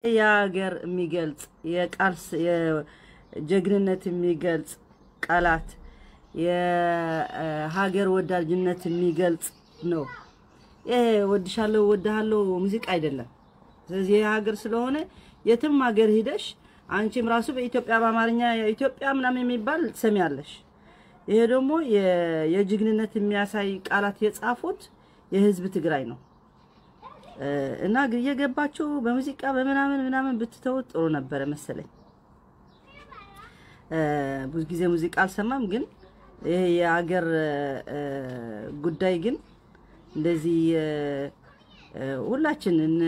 የሀገር የሚገልጽ፣ የቃልስ የጀግንነት የሚገልጽ ቃላት፣ የሀገር ወዳጅነት የሚገልጽ ነው። ይሄ ወድሻለሁ ወድሃለሁ ሙዚቃ አይደለም። ስለዚህ ይሄ ሀገር ስለሆነ የትም ሀገር ሂደሽ አንቺም ራሱ በኢትዮጵያ በአማርኛ የኢትዮጵያ ምናምን የሚባል ትሰሚያለሽ። ይሄ ደግሞ የጅግንነት የሚያሳይ ቃላት የጻፉት የህዝብ ትግራይ ነው። እና እየገባችሁ በሙዚቃ በምናምን ምናምን ብትተውት ጥሩ ነበረ መሰለኝ። ብዙ ጊዜ ሙዚቃ አልሰማም፣ ግን ይሄ የሀገር ጉዳይ ግን እንደዚህ ሁላችን እነ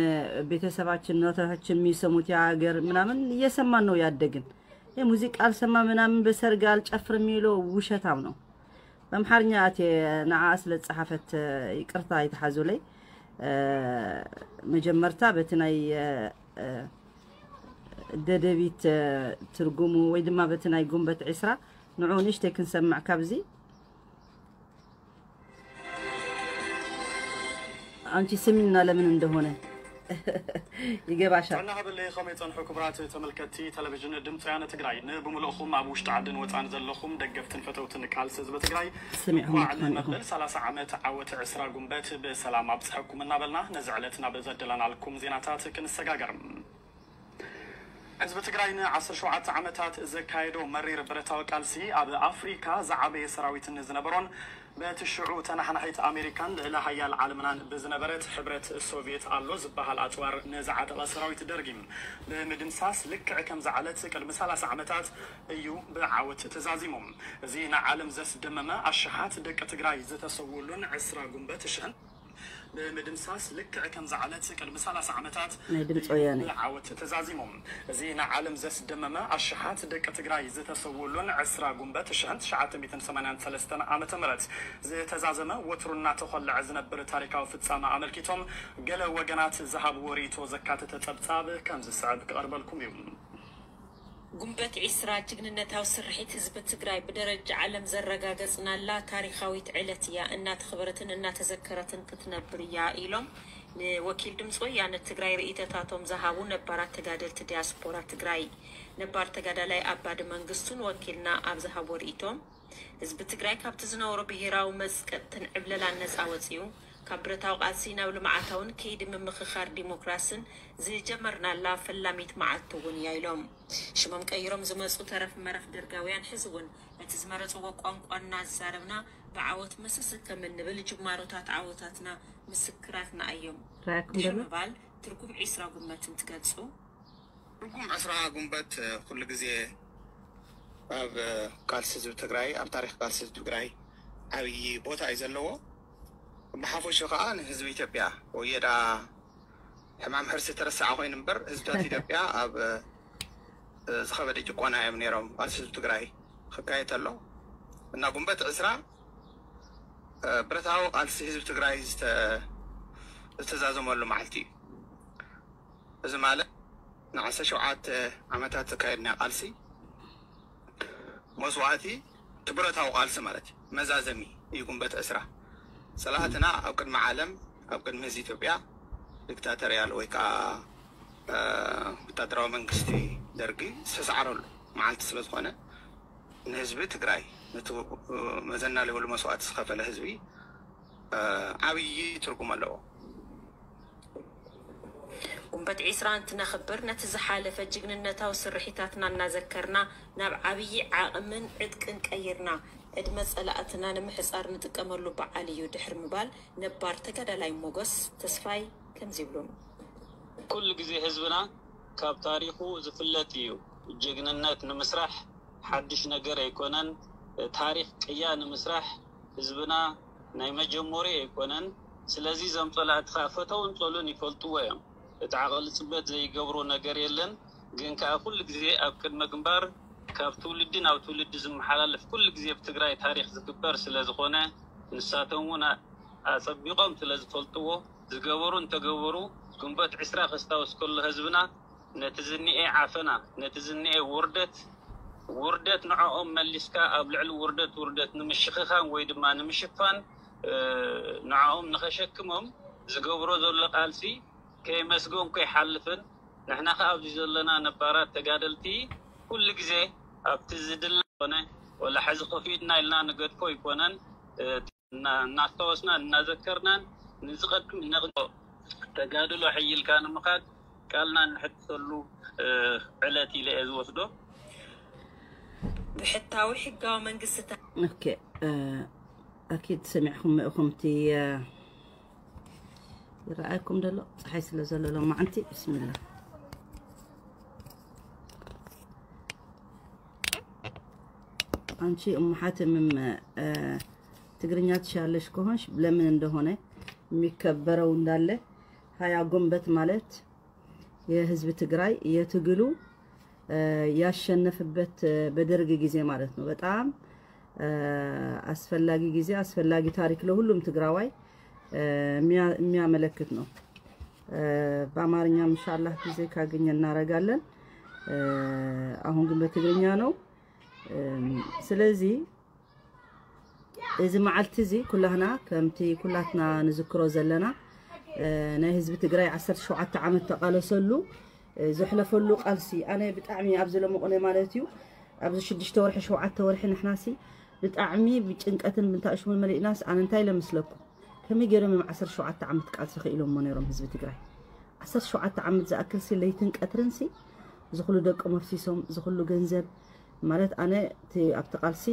ቤተሰባችን እናቶቻችን የሚሰሙት የሀገር ምናምን እየሰማን ነው ያደግን። ይሄ ሙዚቃ አልሰማ ምናምን በሰርግ አልጨፍር የሚለው ውሸታም ነው። በአምሓርኛ እቴ ንዓ ስለ ዝጸሓፈት ይቅርታ ይትሓዙለይ። መጀመርታ በቲ ናይ ደደቢት ትርጉሙ ወይ ድማ በቲ ናይ ጉንበት ዒስራ ንዑ ንእሽተይ ክንሰምዕ ካብዚ። አንቺ ስሚና ለምን እንደሆነ ይገባሻል። ጥዕና ሃበለይ፣ ከመይ ጸንሑ ክቡራት ተመልከትቲ ቴሌቪዥን ድምፂ ወያነ ትግራይ? ንብምልእኹም ኣብ ውሽጢ ዓድን ወፃን ዘለኹም ደገፍትን ፈተውትን ቃልሲ ህዝቢ ትግራይ ስሚዑ እንኳዕ መጥፋን ኢኹም። ንመበል ሰላሳ ዓመት ዓወት ዕስራ ጉንበት ብሰላም ኣብፅሐኩም እናበልና ነዚ ዕለት ናብ ዘደላናልኩም ዜናታት ክንሰጋገር። ህዝቢ ትግራይ ንዓሰርተ ሸውዓተ ዓመታት ዘካየዶ መሪር ብረታዊ ቃልሲ ኣብ ኣፍሪካ ዝዓበየ ሰራዊትን ዝነበሮን በቲ ሽዑ ተናሓናሒት ኣሜሪካን ልዕለ ሓያል ዓለምናን ብዝነበረት ሕብረት ሶቪየት ኣሎ ዝበሃል ኣፅዋር ንዝዓጠቐ ሰራዊት ደርጊ ብምድምሳስ ልክዕ ከም ዝዓለት ቅድሚ ሰላሳ ዓመታት እዩ ብዓወት ተዛዚሙ። እዚ ንዓለም ዘስደመመ ኣሽሓት ደቂ ትግራይ ዝተሰውሉን ዕስራ ጉንበት ሽሕን ብምድምሳስ ልክዕ ከም ዝዓለት ቅድሚ ሰላሳ ዓመታት ናይ ድምፂ እዩ ወያነ። ብዓወት ተዛዚሙ። እዚ ንዓለም ዘስደመመ ኣሽሓት ደቂ ትግራይ ዝተሰውሉን ዕስራ ጉንበት ሽሕን ትሽዓተ ሚእትን ሰማንያን ሰለስተን ዓመተ ምህረት ዝተዛዘመ ወትሩ እናተኾለዐ ዝነብር ታሪካዊ ፍጻመ ኣመልኪቶም ገለ ወገናት ዝሃብዎ ርእይቶ ዘካተተ ጸብጻብ ከም ዝስዕብ ክቐርበልኩም እዩ። ጉንበት ዒስራ ጅግንነታዊ ስርሒት ህዝቢ ትግራይ ብደረጃ ዓለም ዘረጋገጽናላ ታሪኻዊት ዕለት እያ። እናተኽበረትን እናተዘከረትን ክትነብር እያ ኢሎም ንወኪል ድምፂ ወያነ ትግራይ ርእይቶታቶም ዝሃቡ ነባራት ተጋደልቲ ዲያስፖራ ትግራይ። ነባር ተጋዳላይ ኣባዲ መንግስቱን ወኪልና ኣብ ዝሃቦ ርእይቶም፣ ህዝቢ ትግራይ ካብቲ ዝነበሮ ብሄራዊ መፅቀጥትን ዕብለላን ነፃ ወፂኡ፣ ካብ ብረታዊ ቃልሲ ናብ ልምዓታውን ከይዲ ምምኽኻር ዲሞክራስን ዝጀመርናላ ፈላሚት መዓልቲ እውን እያ ኢሎም። ሽሞም ቀይሮም ዝመፁ ተረፍ መረፍ ደርጋውያን ሕዚ እውን ነቲ ዝመረፅዎ ቋንቋ እናዛረብና ብዓወት ምስስከም እንብል ጅማሮታት ዓወታትና ምስክራትና እዮም። ራእኩም ድሕሪ ደሞ? ምባል ትርጉም ዒስራ ጉመት እንትገልፁ፣ ትርጉም ዕስራ ጉንበት ኩሉ ግዜ ኣብ ቃልሲ ህዝቢ ትግራይ፣ ኣብ ታሪክ ቃልሲ ህዝቢ ትግራይ ዓብዪ ቦታ እዩ ዘለዎ። ብሓፈሽኡ ከዓ ንህዝቢ ኢትዮጵያ ወየዳ ሕማም ሕርሲ ተረሳዐ ኮይኑ እምበር ህዝብታት ኢትዮጵያ ኣብ ዝኸበደ ጭቆና እዮም ነይሮም። ቃልሲ ህዝቢ ትግራይ ክካየድ ተሎ እና ጉንበት ዕስራ ብረታዊ ቃልሲ ህዝቢ ትግራይ ዝተ-፣ ዝተዛዘመሉ መዓልቲ እዩ። እዚ ማለት ንዓሰርተ ሸውዓተ ዓመታት ዘካየድና ቃልሲ መስዋእቲ እቲ ብረታዊ ቃልሲ ማለት እዩ። መዛዘሚ እዩ ጉንበት ዕስራ። ጸላእትና ኣብ ቅድሚ ዓለም፣ ኣብ ቅድሚ ህዝቢ ኢትዮጵያ ዲክታተርያል ወይ ከዓ፣ እ፣ ወታደራዊ መንግስቲ ደርጊ ዝተሰዓረሉ መዓልቲ ስለ ዝኾነ ንህዝቢ ትግራይ፣ ነቲ፣ እ፣ መዘና ዘይብሉ መስዋእቲ ዝኸፈለ ህዝቢ፣ እ፣ ዓብዪ ትርጉም ኣለዎ። ጉንበት ዒስራ እንትነኽብር ነቲ ዝሓለፈ ጅግንነታዊ ስርሒታትና እናዘከርና ናብ ዓብዪ ዓቕምን ዕጥቅን ቀይርና ዕድመ ጸላእትና ንምሕጻር ንጥቀመሉ በዓል እዩ ድሕሪ ምባል ነባር ተጋዳላይ ሞጎስ ተስፋይ ከምዚ ይብሉ። ኩሉ ግዜ ህዝብና ካብ ታሪኹ ዝፍለጥ እዩ። ጅግንነት ንምስራሕ ሓድሽ ነገር ኣይኮነን። ታሪኽ ቅያ ንምስራሕ ህዝብና ናይ መጀመርያ ኣይኮነን። ስለዚ እዞም ጸላእቲ ኸኣ ፈተውን ጸሉን ይፈልጥዎ እዮም። እቲ ዓቐሊ ጽበት ዘይገብሮ ነገር የለን። ግን ከኣ ኩሉ ግዜ ኣብ ቅድመ ግንባር ካብ ትውልዲ ናብ ትውልዲ ዝመሓላለፍ ኩሉ ግዜ ብትግራይ ታሪኽ ዝግበር ስለ ዝኾነ ንሳቶም እውን ኣ-፣ ኣጸቢቖም ስለ ዝፈልጥዎ ዝገበሩ እንተገበሩ ግንቦት ዕስራ ከስታውስ ከሎ ህዝብና ነቲ ዝንኤ ዓፈና፣ ነቲ ዝንኤ ውርደት፣ ውርደት ንዕኦም መሊስካ ኣብ ልዕሊ ውርደት ውርደት ንምሽኽኻን ወይ ድማ ንምሽፋን፣ እ፣ ንዕኦም ንኸሸክሞም ዝገብሮ ዘሎ ቃልሲ ከየመስገንኩ ኣይሓልፍን። ንሕና ከ ኣብዚ ዘለና ነባራት ተጋደልቲ ኩሉ ግዜ ኣብቲ ዝድለ ኮነ ወላ ሕዚ ከፊትና ኢልና ንገድፎ ኣይኮነን። እናስታወስና እናዘከርናን ንዝቐድም ነቕ ተጋድሎ ሕይልካ ንምኻድ ቃልና እንሕትተሉ ዕለት ኢለ እየ ዝወስዶ። ብሕታዊ ሕጋዊ መንግስቲ ኦኬ ኣኪድ ሰሚዕኩም ኢኹም እቲ ይረኣይኩም ደሎ ፀሓይ ስለ ዘሎ ሎማዓንቲ ብስሚላ አንቺ እሙ ሐትምም ትግርኛ ትሻለሽ ከሆንሽ ለምን እንደሆነ የሚከበረው እንዳለ ሀያ ጎንበት ማለት የህዝብ ትግራይ የትግሉ ያሸነፍበት በደርግ ጊዜ ማለት ነው። በጣም አስፈላጊ ጊዜ አስፈላጊ ታሪክ ለሁሉም ትግራዋይ የሚያመለክት ነው። በአማርኛ እንሻላህ ጊዜ ካገኘ እናረጋለን። አሁን ግን በትግርኛ ነው። ስለዚህ እዚ መዓልቲ እዚ ኩላህና ከምቲ ኩላትና ንዝክሮ ዘለና ናይ ህዝቢ ትግራይ ዓሰርተ ሸውዓተ ዓመት ተቃለሰሉ ዘሕለፈሉ ቃልሲ ኣነ ብጣዕሚ ኣብዚ ለመቑነ ማለት እዩ ኣብዚ ሽዱሽተ ወርሒ ሸውዓተ ወርሒ ንሕናሲ ብጣዕሚ ብጭንቀትን ብንታእሽሙን መሊእናስ ኣነ እንታይ ለምስለኩም ከመይ ገይሮም እዮም ዓሰርተ ሸውዓተ ዓመት ቃልሲ ክኢሎሞ ነይሮም ህዝቢ ትግራይ ዓሰርተ ሸውዓተ ዓመት ዝኣክልሲ ለይትን ቀትርንሲ ዝኩሉ ደቂ መፍሲሶም ዝኩሉ ገንዘብ ማለት ኣነ ኣብቲ ቃልሲ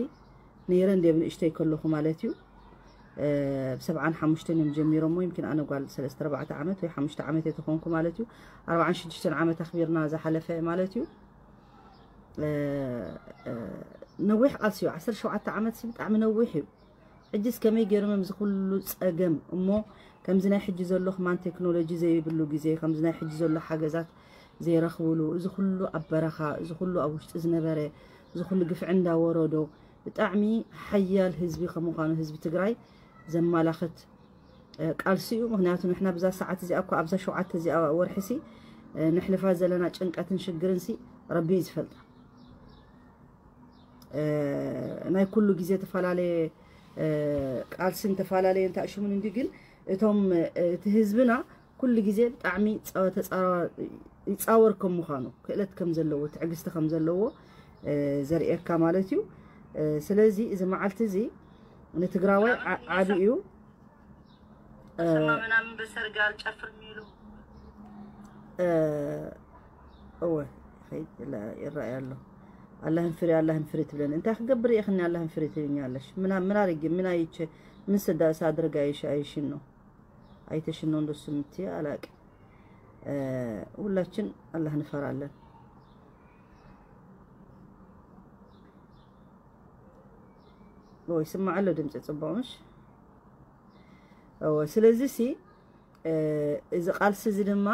ነይረ እንደ ብንእሽተይ ከለኹ ማለት እዩ ብሰብዓን ሓሙሽተን እዮም ጀሚሮሞ ይምኪን ኣነ ጓል ሰለስተ ኣርባዕተ ዓመት ወይ ሓሙሽተ ዓመት የተኾንኩ ማለት እዩ ኣርባዓን ሽዱሽተን ዓመት ኣኽቢርና ዝሓለፈ ማለት እዩ ነዊሕ ቃልሲ እዩ ዓሰርተ ሸውዓተ ዓመት ብጣዕሚ ነዊሕ እዩ ሕጅስ ከመይ ገይሮም እዮም ዝኩሉ ፀገም እሞ ከምዚ ናይ ሕጂ ዘሎ ክማን ቴክኖሎጂ ዘይብሉ ግዜ ከምዚ ናይ ሕጂ ዘሎ ሓገዛት ዘይረኽብሉ እዚ ኩሉ ኣብ በረኻ እዚ ኩሉ ኣብ ውሽጢ ዝነበረ እዚ ኩሉ ግፍዒ እንዳወረዶ ብጣዕሚ ሓያል ህዝቢ ከምዃኑ ህዝቢ ትግራይ ዘማላኽት ቃልሲ እዩ። ምክንያቱ ንሕና ብዛ ሰዓት እዚኣ እኳ ኣብዛ ሸውዓተ እዚኣ ወርሒ ሲ ንሕልፋ ዘለና ጭንቀትን ሽግርን ሲ ረቢ እዩ ዝፈልጣ። ናይ ኩሉ ግዜ ተፈላለየ ቃልስን ተፈላለየ እንታይ ሽሙን እንዲ ግን እቶም እቲ ህዝብና ኩሉ ግዜ ብጣዕሚ ይፃወር ከም ምዃኑ ክእለት ከም ዘለዎ ትዕግስቲ ከም ዘለዎ ዘርእየካ ማለት እዩ። ስለዚ እዚ መዓልቲ እዚ ንትግራዋይ ዓቢ እዩ። ሰማ ምናምን በሰርግ አልጨፍርም ይሉ እወ ይረኣይ ኣሎ ኣላህን ፍሪ ኣላህን ፍሪ ትብለን እንታይ ክገብር እየ ክኒ ኣላህን ፍሪ ትብኛለሽ ምና ምን አርጌ ምን አይቼ ምን ስዳ ሳድርግ አይሽ አይሽን ነው አይተሽን ነው እንደሱ የምትይ አላቅ ሁላችን አላህ እንፈራለን ወይ ስማ አለው ድምፅ ጽባውሽ ስለዚ ሲ እዚ ቃልሲ እዚ ድማ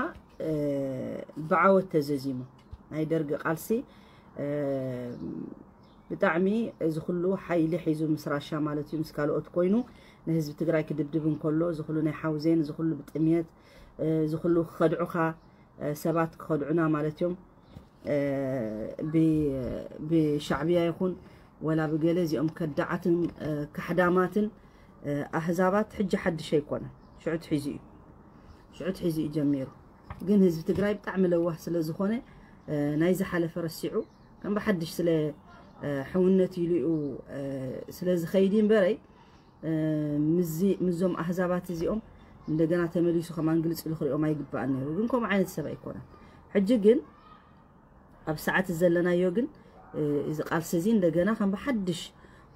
ብዓወት ተዘዚሙ ናይ ደርጊ ቃልሲ ብጣዕሚ እዚ ኩሉ ሓይሊ ሒዙ ምስ ራሻ ማለት እዩ ምስ ካልኦት ኮይኑ ንህዝቢ ትግራይ ክድብድብ እንከሎ እዚ ኩሉ ናይ ሓውዜን እዚ ኩሉ ብጥምየት እዚ ኩሉ ክኸድዑኻ ሰባት ክኸድዑና ማለት እዮም ብሻዕብያ ይኹን ወላ ብገለ እዚኦም ከዳዓትን ካሕዳማትን ኣህዛባት ሕጂ ሓድሽ ኣይኮነን ሽዑ ትሒዙ እዩ ሽዑ ትሒዙ እዩ ጀሚሩ ግን ህዝቢ ትግራይ ብጣዕሚ ለዋህ ስለ ዝኾነ ናይ ዝሓለፈ ረሲዑ ከም ብሓድሽ ስለ ሕውነት ኢሉ እዩ ስለ ዝኸይድ እምበረይ ምዞም ኣህዛባት እዚኦም እንደገና ተመሊሱ ከማን ግልፂ ኢሉ ክሪኦም ኣይግባእን ነይሩ ግን ከምኡ ዓይነት ሰብ ኣይኮነን ሕጂ ግን ኣብ ሰዓት ዘለናዮ ግን እዚ ቃልሲ እዚ እንደገና ከም ብሓድሽ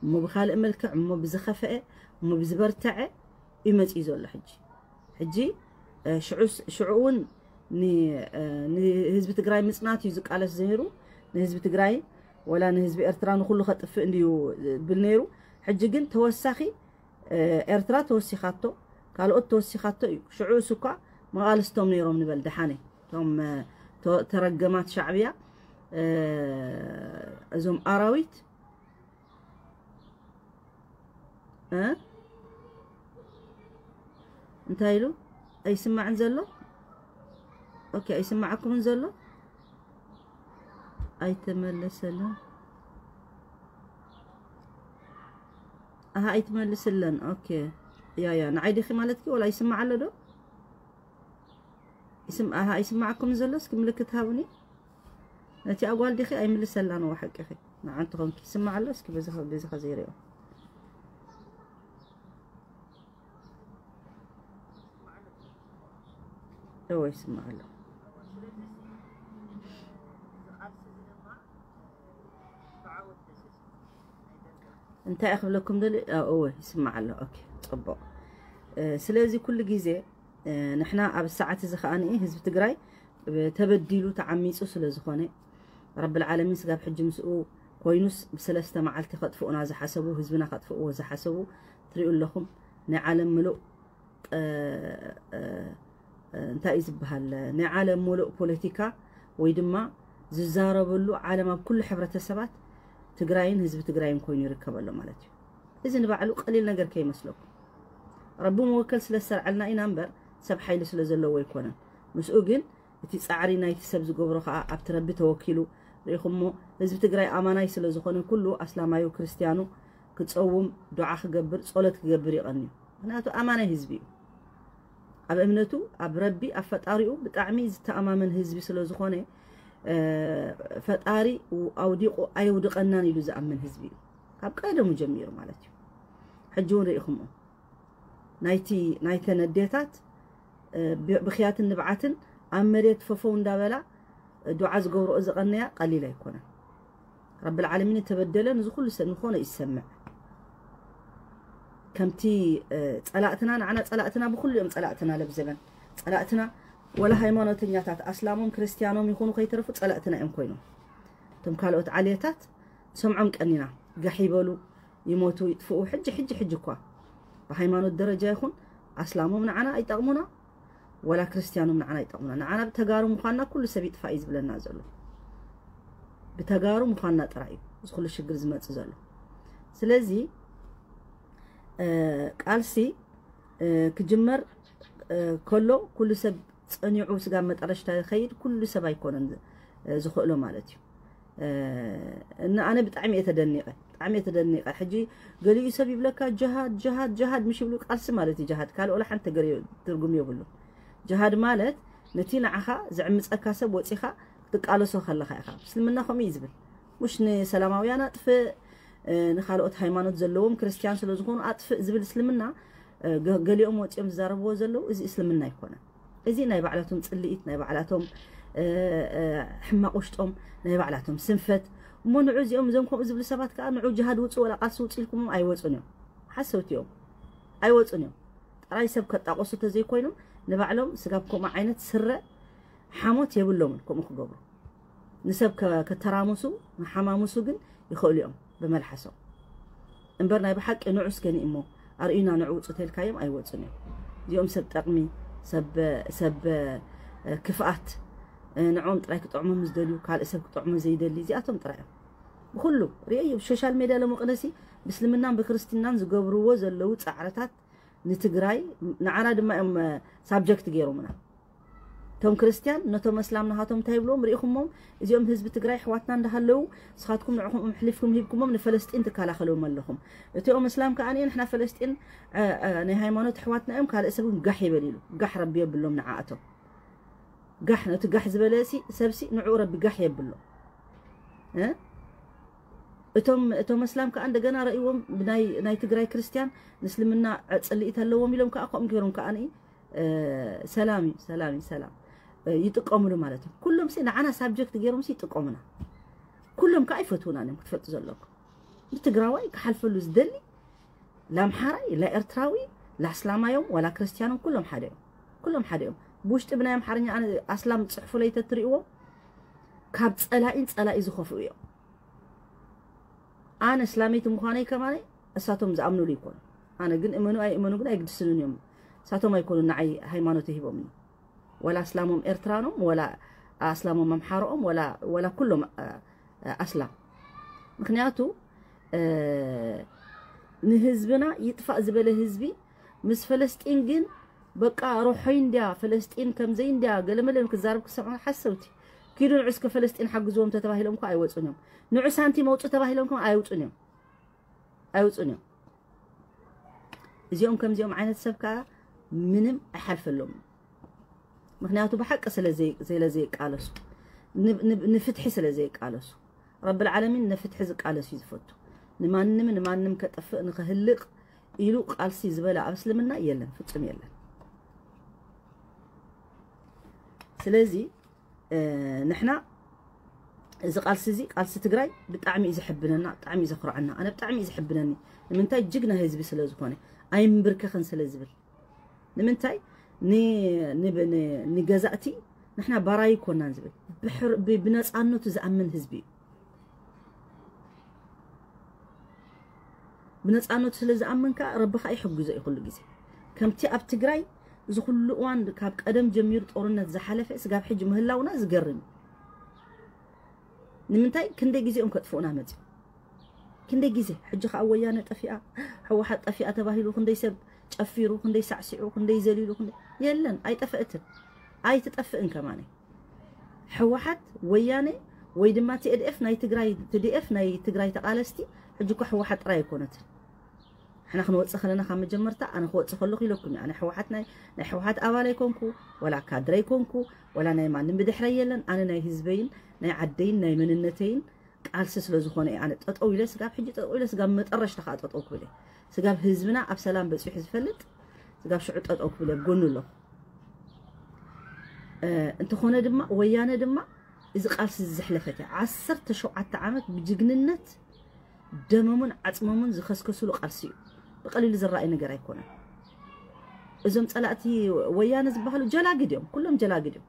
እሞ ብካልእ መልክዕ እሞ ብዝኸፈአ እሞ ብዝበርተዐ እዩ መፅኡ ዘሎ ሕጂ ሕጂ ሽዑ እውን ንህዝቢ ትግራይ ምፅናት እዩ ዝቃለስ ዘይሩ ንህዝቢ ትግራይ ወላ ንህዝቢ ኤርትራ ንኩሉ ከጥፍእ እንድዩ ብል ነይሩ ሕጂ ግን ተወሳኺ ኤርትራ ተወሲኻቶ ካልኦት ተወሲኻቶ እዩ ሽዑ እሱ እኳ መቓልስቶም ነይሮም ንበል ደሓነ እቶም ተረገማት ሻዕብያ እዞም ኣራዊት እንታይ ኢሉ ኣይስማዕን ዘሎ ኦኬ ኣይስማዓኩምን ዘሎ ኣይተመለሰልን ኣሃ ኣይትመልስለን ኦኬ ያ ያ ንዓይ ዲኺ ማለትኪ ወላ ይስማዕ ኣሎ ዶ ይስም ኣሃ ይስማዕኩም ዘሎ እስኪ ምልክት ሃቡኒ። ነቲ ኣጓል ዲኺ ኣይምልሰላን ዋ ሓቂኺ። ንዓንቲ ኮንኪ ይስማዕ ኣሎ እስኪ በዚ በዚ ከዘይሪኦ። እወ ይስማዕ ኣሎ። እንታይ ክብለኩም ደሊ? እወ ይስማዕ ኣሎ። ኦኬ ጽቡቕ። ስለዚ ኩሉ ግዜ ንሕና ኣብ ሰዓት እዚ ከኣ ህዝቢ ትግራይ ተበዲሉ ተዓሚጹ ስለ ዝኾነ ረብል ዓለሚን ስጋብ ሕጂ ምስኡ ኮይኑስ ብሰለስተ መዓልቲ ከጥፍኡና ዝሓሰቡ ህዝብና ከጥፍእዎ ዝሓሰቡ ትሪኡ ኣለኹም። ናይ ዓለም ምሉእ እንታይ እዩ ዝበሃል ናይ ዓለም ምሉእ ፖለቲካ ወይ ድማ ዝዛረበሉ ዓለም ኣብ ኩሉ ሕብረተሰባት ትግራይን ህዝቢ ትግራይን ኮይኑ ይርከብ ኣሎ ማለት እዩ። እዚ ንባዕሉ ቀሊል ነገር ከይመስለኩም። ረቢ መወከል ስለ ዝሰርዐልና ኢና እምበር ሰብ ሓይሊ ስለ ዘለዎ ኣይኮነን። ምስኡ ግን እቲ ጻዕሪ ናይቲ ሰብ ዝገብሮ ከዓ ኣብቲ ረቢ ተወኪሉ ርኢኹሞ። ህዝቢ ትግራይ ኣማናይ ስለ ዝኾነ ኩሉ ኣስላማዩ ክርስትያኑ ክፀውም ዱዓ ክገብር ጸሎት ክገብር ይቐንዩ። ምክንያቱ ኣማናይ ህዝቢ እዩ። ኣብ እምነቱ ኣብ ረቢ ኣብ ፈጣሪኡ ብጣዕሚ ዝተኣማመን ህዝቢ ስለ ዝኾነ ፈጣሪ ኣውዲቑ ኣየውድቐናን ኢሉ ዝኣምን ህዝቢ እዩ። ካብ ቀደሙ ጀሚሩ ማለት እዩ። ሕጂ እውን ርኢኹሞ ናይቲ ናይተን ኣዴታት ብኽያትን ንብዓትን ኣብ መሬት ፈፈው እንዳበላ ዱዓ ዝገብርኦ ዝቐነያ ቀሊል ኣይኮነን። ረብል ዓለሚን የተበደለ ንዚ ኩሉ ሰብ ንኾነ ይሰምዕ። ከምቲ ጸላእትና ንዓና ጸላእትና ብኩሉ እዮም ጸላእትና ለብዘበን ጸላእትና ወላ ሃይማኖተኛታት ኣስላሞም ክርስትያኖም ይኹኑ ከይተረፉ ጸላእትና እዮም ኮይኖም። እቶም ካልኦት ዓሌታት ሰምዖም ቀኒና ጋሕ ይበሉ ይሞቱ ይጥፍኡ። ሕጂ ሕጂ ሕጂ እኳ ብሃይማኖት ደረጃ ይኹን ኣስላሞም ንዓና ኣይጠቕሙና ወላ ክርስትያኖም ንዓና ኣይጠቕሙና። ንዓና ብተጋሩ ምዃንና ኩሉ ሰብ ይጥፋእ እዩ ዝብለና ዘሎ። ብተጋሩ ምዃንና ጥራይ እዩ እዚ ኩሉ ሽግር ዝመጽእ ዘሎ። ስለዚ ቃልሲ ክጅመር ከሎ ኩሉ ሰብ ጸኒዑ ስጋብ መጠረሽታ ይኸይድ። ኩሉ ሰብ ኣይኮነን ዝኽእሎ ማለት እዩ። እና ኣነ ብጣዕሚ እየ ተደኒቐ ብጣዕሚ እየ ተደኒቐ። ሕጂ ገሊኡ ሰብ ይብለካ ጀሃድ ጀሃድ ጀሃድ ምሽ ይብሉ ቃልሲ ማለት እዩ። ጀሃድ ካልእ ወላ ሓንቲ ነገር ትርጉም የብሉ። ጀሃድ ማለት ነቲ ንዓኻ ዝዕምፀካ ሰብ ወፂኻ ክትቃለሶ ከለኻ ኢኻ። እስልምና ከምኡ እዩ ዝብል። ሙሽ ንሰላማውያን ኣጥፍእ ንካልኦት ሃይማኖት ዘለዎም ክርስትያን ስለ ዝኾኑ ኣጥፍእ ዝብል እስልምና ገሊኦም ወፂኦም ዝዛረብዎ ዘለዉ እዚ እስልምና ኣይኮነን። እዚ ናይ ባዕላቶም ፅልኢት ናይ ባዕላቶም ሕማቕ ውሽጦም ናይ ባዕላቶም ስንፈት እሞ ንዑ እዚኦም እዞም ከምኡ ዝብሉ ሰባት ከዓ ንዑ ጅሃድ ውፁ ወላ ቃልሲ ውፁ ኢልኩሞም ኣይወፁን እዮም። ሓሰውቲ እዮም። ኣይወፁን እዮም። ጥራይ ሰብ ከጣቆሱ ተዘይኮይኖም ንባዕሎም ስጋብ ከምኡ ዓይነት ስረ ሓሞት የብሎምን ከምኡ ክገብሩ። ንሰብ ከተራምሱ ንሓማሙሱ ግን ይኽእሉ እዮም ብመልሓሶም እምበር ናይ ብሓቂ ንዑ እስከኒ እሞ ኣርእዩና ንዑ ውፁ ተልካዮም ኣይወፁን እዮም። እዚኦም ሰብ ጠቕሚ ሰብ ክፍኣት ንዕኦም ጥራይ ክጥዕሞም ዝደልዩ ካልእ ሰብ ክጥዕሞ ዘይደሊ እዚኣቶም ጥራይ እዮም። ብኩሉ ርእዩ ብሶሻል ሜድያ ሎምቕነሲ ብእስልምናን ብክርስትናን ዝገብርዎ ዘለዉ ፃዕርታት ንትግራይ ንዓና ድማ እዮም ሳብጀክት ገይሮምና። እቶም ክርስትያን ነቶም ኣስላም ናሃቶም እንታይ ይብልዎም ርኢኹሞም? እዚኦም ህዝቢ ትግራይ ኣሕዋትና እንዳሃለዉ ንስኻትኩም ንዕኹም ሕሊፍኩም ሂብኩሞም ንፈለስጢን ትከላኸልዎም ኣለኹም። እቲኦም ኣስላም ከዓ ንሕና ፈለስጢን ናይ ሃይማኖት ኣሕዋትና እዮም ካልእ ሰብ ጋሕ ይበል ኢሉ ጋሕ ረቢ የብሎም ንዓኣቶም። ጋሕ ነቲ ጋሕ ዝበለ ሲ ሰብሲ ንዑ ረቢ ጋሕ የብሎ። እቶም እቶም ኣስላም ከዓ እንደገና ረእይዎም ናይ ትግራይ ክርስትያን ንእስልምና ፅልኢት ኣለዎም ኢሎም ከዓ ከምኡ ገይሮም ከዓ ሰላም እዩ ሰላም እዩ ሰላም ይጥቀምሉ ማለት እዩ። ኩሎም ሲ ንዓና ሳብጀክት ገይሮም ሲ ይጥቀሙና። ኩሎም ከዓ ይፈትውና እዮም ክትፈልጡ ዘለኩም። ንትግራዋይ ክሓልፈሉ ዝደሊ ላምሓራይ ላኤርትራዊ ላስላማዮም ዋላ ክርስትያኖም ኩሎም ሓደ እዮም። ኩሎም ሓደ እዮም። ብውሽጢ ብናይ ኣምሓርኛ ኣስላም ፅሕፉለይ ተትሪእዎም ካብ ፀላኢን ፀላኢ ዝኸፍኡ እዮም። ኣነ እስላመይቲ ምዃነይ ከማነይ እሳቶም ዝኣምኑሉ ይኮኑ። ኣነ ግን እመኑ ኣይእመኑ ግን ኣይግድስንን እዮም። እሳቶም ኣይኮኑ ንዓይ ሃይማኖት ሂቦምኒ። ወላ ኣስላሞም ኤርትራኖም ወላ ኣስላሞም ኣምሓሮኦም ወላ ኩሎም ኣስላም። ምክንያቱ ንህዝብና ይጥፋእ ዝበለ ህዝቢ ምስ ፈለስጢን ግን በቃ ሮሖይ እንድያ ፈለስጢን ከምዘይ እንድያ ገለመለን ክዛረብ ክሰምዑ ሓሰውቲ። ኪዱ ንዑ እስከ ፈለስጢን ሓግዝዎም ተተባሂሎም እኳ ኣይወፁን እዮም። ንዑ ሳንቲም ኣውፁ ተባሂሎም ከም ኣይውፁን እዮም። ኣይውፁን እዮም። እዚኦም ከምዚኦም ዓይነት ሰብ ከዓ ምንም ኣይሓልፈሎም። ምክንያቱ ብሓቂ ስለ ዘይ- ስለ ዘይቃለሱ፣ ን- ን- ንፍትሒ ስለ ዘይቃለሱ። ረብል ዓለሚን ንፍትሒ ዝቃለስ እዩ ዝፈቱ። ንማንም ንማንም ከጥፍእ ንክህልቕ ኢሉ ቃልሲ ዝበለ ኣብ እስልምና የለን፣ ፍጹም የለን። ስለዚ ንሕና እዚ ቃልሲ እዚ ቃልሲ ትግራይ ብጣዕሚ እዩ ዘሕብነና፣ ብጣዕሚ እዩ ዘኩርዓና። ኣነ ብጣዕሚ እዩ ዘሕብነኒ። ንምንታይ? ጅግና ህዝቢ ስለ ዝኾነ፣ ኣይምብርከኽን ስለ ዝብል። ንምንታይ? ንገዛእቲ ንሕና ባራይ ይኮናን ዝብል፣ ብነፃነቱ ዝኣምን ህዝቢ እዩ። ብነፃነቱ ስለ ዝኣምን ከዓ ረቢ ከዓ ይሕግዞ እዩ ኩሉ ግዜ። ከምቲ ኣብ ትግራይ እዚ ኩሉ እዋን ካብ ቀደም ጀሚሩ ጦርነት ዝሓለፈ ስጋብ ሕጂ ምህላውና ዝገርም እዩ። ንምንታይ? ክንደይ ግዜኦም ከጥፍኡና መፅኡ፣ ክንደይ ግዜ። ሕጂ ከዓ ወያነ ጠፊኣ፣ ህወሓት ጠፊኣ ተባሂሉ ክንደይ ሰብ ጨፊሩ፣ ክንደይ ሳዕሲዑ፣ ክንደይ ዘሊሉ፣ ክንደይ የለን፣ ኣይጠፈእትን፣ ኣይትጠፍእን ከማነ። ህወሓት፣ ወያነ ወይ ድማ ቲኤድኤፍ ናይ ትግራይ፣ ቲዲኤፍ ናይ ትግራይ ተቃለስቲ። ሕጂ እኮ ህወሓት ጥራይ ኣይኮነትን። ንሕና ክንወፅእ ከለና ካብ መጀመርታ ኣነ ክወፅእ ከለኹ ኢለኩም እየ። ኣነ ህወሓት ናይ ናይ ህወሓት ኣባል ኣይኮንኩ፣ ወላ ካድረ ኣይኮንኩ፣ ወላ ናይ ማንም ብድሕረይ የለን። ኣነ ናይ ህዝበይን ናይ ዓደይን ናይ መንነተይን ቃልሲ ስለ ዝኾነ እየ ኣነ ጠጠው ኢለ፣ ስጋብ ሕጂ ጠጠው ኢለ፣ ስጋብ መጠረሽታ ከዓ ጠጠው ክብል እየ። ስጋብ ህዝብና ኣብ ሰላም በፂሑ ዝፈልጥ፣ ስጋብ ሽዑ ጠጠው ክብል እየ፣ ኣብ ጎኑ ኣለኹ። እንተኾነ ድማ ወያነ ድማ እዚ ቃልሲ እዚ ዘሕለፈት እያ። ዓሰርተ ሸውዓተ ዓመት ብጅግንነት ደሞምን ዓፅሞምን ዝኸስከስሉ ቃልሲ እዩ። ብቐሊሉ ዝረኣይ ነገር ኣይኮነን። እዞም ፀላእቲ ወያነ ዝበሃሉ ጀላግድ እዮም፣ ኩሎም ጀላግድ እዮም።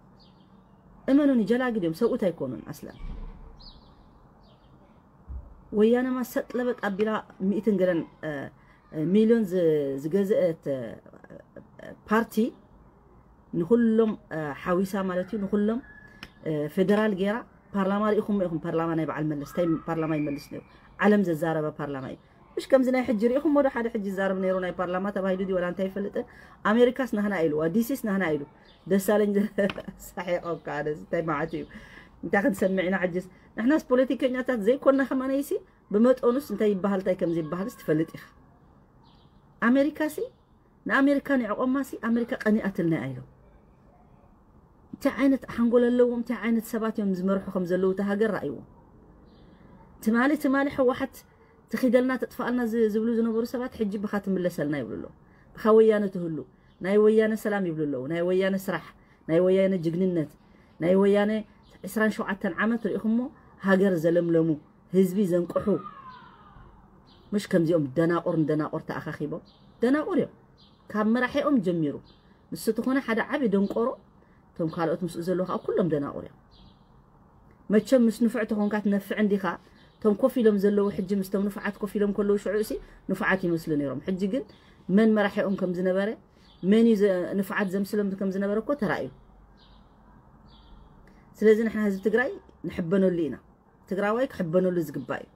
እመኑኒ፣ ጀላግድ እዮም፣ ሰብኡት ኣይኮኑን ኣስለን። ወያነማ ሰጥ ለበጥ ኣቢላ ሚእትን ገለን ሚልዮን ዝገዘአት ፓርቲ ንኩሎም ሓዊሳ ማለት እዩ። ንኩሎም ፌደራል ገይራ ፓርላማ ርኢኹም ኢኹም። ፓርላማ ናይ በዓል መለስ፣ እንታይ ፓርላማ ይመልስ ነይሩ? ዓለም ዘዛረበ ፓርላማ እዩ። ምሽ ከምዚ ናይ ሕጂ ርኢኹም ዶ? ሓደ ሕጂ ይዛረብ ነይሩ ናይ ፓርላማ ተባሂሉ ድዩ ወላ እንታይ ይፈልጥን። ኣሜሪካስ ናህና ኢልዋ፣ ዲሲስ ናህና ኢሉ። ደሳለኝ ሳሒቆም ከዓ ደስ እንታይ ማለት እዩ? እንታይ ክንሰምዕ ኢና ሕጅስ? ንሕናስ ፖለቲከኛታት ዘይኮንና ከማነይሲ ብመጠኑስ እንታይ ይበሃል እንታይ ከም ዘይበሃልስ ትፈልጥ ኢኻ። ኣሜሪካሲ ንኣሜሪካ ንዕቆማሲ ኣሜሪካ ቀኒኣትልና እያ ኢሎም። እንታይ ዓይነት ሓንጎል ኣለዎም፣ እንታይ ዓይነት ሰባት እዮም ዝመርሑ ከም ዘለዉ እታ ሃገር ረኣይዎ። ትማሊ ትማሊ ህወሓት ትኺደልና ተጥፋኣልና ዝብሉ ዝነበሩ ሰባት ሕጂ ብኻ ትምለሰልና ይብሉ ኣለዉ። ብኻ ወያነ ትህሉ፣ ናይ ወያነ ሰላም ይብሉ ኣለዉ። ናይ ወያነ ስራሕ፣ ናይ ወያነ ጅግንነት፣ ናይ ወያነ ዕስራን ሸውዓተን ዓመት ርኢኹሞ ሃገር ዘለምለሙ፣ ህዝቢ ዘንቅሑ። ምሽ ከምዚኦም ደናቁር ንደናቁር ተኣኻኺቦም ደናቁር እዮም። ካብ መራሒኦም ጀሚሩ ንሱ ተኾነ ሓደ ዓቢ ደንቆሮ፣ እቶም ካልኦት ምስኡ ዘለዉ ከዓ ኩሎም ደናቁር እዮም። መቸም ምስ ንፉዕ ተኾንካ ትነፍዕ እንዲኻ። እቶም ኮፍ ኢሎም ዘለዉ ሕጂ ምስቶም ንፉዓት ኮፍ ኢሎም ከለዉ ሽዑ እሲ ንፉዓት ይመስሉ ነይሮም። ሕጂ ግን መን መራሒኦም ከም ዝነበረ፣ መን እዩ ንፉዓት ዘምስሎም ከም ዝነበረ እኮ ተራእዩ። ስለዚ ንሕና ህዝቢ ትግራይ ንሕበነሉ ኢና። ትግራዋይ ክሕበነሉ ዝግባእ እዩ።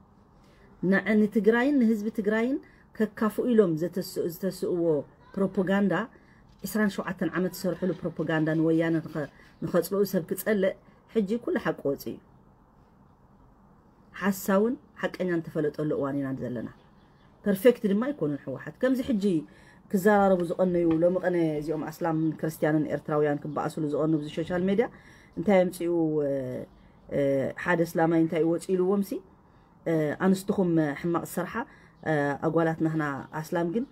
ንትግራይን ንህዝቢ ትግራይን ከካፍኡ ኢሎም ዝተስእዎ ፕሮፓጋንዳ፣ ዕስራን ሸውዓተን ዓመት ዝሰርሕሉ ፕሮፓጋንዳ ንወያነ ንኸፅልኡ ሰብ ክፀልእ ሕጂ ኩሉ ሓቂ ወፂኡ እዩ። ሓሳውን ሓቀኛን ተፈለጠሉ እዋን ኢና ዘለና። ፐርፌክት ድማ ኣይኮኑን ሕወሓት ከምዚ ሕጂ ክዘራረቡ ዝቐነዩ። ሎሚ ቀነ እዚኦም ኣስላምን ክርስትያንን ኤርትራውያን ክበኣስሉ ዝቐኑ ብዚ ሶሻል ሜድያ እንታይ ኣምፅኡ? ሓደ እስላማይ እንታይ ወፂ ኢልዎም ሲ ኣንስትኹም ሕማቕ ዝሰርሓ፣ ኣጓላት ናህና ኣስላም ግን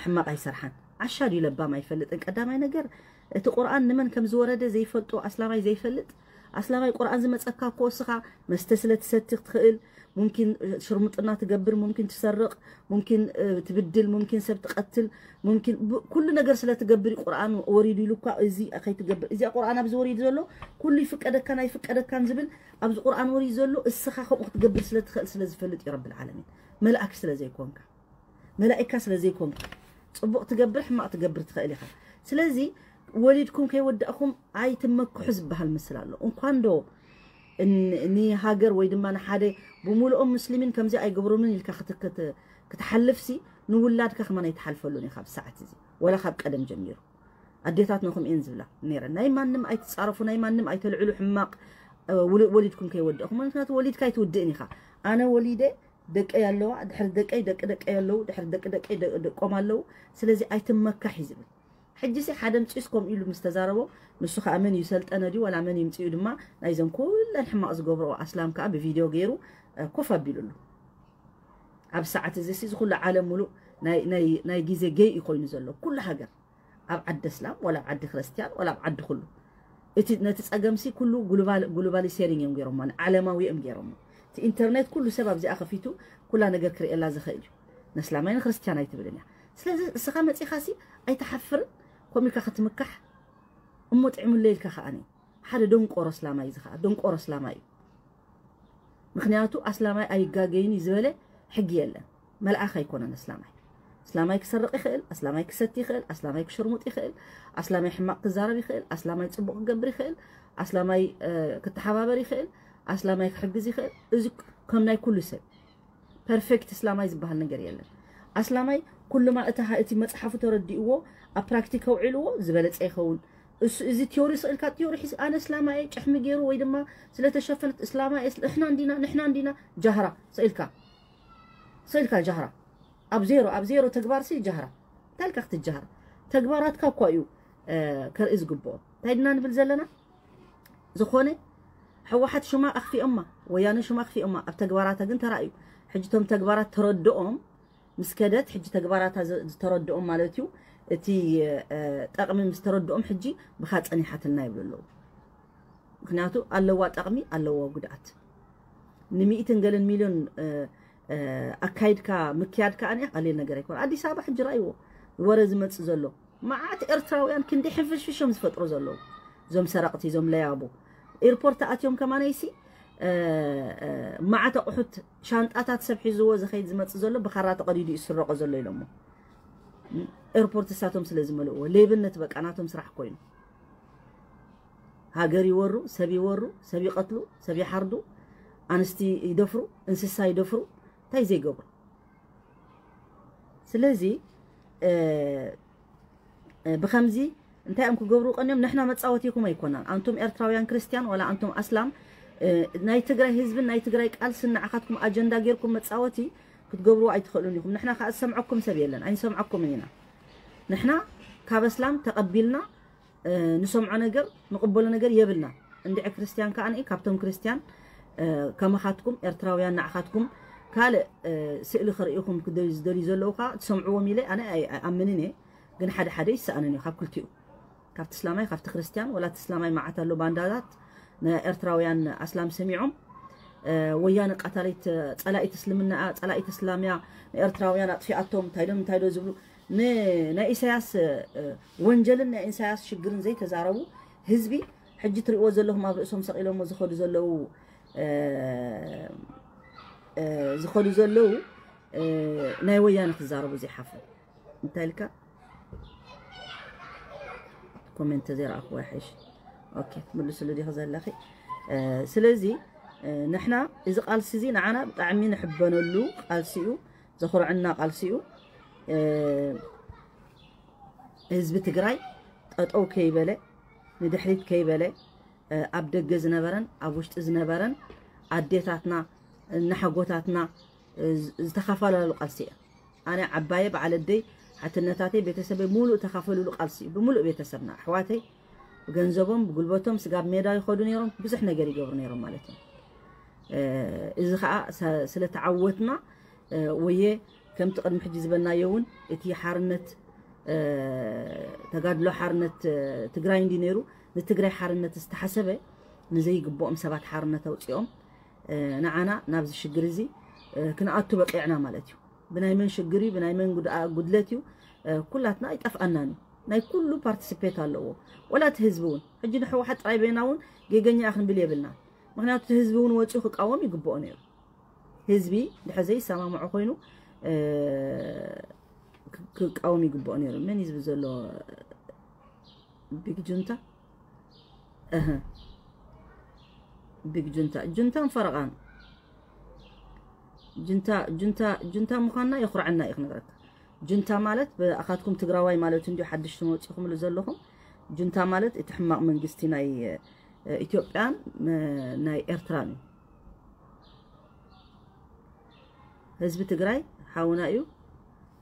ሕማቕ ኣይሰርሓን። ዓሻ ድዩ ለባም ኣይፈልጥን። ቀዳማይ ነገር እቲ ቁርኣን ንመን ከም ዝወረደ ዘይፈልጦ ኣስላማይ ዘይፈልጥ። ኣስላማይ ቁርኣን ዝመፀካ እኮ እስኻ መስተ ስለ ትሰቲ ክትኽእል፣ ሙምኪን ሽርሙጥና ትገብር፣ ሙምኪን ትሰርቕ፣ ሙምኪን ትብድል፣ ሙምኪን ሰብ ትቐትል፣ ሙምኪን ኩሉ ነገር ስለ ትገብር ቁርኣን ወሪዱ ኢሉ እኳ እዚ ከይትገብር። እዚኣ ቁርኣን ኣብዚ ወሪዱ ዘሎ ኩሉ ይፍቀደካን ኣይፍቀደካን ዝብል ኣብዚ ቁርኣን ወሪዱ ዘሎ እስኻ ከምኡ ክትገብር ስለ ትኽእል ስለ ዝፈልጥ እዩ ረብል ዓለሚን። መላእክ ስለ ዘይኮንካ፣ መላእካ ስለ ዘይኮንካ፣ ፅቡቕ ትገብር ሕማቕ ትገብር ትኽእል ኢኻ። ስለዚ ወሊድኩም ከይወዳእኹም ኣይትመክሑ ዝበሃል ምስል ኣሎ። እንኳን ዶ ንሃገር ወይ ድማ ንሓደ ብሙሉኦም ሙስሊሚን ከምዚ ኣይገብሩምን ኢልካ ክትሓልፍሲ ንውላድካ ከማን ኣይትሓልፈሉን ኢኻ። ብሰዓት እዚ ወላ ካብ ቀደም ጀሚሩ ኣዴታትና ከምኡ እየን ዝብላ ነይረን። ናይ ማንም ኣይትፃረፉ፣ ናይ ማንም ኣይተልዕሉ ሕማቕ ወሊድኩም ከይወደእኹም። ምክንያቱ ወሊድካ ኣይትውድእን ኢኻ። ኣነ ወሊደ ደቀይ ኣለዋ፣ ድሕሪ ደቀይ ደቂ ደቀይ ኣለዉ፣ ድሕሪ ደቂ ደቀይ ደቆም ኣለዉ። ስለዚ ኣይትመካሕ እዩ ዝብል። ሕጂ ሲ ሓደ ምፅኡስ ከምኡ ኢሉ ምስ ተዛረቦ፣ ንሱ ከዓ መን እዩ ሰልጠነ ድዩ ወላ መን ይምፅኡ ድማ ናይዘን ኩለን ሕማቕ ዝገብርኦ ኣስላም ከዓ ብቪድዮ ገይሩ ኮፍ ኣቢሉሉ። ኣብ ሰዓት እዚ ሲ ዝኩሉ ዓለም ሙሉእ ናይ ግዜ ገይ እዩ ኮይኑ ዘሎ ኩሉ ሃገር፣ ኣብ ዓዲ እስላም ወላ ኣብ ዓዲ ክርስትያን ወላ ኣብ ዓዲ ኩሉ። እቲ ነቲ ፀገምሲ ኩሉ ግሎባሊ ሴሪንግ እዮም ገይሮሞ፣ ዓለማዊ እዮም ገይሮሞ። እቲ ኢንተርኔት ኩሉ ሰብ ኣብዚኣ ከፊቱ ኩላ ነገር ክርእየላ ዝኽእል እዩ። ነስላማይ ንክርስትያን ኣይትብልን እያ። ስለዚ እስኻ መፂኻሲ ኣይትሓፍርን? ከምኡ ኢልካ ክትምካሕ እሞ ጥዕምለይ ኢልካ ከዓኒ ሓደ ደንቆሮ እስላማይ፣ እዚ ከዓ ደንቆሮ እስላማይ እዩ። ምክንያቱ ኣስላማይ ኣይጋገይን እዩ ዝበለ ሕጊ የለን። መልኣኽ ኣይኮነን ኣስላማይ። ኣስላማይ ክሰርቕ ይኽእል፣ ኣስላማይ ክሰቲ ይኽእል፣ ኣስላማይ ክሽርሙጥ ይኽእል፣ ኣስላማይ ሕማቕ ክዛረብ ይኽእል፣ ኣስላማይ ፅቡቕ ክገብር ይኽእል፣ ኣስላማይ ክተሓባበር ይኽእል፣ ኣስላማይ ክሕግዝ ይኽእል። እዚ ከም ናይ ኩሉ ሰብ ፐርፌክት እስላማይ ዝበሃል ነገር የለን። ኣስላማይ ኩሉማ እቲ እቲ መፅሓፉ ተረዲእዎ ኣብ ፕራክቲክ ከውዕልዎ ዝበለፀ ይኸውን። እሱ እዚ ቲዮሪ ስእልካ ቲዮሪ ሒዝ ኣነ እስላማይ ጭሕሚ ገይሩ ወይ ድማ ስለተሸፈነት እስላማይ ንሕና እንዲና ንሕና እንዲና ጃህራ ስእልካ ስእልካ ጃህራ ኣብ ዜሮ ኣብ ዜሮ ተግባር ሲ ጃህራ እንታይ ኢልካ ክትጃህራ? ተግባራትካ እኳ እዩ ከርኢ ዝግብኦ። እንታይ ድና ንብል ዘለና? ዝኾነ ሕወሓት ሽማ ኣኽፊኦማ፣ ወያነ ሽማ ኣኽፊኦማ፣ ኣብ ተግባራታ ግን ተራእዩ። ሕጂ እቶም ተግባራት ተረድኦም ምስ ከደት ሕጂ ተግባራታ ዝተረድኦም ማለት እዩ። እቲ ጠቕሚ ምስ ተረድኦም ሕጂ ብኻ ፀኒሓትልና ይብሉ ኣለዉ። ምክንያቱ ኣለዋ ጠቕሚ ኣለዋ ጉድኣት። ንሚእትን ገለን ሚልዮን ኣካይድካ ምክያድ ከዓ ቀሊል ነገር ኣይኮነ። ኣዲስ ኣበባ ሕጂ ራእይዎ ወረ ዝመፅእ ዘሎ መዓት ኤርትራውያን ክንዲ ሕንፍሽፍሾም ዝፈጥሩ ዘለዉ እዞም ሰረቕቲ እዞም ለያቡ ኤርፖርት ኣትዮም ከማነይሲ መዓት ኣቑሑት ሻንጣታት ሰብ ሒዝዎ ዝኸይድ ዝመፅእ ዘሎ ብኻራ ተቐዲዱ ይስረቆ ዘሎ ኢሎሞ። ኤርፖርት እሳቶም ስለ ዝመልእዎ ሌብነት በቃ ናቶም ስራሕ ኮይኑ ሃገር ይወሩ፣ ሰብ ይወሩ፣ ሰብ ይቐትሉ፣ ሰብ ይሓርዱ፣ ኣንስቲ ይደፍሩ፣ እንስሳ ይደፍሩ፣ እንታይ ዘይገብሩ። ስለዚ ብከምዚ እንታይ እዮም ክገብሩ ቀንዮም? ንሕና መፃወቲኩም ኣይኮናን። ኣንቱም ኤርትራውያን ክርስትያን ዋላ ኣንቱም ኣስላም ናይ ትግራይ ህዝብን ናይ ትግራይ ቃልስን ንዓኻትኩም ኣጀንዳ ጌርኩም መፃወቲ ክትገብርዎ ኣይትኽእሉን ኢኹም። ንሕና ከዓ ዝሰምዐኩም ሰብ የለን፣ ኣይንሰምዐኩምን ኢና። ንሕና ካብ ኣስላም ተቐቢልና ንሰምዖ ነገር ንቕበሎ ነገር የብልና። እንድዒ ክርስትያን ከዓ ንኢ ካብቶም ክርስትያን ከመኻትኩም ኤርትራውያን ንዓኻትኩም ካልእ ስእሊ ክርእኹም ዝደልዩ ዘለዉ ከዓ ትሰምዕዎም ኢለ ኣነ ኣይኣምንን እየ። ግን ሓደ ሓደ ይሰኣንን እዩ ካብ ክልቲኡ ካብቲ እስላማይ ካብቲ ክርስትያን ወላ እቲ እስላማይ መዓት ኣሎ ባንዳታት ንኤርትራውያን ኣስላም ሰሚዖም ወያነ ቀታሊት ጸላኢት እስልምና ጸላኢት እስላምያ ንኤርትራውያን ኣጥፊኣቶም እንታይ ዶ እንታይ ዶ ዝብሉ ናይ ኢሳያስ ወንጀልን ናይ ኢሳያስ ሽግርን ዘይተዛረቡ ህዝቢ ሕጂ ትሪእዎ ዘለኹም ኣብ ርእሶም ሰቒሎሞ ዝኸዱ ዘለዉ ዝኸዱ ዘለዉ ናይ ወያነ ክዛረቡ ዘይሓፍሩ እንታይ ኢልካ ኮሜንት ዘይረኣኽዎ ይሓይሽ። ኦኬ ትምልስሉ ዲኺ ዘለኺ? ስለዚ ንሕና እዚ ቃልሲ እዚ ንዓና ብጣዕሚ ንሕበነሉ ቃልሲ እዩ፣ ዘኹርዐና ቃልሲ እዩ። ህዝቢ ትግራይ ጠጠው ከይበለ ንድሕሪት ከይበለ ኣብ ደገ ዝነበረን ኣብ ውሽጢ ዝነበረን ኣዴታትና እናሓጎታትና ዝተኻፈላለሉ ቃልሲ እያ። ኣነ ዓባየ በዓል ኣደይ ሓትነታተይ ቤተሰበይ ሙሉእ ተኻፈልሉ ቃልሲ እዩ። ብምሉእ ቤተሰብና ኣሕዋተይ ብገንዘቦም ብጉልበቶም ስጋብ ሜዳ ይኸዱ ነይሮም፣ ብዙሕ ነገር ይገብሩ ነይሮም ማለት እዩ። እዚ ከዓ ስለተዓወትና ወየ ከምቲ ቅድሚ ሕጂ ዝበልናዮ እውን እቲ ሓርነት ተጋድሎ ሓርነት ትግራይ እንዲ ነይሩ ንትግራይ ሓርነት ዝተሓሰበ ንዘይግብኦም ሰባት ሓርነት ኣውፅኦም ንዓና ናብዚ ሽግር እዚ ክንኣቱ በቂዕና ማለት እዩ። ብናይ መን ሽግር እዩ ብናይ መን ጉድለት እዩ ኩላትና ኣይጠፍኣናን እዩ። ናይ ኩሉ ፓርቲስፔት ኣለዎ። ወላ እቲ ህዝቢ እውን ሕጂ ንሕወሓት ጥራይ በይና እውን ጌገኛ ክንብል የብልና። ምክንያቱ እቲ ህዝቢ እውን ወፂኡ ክቃወም ይግብኦ ነይሩ። ህዝቢ ድሕር ዘይሰማምዖ ኮይኑ ክቃወም ይግብኦ ነይሩ። መን እዩ ዝብል ዘሎ ቢግ ጁንታ? እህ ቢግ ጁንታ ጁንታን ፈረቓን ጁንታ ጁንታ ጁንታ ምዃንና የኹርዐና እዩ ክነግረካ። ጁንታ ማለት ብኣኻትኩም ትግራዋይ ማለት እንዲሁ ሓድሽ ትመፅኹምሉ ዘለኹም። ጁንታ ማለት እቲ ሕማቕ መንግስቲ ናይ ኢትዮጵያን ናይ ኤርትራን እዩ። ህዝቢ ትግራይ ሓውና እዩ።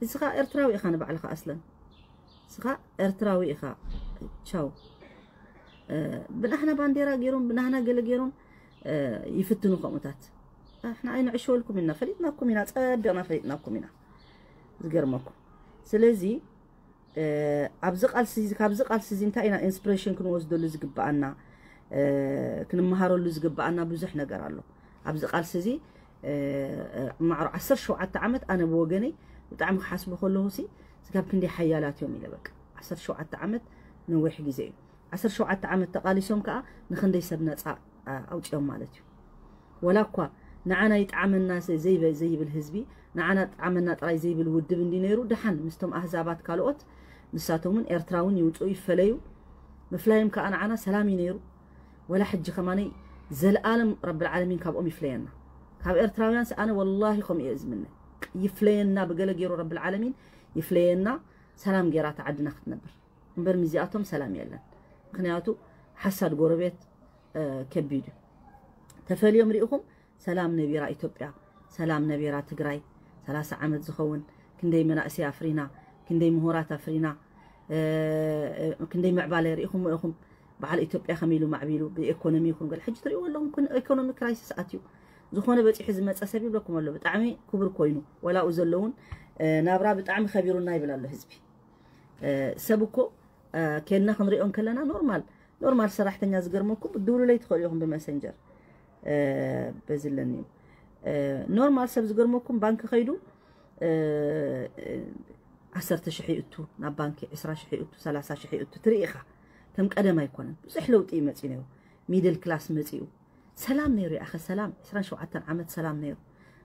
እዚ ከዓ ኤርትራዊ ኢኻ ንባዕልኻ ኣስለን። ንስኻ ኤርትራዊ ኢኻ። ቻው። ብናህና ባንዴራ ገይሮም ብናህና ገለ ገይሮም ይፍትኑ ከምኡታት። ንሕና ኣይንዕሸወልኩም ኢና፣ ፈሊጥናኩም ኢና፣ ጸቢቕና ፈሊጥናኩም ኢና። ዝገርመኩም። ስለዚ ኣብዚ ቃልሲ እዚ ካብዚ ቃልሲ እዚ እንታይ ኢና ኢንስፕሬሽን ክንወስደሉ ዝግብኣና፣ ክንመሃረሉ ዝግብኣና ብዙሕ ነገር ኣሎ። ኣብዚ ቃልሲ እዚ ማዕሮ ዓሰርተ ሸውዓተ ዓመት ኣነ ብወገነይ ብጣዕሚ ክሓስቦ ከለኹ ሲ ስጋብ ክንደይ ሓያላት እዮም ኢለ። በቃ ዓሰርተ ሸውዓተ ዓመት ነዊሕ ግዜ እዩ። ዓሰርተ ሸውዓተ ዓመት ተቓሊሶም ከዓ ንክንደይ ሰብ ነፃ ኣውፅኦም ማለት እዩ። ወላ እኳ ንዓና ይጥዓመና ዘይብል ህዝቢ፣ ንዓና ጥዓመና ጥራይ ዘይብል ውድብ እንዲ ነይሩ፣ ደሓን ምስቶም ኣህዛባት ካልኦት ንሳቶም እውን ኤርትራውን ይውፅኡ ይፈለዩ። ምፍላዮም ከዓ ንዓና ሰላም እዩ ነይሩ። ወላ ሕጂ ከማነይ ዘለኣለም ረብል ዓለሚን ካብኦም ይፍለየና። ካብ ኤርትራውያን ኣነ ወላሂ ከምኡ እየ ዝምነ። ይፍለየና ብገለ ገይሩ ረብል ዓለሚን ይፍለየና። ሰላም ገይራ ተዓድና ክትነብር እምበር ምስዚኣቶም ሰላም የለን። ምክንያቱ ሓሳድ ጎረቤት ከቢድ እዩ። ተፈልዮም ርኢኹም ሰላም ነቢራ ኢትዮጵያ፣ ሰላም ነቢራ ትግራይ። ሰላሳ ዓመት ዝኸውን ክንደይ መናእሰይ ኣፍሪና፣ ክንደይ ምሁራት ኣፍሪና፣ ክንደይ ምዕባለ ርኢኹም ኢኹም። በዓል ኢትዮጵያ ከመይ ኢሉ ማዕቢሉ ብኢኮኖሚ ይኹን ገለ። ሕጂ ትሪእዎ ኣለኹም ኢኮኖሚ ክራይሲስ ኣትዩ ዝኾነ በፂሑ ዝመፀ ሰብ ይብለኩም ኣሎ ብጣዕሚ ክቡር ኮይኑ፣ ወላኡ ዘለውን ናብራ ብጣዕሚ ከቢሩና ይብል ኣሎ ህዝቢ። ሰብ እኮ ኬድና ክንሪኦ እንከለና ኖርማል ኖርማል ሰራሕተኛ ዝገርመኩም ድውሉለይ ትኽእሉ ኢኹም ብመሰንጀር በዝለኒ ኖርማል ሰብ ዝገርመኩም ባንክ ከይዱ ዓሰርተ ሽሕ ይእቱ ናብ ባንኪ ዕስራ ሽሕ ይእቱ ሰላሳ ሽሕ ይእቱ ትርኢ ኢኻ። ከም ቀደም ኣይኮነን። ብዙሕ ለውጢ እዩ መፂኡ ነይሩ። ሚድል ክላስ መፂኡ ሰላም ነይሩ። ያኸ ሰላም ዕስራን ሸውዓተን ዓመት ሰላም ነይሩ።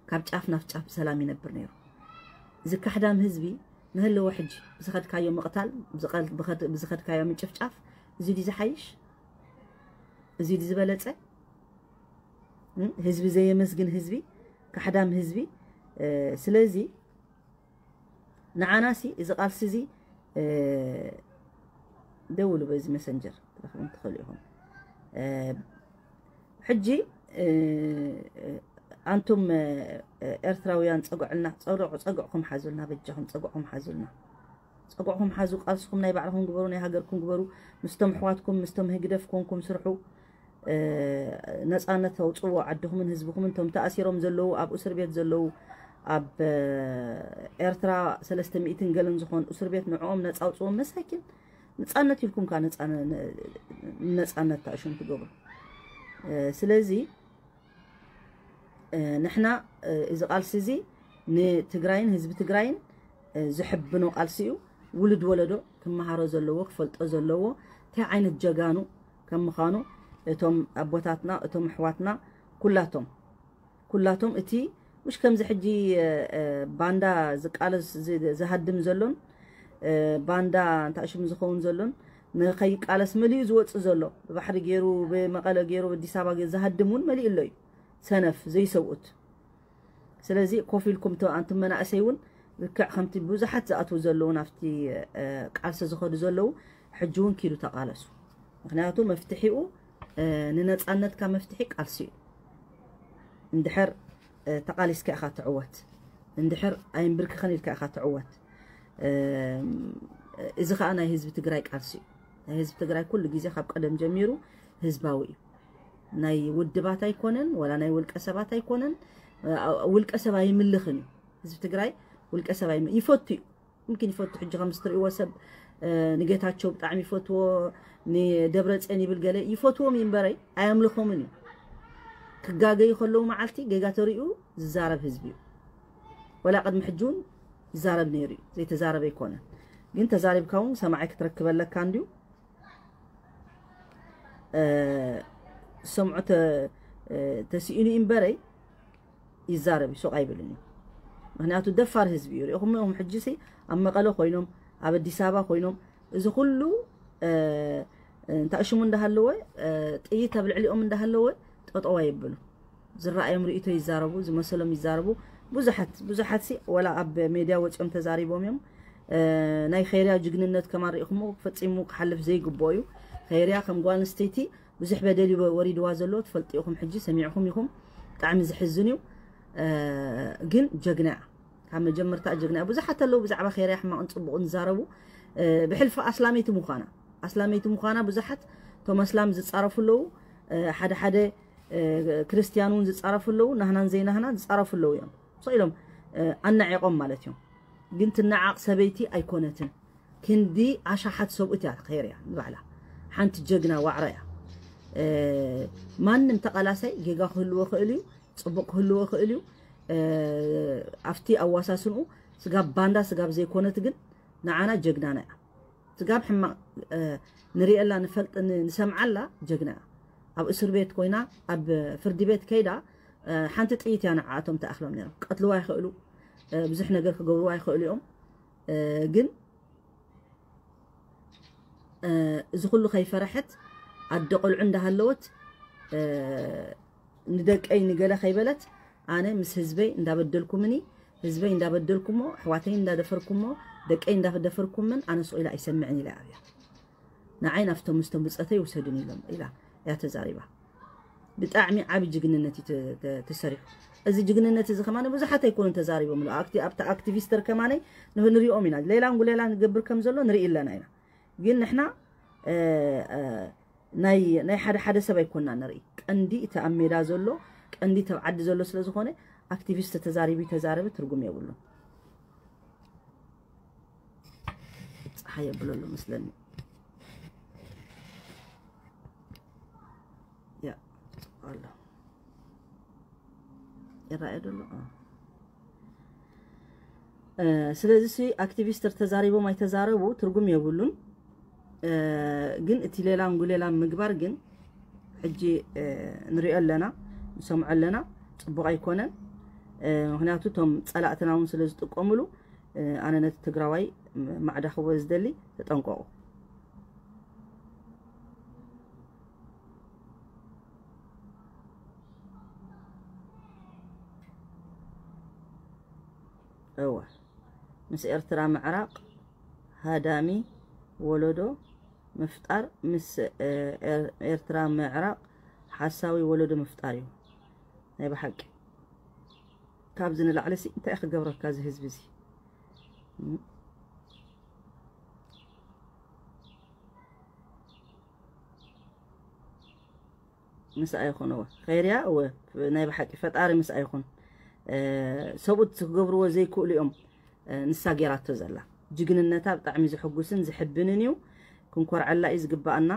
ካብ ጫፍ ናብ ጫፍ ብሰላም ይነብር ነይሩ። እዚ ካሕዳም ህዝቢ ንህልዎ ሕጂ ብዝኸድካዮ ምቕታል ብዝኸድካዮ ምጭፍጫፍ እዚ ድዩ ዝሓይሽ? እዚ ድዩ ዝበለፀ? ህዝቢ ዘየመስግን ህዝቢ፣ ካሕዳም ህዝቢ። ስለዚ ንዓናሲ እዚ ቃልሲ እዚ ደውሉ በዚ መሰንጀር ትረኽቡን ትኽእሉ ኢኹም። ሕጂ ኣንቱም ኤርትራውያን ፀጉዕልና ፀጉዕ ፀጉዕኩም ሓዙልና በጃኹም ፀጉዕኩም ሓዙልና። ፀጉዕኩም ሓዙ ቃልስኹም ናይ ባዕልኹም ግበሩ ናይ ሃገርኩም ግበሩ። ምስቶም ኣሕዋትኩም ምስቶም ህግደፍ ኮንኩም ስርሑ። ነፃነት ኣውፅዎ ዓድኹምን ህዝብኹምን እቶም ተኣሲሮም ዘለዉ ኣብ እስር ቤት ዘለዉ ኣብ ኤርትራ ሰለስተ ሚእትን ገለን ዝኾኑ እስር ቤት ንዕኦም ነፃ ኣውፅዎም መሳኪን። ነፃነት ኢልኩም ከ ነፃነት ተእሽም ትገብሩ። ስለዚ ንሕና እዚ ቃልሲ እዚ ንትግራይን ህዝቢ ትግራይን ዝሕብኖ ቃልሲ እዩ። ውሉድ ወለዶ ክመሃሮ ዘለዎ ክፈልጦ ዘለዎ እንታይ ዓይነት ጀጋኑ ከም ምዃኑ እቶም ኣቦታትና እቶም ኣሕዋትና ኩላቶም ኩላቶም እቲ ምሽ ከምዚ ሕጂ ባንዳ ዝቃለስ ዝሃድም ዘሎን ባንዳ እንታይ ሽም ዝኸውን ዘሎን ንኸይቃለስ መሊኡ ዝወፅእ ዘሎ ብባሕሪ ገይሩ ብመቐለ ገይሩ ኣዲስ ኣበባ ገይሩ ዝሃድም እውን መሊኡ ኣሎ እዩ። ሰነፍ ዘይሰብኡት። ስለዚ ኮፍ ኢልኩም እቶ ኣንቱም መናእሰይ እውን ልክዕ ከምቲ ብዙሓት ዝኣትዉ ዘለዉ ናብቲ ቃልሲ ዝኸዱ ዘለዉ ሕጂ እውን ኪዱ ተቃለሱ። ምክንያቱ መፍትሒኡ ንነፃነትካ መፍትሒ ቃልሲ እዩ። እንድሕር ተቃሊስካ ኢኻ ትዕወት፣ እንድሕር ኣይንብርክኸን ኢልካ ኢኻ ትዕወት። እዚ ከዓ ናይ ህዝቢ ትግራይ ቃልሲ እዩ። ናይ ህዝቢ ትግራይ ኩሉ ግዜ ካብ ቀደም ጀሚሩ ህዝባዊ እዩ። ናይ ውድባት ኣይኮነን ወላ ናይ ውልቀ ሰባት ኣይኮነን። ውልቀ ሰብ ኣይምልኽን እዩ። ህዝቢ ትግራይ ውልቀ ሰብ ኣይም ይፈቱ እዩ። ምምኪን ይፈቱ ሕጂ ከም ዝትርእይዎ ሰብ ንጌታቸው ብጣዕሚ ይፈትዎ፣ ንደብረፅዮን ይብል ገለ ይፈትዎም እዩ እምበረይ ኣየምልኾምን እዩ። ክጋገዩ ከለዉ መዓልቲ ጌጋ ተሪኡ ዝዛረብ ህዝቢ እዩ። ወላ ቅድሚ ሕጂ እውን ይዛረብ ነይሩ እዩ፣ ዘይተዛረበ ኣይኮነን። ግን ተዛሪብካ እውን ሰማዓይ ክትረክብ ኣለካ እንድዩ። ሰምዑ ተስኢኑ እዩ እምበረይ ይዛረብ እዩ፣ ሱቕ ኣይብልን እዩ። ምክንያቱ ደፋር ህዝቢ እዩ። ሪኢኹም እዮም ሕጂ ሲ ኣብ መቐለ ኮይኖም ኣብ ኣዲስ ኣበባ ኮይኖም እዚ ኩሉ እንታይ ሽሙ እንዳሃለወ ጥይት ኣብ ልዕሊኦም እንዳሃለወ ጠጠው ኣይብሉ። ዝረኣዮም ርእይቶ ይዛረቡ፣ ዝመሰሎም ይዛረቡ። ብዙሓት ብዙሓት ሲ ወላ ኣብ ሜድያ ወፂኦም ተዛሪቦም እዮም። ናይ ኸይርያ ጅግንነት ከማን ሪኢኹሞ ፈፂሙ ክሓልፍ ዘይግብኦ እዩ። ኸይርያ ከም ጓል ኣንስተይቲ ብዙሕ በደል እዩ ወሪድዋ ዘሎ ትፈልጡ ኢኹም፣ ሕጂ ሰሚዕኹም ኢኹም። ብጣዕሚ ዝሕዝን እዩ። ግን ጀግና እያ፣ ካብ መጀመርታ ጀግና እያ። ብዙሓት ኣለዉ ብዛዕባ ኸይርያ ሕማቕን ፅቡቕን ዝዛረቡ። ብሕልፊ ኣስላመይቲ ምዃና ኣስላመይቲ ምዃና ብዙሓት እቶም ኣስላም ዝጻረፉ ኣለዉ። ሓደ ሓደ ክርስትያን እውን ዝጻረፉ ኣለዉ። ናህናን ዘይናህናን ዝጻረፉ ኣለዉ እዮም። ስቕ ኢሎም ኣናዒቖም ማለት እዮም። ግን ትነዓቕ ሰበይቲ ኣይኮነትን። ክንዲ ኣሻሓት ሰብኡት እያ ከይር እያ ንባዕላ። ሓንቲ ጀግና ዋዕሮ እያ። ማንም ተቓላሳይ ጌጋ ክህልዎ ክእል እዩ፣ ጽቡቕ ክህልዎ ክእል እዩ። ኣብቲ ኣዋሳስንኡ ስጋብ ባንዳ ስጋብ ዘይኮነት ግን ንዓና ጀግናና እያ። ስጋብ ሕማቕ ንሪኤላ ንፈልጥ ንሰምዓላ ጀግና እያ። ኣብ እስር ቤት ኮይና ኣብ ፍርዲ ቤት ከይዳ ሓንቲ ጥይት እያ ንዓኣቶም ትኣኽሎም ነይሮም። ክቀትልዋ ይኽእሉ፣ ብዙሕ ነገር ክገብርዋ ይኽእሉ እዮም። ግን እዚ ኩሉ ከይፈረሐት ኣደ ቆልዑ እንዳሃለወት ንደቀይ ንገለ ከይበለት ኣነ ምስ ህዝበይ እንዳበደልኩምኒ ህዝበይ እንዳበደልኩሞ ኣሕዋተይ እንዳደፈርኩሞ ደቀይ እንዳደፈርኩምን ኣነ ስቕ ኢለ ኣይሰምዕን ኢለ ኣብያ። ንዓይ ናብቶም ምስቶም ብፀተይ ውሰዱን ኢሎም ኢላ እያ ተዛሪባ። ብጣዕሚ ዓቢ ጅግንነት እዩ ተሰሪሑ። እዚ ጅግንነት እዚ ከማነ ብዙሓት ኣይኮኑን ተዛሪቦምሉ። ኣብቲ ኣክቲቪስተር ከማነ ንሪኦም ኢና። ሌላን ጉሌላን ንገብር ከም ዘሎ ንርኢ ኣለና ኢና። ግን ንሕና ናይ ሓደ ሓደ ሰብ ኣይኮና ንርኢ። ቀንዲ እቲ ኣብ ሜዳ ዘሎ ቀንዲ ተብ ዓዲ ዘሎ ስለ ዝኾነ ኣክቲቪስት ተዛሪቡ ተዛረበ ትርጉም የብሉን። ፀሓይ የብለሉ መስለኒ። ያ ኣሎ ይረኣየ ደሎ ስለዚ ሲ ኣክቲቪስት ተዛሪቦም ኣይተዛረቡ ትርጉም የብሉን። ግን እቲ ሌላን ጉሌላን ምግባር ግን ሕጂ ንሪኦ ኣለና፣ ንሰምዖ ኣለና። ፅቡቕ ኣይኮነን። ምክንያቱ እቶም ፀላእትና እውን ስለ ዝጥቀምሉ ኣነ ነቲ ትግራዋይ ማዕዳ ክወ ዝደሊ ተጠንቀቑ። እወ ምስ ኤርትራ ምዕራቕ ሃዳሚ ወለዶ ምፍጣር ምስ ኤርትራ ምዕራቕ ሓሳዊ ወለዶ ምፍጣር እዩ። ናይ ብሓቂ ካብዚ ንላዕሊ ሲ እንታይ ክገብረካ እዚ ህዝቢ እዚ? ምስ ኣይኹን እወ ኸይርያ እወ ናይ ብሓቂ ፈጣሪ ምስ ኣይኹን ሰብኡት ክገብርዎ ዘይክእሉ እዮም። ንሳ ጌራቶ ዘላ ጅግንነታ ብጣዕሚ ዝሕጉስን ዝሕብንን እዩ። ክንኮርዐላ እዩ ዝግባኣና።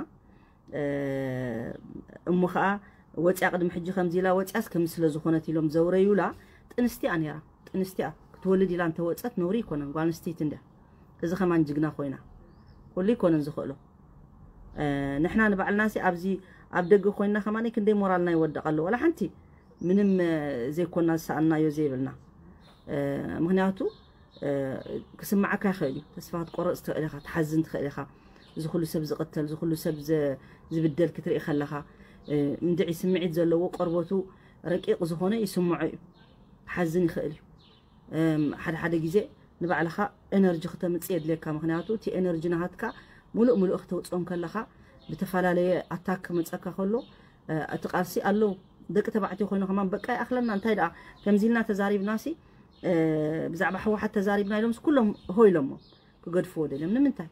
እሞ ኸዓ ወፅያ ቅድሚ ሕጂ ከምዚ ኢላ ወፅያስ ከም ስለ ዝኾነት ኢሎም ዘውረዩላ። ጥንስቲ እያ ነይራ። ጥንስቲ እያ ክትወልድ ኢላ እንተወፀት ነውሪ ይኮነን። ጓል ኣንስተይቲ እንድያ። እዚ ከማን ጅግና ኮይና ኩሉ ይኮነን ዝኽእሎ። ንሕና ንባዕልና ሲ ኣብዚ ኣብ ደገ ኮይና ከማን ክንደይ ሞራልና ይወድቕ ኣሎ። ዋላ ሓንቲ ምንም ዘይኮና ዝሰኣናዮ ዘይብልና። ምክንያቱ ክስማዓካ ይኽእል እዩ። ተስፋ ክትቆረፅ ትኽእል ኢኻ፣ ትሓዝን ትኽእል ኢኻ። እዚ ኩሉ ሰብ ዝቕተል፣ እዚ ኩሉ ሰብ ዝብደል ክትርኢ ከለኻ እንድዒ ስምዒት ዘለዎ ቆርበቱ ረቂቕ ዝኾነ ይስምዖ እዩ። ክሓዝን ይኽእል እዩ። ሓደ ሓደ ግዜ ንባዕልኻ ኤነርጂ ክተምፅእ የድልየካ። ምክንያቱ እቲ ኤነርጂ ናሃትካ ሙሉእ ሙሉእ ክተውፅኦ ከለኻ ብተፈላለየ ኣታክ ክመፀካ ከሎ እቲ ቃልሲ ኣለዉ። ደቂ ተባዕትዮ ኮይኑ ከማን በቃ ይኣኽለና እንታይ ደኣ ከምዚ ኢልና ተዛሪብናሲ ብዛዕባ ህወሓት ተዛሪብና ኢሎምስ ኩሎም ሆ ኢሎሞ ክገድፍዎ ደልዮም ንምንታይ?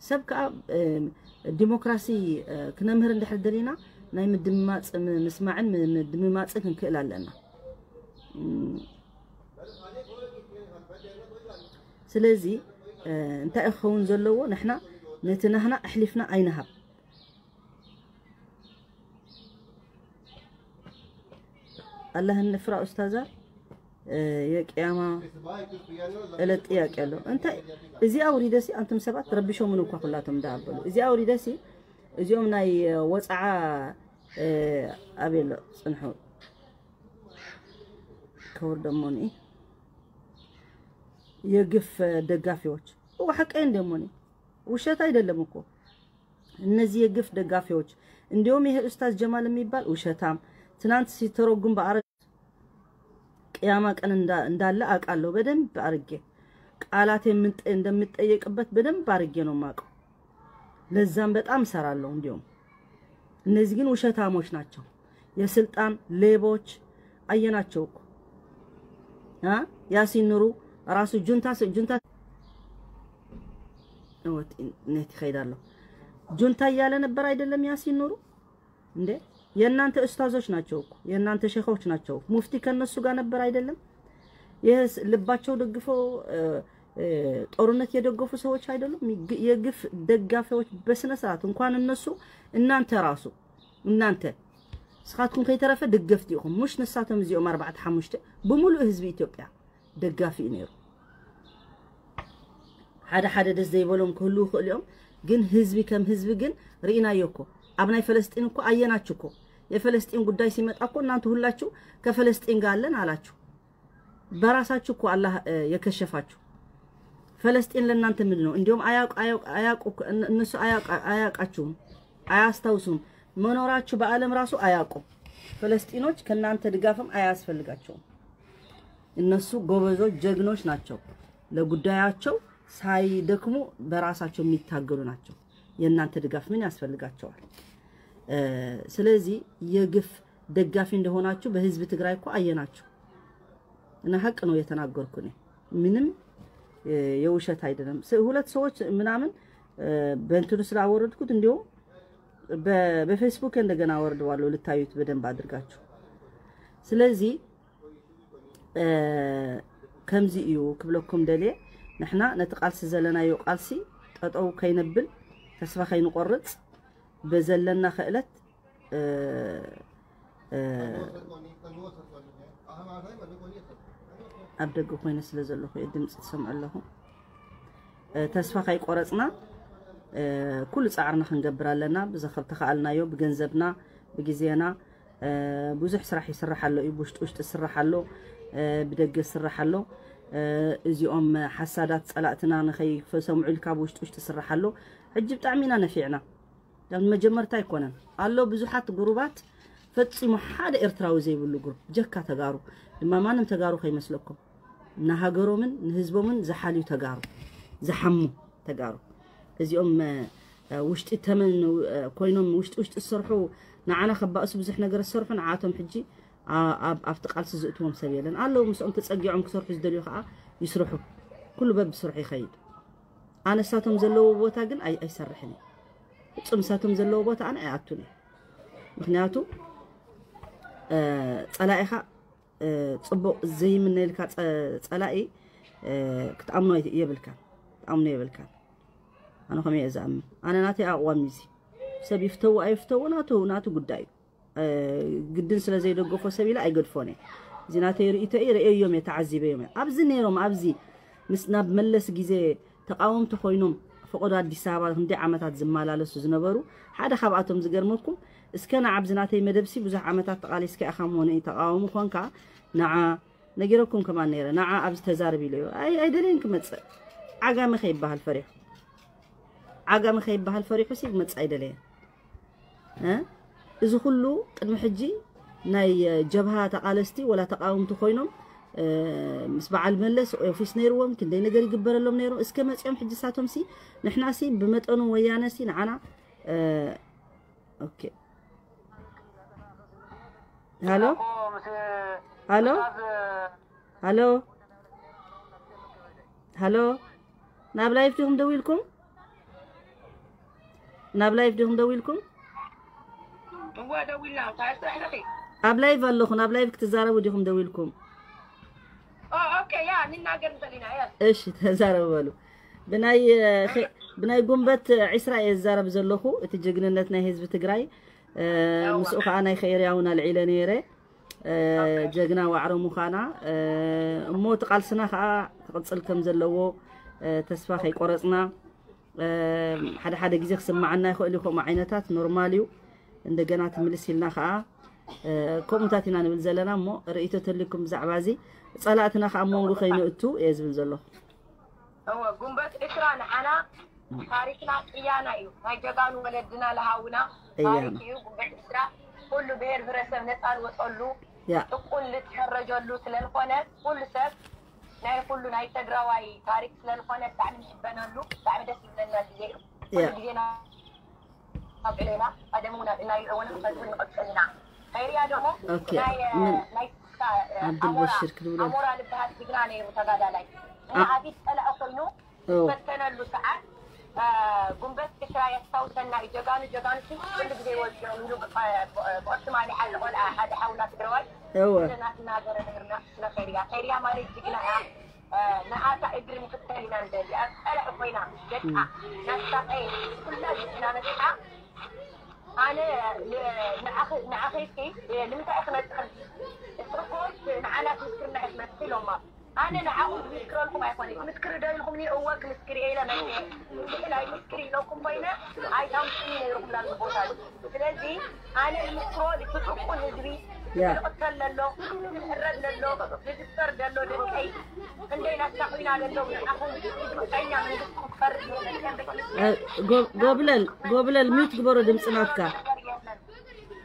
ሰብ ከዓ ዲሞክራሲ ክነምህር እንድሕር ደሊና ናይ ምድምማፅ ምስማዕን ምድምማፅን ክንክእል ኣለና። ስለዚ እንታይ ክኸውን ዘለዎ ንሕና ነቲ ናህና ኣሕሊፍና ኣይንሃብ። ኣላህ እንፍራ ኡስታዛ። የቅያማ እለት ጥያቄ ኣሎ እንታይ? እዚኣ ውሪደሲ ኣንቱም ሰባት ረቢሾምን እኳ ኩላቶም እንዳበሉ እዚኣ ውሪደሲ እዚኦም ናይ ወፅዓ ኣቤሎ ፅንሑ ከውርደሞኒ የግፍ ደጋፊዎች እዋ ሓቀይ እንደሞኒ ውሸት አይደለም እኮ እነዚህ የግፍ ደጋፊዎች። እንዲሁም ይሄ ኡስታዝ ጀማል የሚባል ውሸታም ትናንት ሲተረጉም በአረ ቅያማ ቀን እንዳለ አውቃለሁ በደንብ አርጌ ቃላቴ እንደምጠየቅበት በደንብ አርጌ ነው የማውቀው። ለዛም በጣም እሰራለሁ። እንዲሁም እነዚህ ግን ውሸታሞች ናቸው፣ የስልጣን ሌቦች። አየናቸው እኮ ያሲን ኑሩ ራሱ ጁንታ ጁንታ እወት፣ ኔት ይኸይድ ኣሎ። ጁንታ እያለ ነበር አይደለም ያሲን ኑሩ? እንዴ፣ የእናንተ ኡስታዞች ናቸው እኮ፣ የእናንተ ሼኾች ናቸው። ሙፍቲ ከነሱ ጋር ነበር አይደለም? ይህ ልባቸው ደግፎ ጦርነት የደገፉ ሰዎች አይደሉም? የግፍ ደጋፊዎች በስነ ስርዓት እንኳን እነሱ፣ እናንተ ራሱ፣ እናንተ እስኻትኩም ከይተረፈ ደገፍቲ ኢኹም። ሙሽ ንሳቶም እዚኦም ኣርባዕተ ሓሙሽተ ብምሉእ ህዝቢ ኢትዮጵያ ደጋፊ እዩ ነይሩ። ሓደ ሓደ ደስ ዘይበሎም ክህልዉ ይኽእሉ እዮም፣ ግን ህዝቢ ከም ህዝቢ ግን ርኢናዮ እኮ። ኣብ ናይ ፈለስጢን እኮ ኣየናችሁ እኮ። የፈለስጢን ጉዳይ ሲመጣ እኮ እናንተ ሁላችሁ ከፈለስጢን ጋር አለን አላችሁ። በራሳችሁ እኮ አላህ የከሸፋችሁ። ፈለስጢን ለእናንተ ምንድን ነው? እንዲሁም አያውቁ አያውቁ እነሱ አያውቃችሁም፣ አያስታውሱም። መኖራችሁ በአለም ራሱ አያውቁም። ፈለስጢኖች ከእናንተ ድጋፍም አያስፈልጋቸውም። እነሱ ጎበዞች ጀግኖች ናቸው። ለጉዳያቸው ሳይደክሙ በራሳቸው የሚታገሉ ናቸው። የእናንተ ድጋፍ ምን ያስፈልጋቸዋል? ስለዚህ የግፍ ደጋፊ እንደሆናችሁ በህዝብ ትግራይ እኮ አየናችሁ። እና ሀቅ ነው የተናገርኩ እኔ። ምንም የውሸት አይደለም። ሁለት ሰዎች ምናምን በእንትኑ ስላወረድኩት እንዲሁም በፌስቡክ እንደገና አወርደዋለሁ ልታዩት በደንብ አድርጋችሁ። ስለዚህ ከምዚ እዩ ክብለኩም ደልየ። ንሕና ነቲ ቃልሲ ዘለናዮ ቃልሲ ጠጠው ከይነብል፣ ተስፋ ከይንቆርጽ፣ በዘለና ክእለት ኣብ ደገ ኮይነ ስለ ዘለኹ እየ ድምፂ ትሰምዑ ኣለኹ። ተስፋ ከይቆረፅና ኩሉ ፃዕርና ክንገብር ኣለና። ብዘኸብ ተኸኣልናዮ ብገንዘብና፣ ብግዜና፣ ብዙሕ ስራሕ ይስራሕ ኣሎ እዩ። ብውሽጢ ውሽጢ ይስራሕ ኣሎ፣ ብደገ ይስራሕ ኣሎ። እዚኦም ሓሳዳት ፀላእትና ንኸይሰምዑ ኢልካ ብውሽጢ ውሽጢ ይስራሕ ኣሎ። ሕጂ ብጣዕሚ ኢና ነፊዕና። መጀመርታ ኣይኮነን ኣሎ ብዙሓት ጉሩባት ፈጺሙ ሓደ ኤርትራዊ ዘይብሉ ጉሩፕ ጀካ ተጋሩ ድማ ማንም ተጋሩ ከይመስለኩም። ንሃገሮምን ንህዝቦምን ዝሓልዩ ተጋሩ፣ ዝሓሙ ተጋሩ። እዚኦም ውሽጢ ተመን ኮይኖም ውሽጢ ውሽጢ ዝሰርሑ፣ ንዓና ከባእሱ ብዙሕ ነገር ዝሰርሑ፣ ንዓቶም ሕጂ ኣብቲ ቃልሲ ዝእትዎም ሰብ የለን። ኣለዉ ምስኦም ተጸጊዖም ክሰርሑ ዝደልዩ ከዓ ይስርሑ። ኩሉ በብስርሑ ይኸይድ። ኣነ እሳቶም ዘለዎ ቦታ ግን ኣይሰርሕን እየ። ፍጹም እሳቶም ዘለዎ ቦታ ኣነ ኣይኣቱን እየ። ምክንያቱ ጸላኢኻ ጽቡቕ ዘይምነየልካ ጸላኢ ክትኣምኖ የብልካን። ክትኣምኖ የብልካን። ኣነ ከመይ እየ ዝኣምን? ኣነ ናተይ ኣቕዋም እዩ እዚ። ሰብ ይፍተው ኣይፍተው ናቱ ናቱ ጉዳይ እዩ። ግድን ስለ ዘይደገፎ ሰብ ኢለ ኣይገድፎን እየ። እዚ ናተይ ርእይቶ እዩ። ርእየዮም እየ፣ ተዓዚበዮም እየ። ኣብዚ ነይሮም፣ ኣብዚ ምስ ናብ መለስ ግዜ ተቃወምቲ ኮይኖም ፈቆዶ ኣዲስ ኣበባ ክንደይ ዓመታት ዝመላለሱ ዝነበሩ፣ ሓደ ካብኣቶም ዝገርመኩም፣ እስከ ንዓ ኣብዚ ናተይ መደብሲ ብዙሕ ዓመታት ተቃሊስካ ኢኻ እሞ ንኢ ተቃዋሚ ኮንካ ንዓ ነጊረኩም ከማን ነይረ፣ ንዓ ኣብዚ ተዛረብ ኢለዮ። ኣይ ኣይደለይን ክመጽእ። ዓጋመ ከይበሃል ፈሪሑ፣ ዓጋመ ከይበሃል ፈሪሑ ሲ ክመጽእ ኣይደለየን። እዚ ኩሉ ቅድሚ ሕጂ ናይ ጀብሃ ተቃለስቲ ወላ ተቃወምቲ ኮይኖም ምስ በዓል መለስ ኦፊስ ነይርዎም፣ ክንደይ ነገር ይግበረሎም ነይሩ። እስከ መጺኦም ሕጂ ሳቶም ሲ ንሕና ሲ ብመጠኑ ወያነ ሲ ንዓና ኦኬ። ሃሎ ሃሎ ሃሎ ሃሎ፣ ናብ ላይፍ ዲኹም ደዊልኩም? ናብ ላይፍ ዲኹም ደዊልኩም? እወ ደዊልና። እንታይ ስራሕ ኢኺ? ኣብ ላይፍ ኣለኹ። ናብ ላይፍ ክትዛረቡ ዲኹም ደዊልኩም? ኦ ኦኬ፣ ያ ንናገር ንኽእል ኢና። ያ እሺ፣ ተዛረቡ በሉ። ብናይ ብናይ ጉንበት ዒስራ እየ ዝዛረብ ዘለኹ። እቲ ጅግንነት ናይ ህዝቢ ትግራይ ምስኡ ከዓ ናይ ከኤርያ እውን ኣልዒለ ነይረ። ጀግና ዋዕሮ ምዃና እሞ እቲ ቃልስና ከዓ ክቕፅል ከም ዘለዎ ተስፋ ከይቆረፅና ሓደ ሓደ ግዜ ክስማዓና ይኽእል እዩ። ከምኡ ዓይነታት ኖርማል እዩ። እንደገና ትምልስ ኢልና ከዓ ከምኡታት ኢና ንብል ዘለና እሞ ርእይቶ ተልኩም ብዛዕባ እዚ ጸላእትና ከዓ ኣብ መንጎ ከይንእቱ እየ ዝብል ዘለኹ። እወ ጉንበት ዕስራ ንዓና ታሪክና ቅያና እዩ። ናይ ጀጋኑ ወለድና ለሃውና እያ። ታሪክ እዩ። ጉንበት ዕስራ ኩሉ ብሔር ብረሰብ ነፃ ዝወፀሉ ያ። ጭቁን ልትፈረጀሉ ስለልኾነ ኩሉ ሰብ ናይ ኩሉ ናይ ትግራዋይ ታሪክ ስለልኾነ ብጣዕሚ ንሕበነሉ ብጣዕሚ ደስ ይብለና ግዜ እዩ። ኩሉ ያ። ግዜና ኣብ ዕሌና ቀደም እውን እናይልዕወነ ክንፈልጥ ንቐፅል ኢና። ከይርያ ደሞ ኦኬ፣ ናይ ምን ናይ ዓብዱልበሽር ክድውለሉ? ኣሞራ ዝበሃል ጅግና ነይሩ ተጋዳላይ። አ- ንዓቢድ ፀላኢ ኮይኑ እዎ። ዝፈተነሉ ሰዓት ጉንበት ዕስራ የስታውሰና እዩ። ጀጋኑ ጀጋኑ ስም ኩሉ ግዜ ይወፅኦም ኢሉ ብቆርሲ ማሊ ሓደ ቆልዓ ሓደ ሓውና ትግራዋይ እወ። ናትናገረ ነርና ስለ ኸይርያ ኸይርያ ማለት ጅግና እያ። ንኣታ እግሪ ንክተል ኢና ንደሊ ኣብ ፀላኢ ኮይና ደቃ ናሳቀየ ኩላ ጅግና ነስሓ ኣነ ንዓኺ እስኪ ንምንታይ ክመፅእ እስኮስ ንዓና ትምስክርና ኢኽመፅእ ኢሎማ ኣነ ንዓኹም ክምስክረልኩም ኣይኮነ ክምስክር ደልኩም እወ ክምስክር እየ ኢለ መፅእ ስሕል ኣይምስክር ኢለኩም ኮይነ ኣይታምፅኒ ነይርኩም ናብ ቦታ ስለዚ ኣነ ንምስክሮ ዝፍፅቁን ህዝቢ ዝቅተል ዘሎ ዝምዕረድ ዘሎ ዝድፈር ዘሎ ደቀይ ክንደይ ናሳቑና ዘሎ ንዓኹም ብዝግበኛ መንግስቲ ክፈርድ ጎብለል ጎብለል ሚዩት ግበሮ ድምፂ ናትካ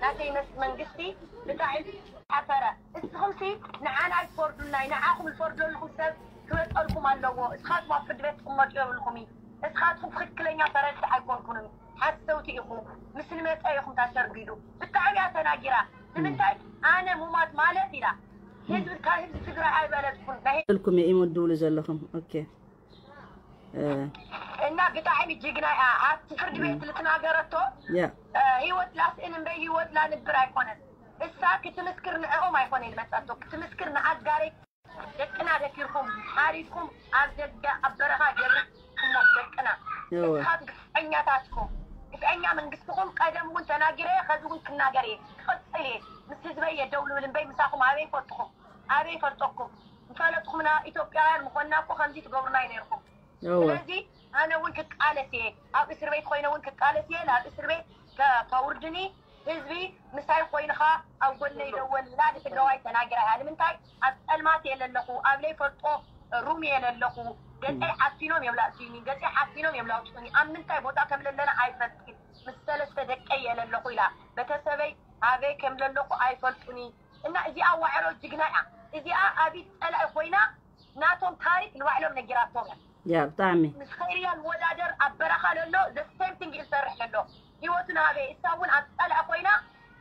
ናተይ መንግስቲ ብጣዕሚ ሓፈረ እስኹምሲ ንዓና ይፈርዱናይ ንዓኹም ዝፈርደልኩም ሰብ ክበጠልኩም ኣለዎ እስኻትኩም ኣብ ፍርዲ ቤት ትቕመጡ የብልኩም እስኻትኩም ትኽክለኛ ፈረድቲ ኣይኮንኩንም ሓሰውቲ ኢኹም ምስ ንመፀ ኢኹም ታሰርጊዱ ብጣዕሚ እያ ተናጊራ ንምንታይ ኣነ ሙማት ማለት ኢላ ህዝቢ ካብ ህዝቢ ትግራይ ኣይበለፅኩን ናይ ልኩም የኢሞ ድብሉ ዘለኹም ኦኬ እና ብጣዕሚ ጅግና እያ ኣብቲ ፍርዲ ቤት ልትናገረቶ ያ ህይወት ላስእን እምበይ ህይወት ላንብር ኣይኮነን እሳ ክትምስክር ንዕኦም ኣይኮነ ልመፀቶ ክትምስክር ንኣጋረይ ደቅና ደኪርኩም ሓሪድኩም ኣብ ደገ ኣብ በረኻ ገብርኩሞ ደቅና እወ። እስኻት ግፍዐኛታትኩም ግፍዐኛ መንግስትኹም ቀደም እውን ተናጊረ ከዚ እውን ክናገር እየ ክቐፅል እየ ምስ ህዝበይ እየ ደው ልብል እምበይ ምሳኹም ኣበይ ፈልጥኹም ኣበይ ፈልጠኩም ምፈለጥኹምና ኢትዮጵያውያን ምኾንና እኮ ከምዚ ትገብሩና እዩ ነይርኩም እወ። ስለዚ ኣነ እውን ክቃለስ እየ ኣብ እስር ቤት ኮይነ እውን ክቃለስ እየ ናብ እስር ቤት ከ- ከውርድኒ ህዝቢ ምሳይ ኮይንኻ ኣብ ጎነይ ደወል ላዲ ትግራዋይ ተናጊራ እያ ንምንታይ ኣብ ፀልማት እየ ለለኹ ኣብ ለይፈልጦ ሩም እየ ለለኹ ገፀይ ሓፊኖም እዮም ላእትዩኒ ገፀይ ሓፊኖም እዮም ላውፅኡኒ ኣብ ምንታይ ቦታ ከም ለለና ኣይፈልጥን ምስ ሰለስተ ደቀይ እየ ለለኹ ኢላ ቤተሰበይ ኣበይ ከም ለለኹ ኣይፈልጡኒ እና እዚኣ ዋዕሮ ጅግና እያ እዚኣ ኣብይ ፀላኢ ኮይና ናቶም ታሪክ ንባዕሎም ነጊራቶም እያ ያ ብጣዕሚ ምስ ኸይርያ ልወዳደር ኣብ በረኻ ለሎ the same thing እዩ ዝሰርሕ ለሎ ህይወቱ ንሃበ እሳ እውን ኣብ ፀላኢ ኮይና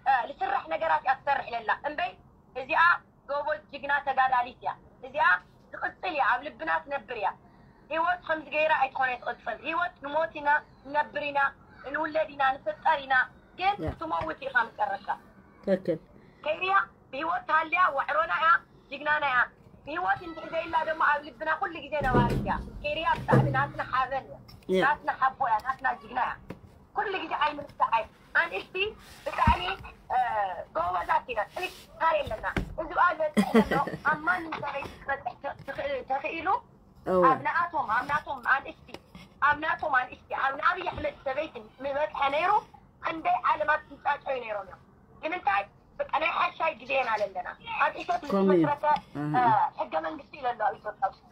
እ፣ ልስራሕ ነገራት እያ ትሰርሕ ለላ እምበይ እዚኣ ጎበዝ ጅግና ተጋዳሊት እያ እዚኣ ትቕፅል እያ ኣብ ልብና ትነብር እያ ህይወት ከምዚ ገይራ ኣይትኾነ ትቕፅል ህይወት ንሞት ኢና ንነብር ኢና ንውለድ ኢና ንፍጠር ኢና ግን ያ። ትመውት ኢኻ መጨረሻ ትክክል ከይርያ ብህይወት ተሃልያ ዋዕሮና እያ ጅግናና እያ ብህይወት እንድሕር ዘይላ ደሞ ኣብ ልብና ኩሉ ግዜ ነባሪት እያ ከይርያ ብጣዕሚ ናትና ሓበን እያ ያ። ናትና ሓቦ እያ ናትና ጅግና እያ ኩሉ ግዜ ኣይምርሳዓይ ኣንእሽቲ ብጣዕሚ እ፣ ጎበዛት ኢና ጥንካሬ ኣለና እዚ በዓል በፅሕ ዘሎ ኣብ ማንም ሰበይቲ ክበፅሕ ተ- ትኽእል- ተኽኢሉ እወ ኣብ ንኣቶም ኣብ ናቶም ኣንእሽቲ ኣብ ናቶም ኣንእሽቲ ኣብ ንኣብይ ኣሕመድ ሰበይቲ ምበፅሐ ነይሩ ክንደይ ዓለማት ይጫጨዩ ነይሮም እዮም ንምንታይ በቃ ናይ ሓሻይ ግዜ ኢና ዘለና ኣብ ኢትዮጵያ ከምኡ እዩ። ዝተመስረተ ኣሃ። እ፣ ሕገ መንግስቲ ኢለ ኣሎ ኣብ ኢትዮጵያ ውስጥ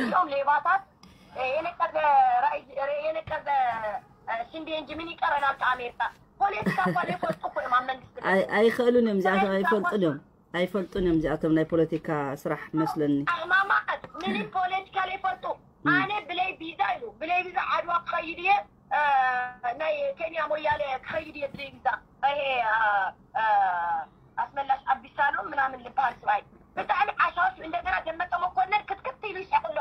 እዞም ሌባታት እ፣ የነቀዘ ራእይ እ፣ የነቀዘ እ፣ ስንዴ እንጂ ምን ይቀረናል ከኣሜሪካ ፖለቲካ እኳ ዘይፈልጡ እኮ እዮም ኣብ መንግስቲ ኣይ- ኣይኽእሉን እዮም እዚኣቶም ኣይፈልጡን እዮም ኣይፈልጡን እዮም እዚኣቶም ናይ ፖለቲካ ስራሕ መስለኒ ኣማማት ምንም ፖለቲካ ዘይፈልጡ ኣነ ብለይ ቪዛ ኢሉ ብለይ ቪዛ ዓድዋ ክኸይድ እየ እ፣ ናይ ኬንያ ሞያለ ክኸይድ እየ ብለይ ቪዛ ይሄ እ፣ እ፣ ኣስመላሽ ኣቢሳሎም ምናምን ልበሃል ስብኣይ ብጣዕሚ ዓሻዎች እንደገና ደመቀ መኮነን ክትክት ኢሉ ይስሕቅ ኣሎ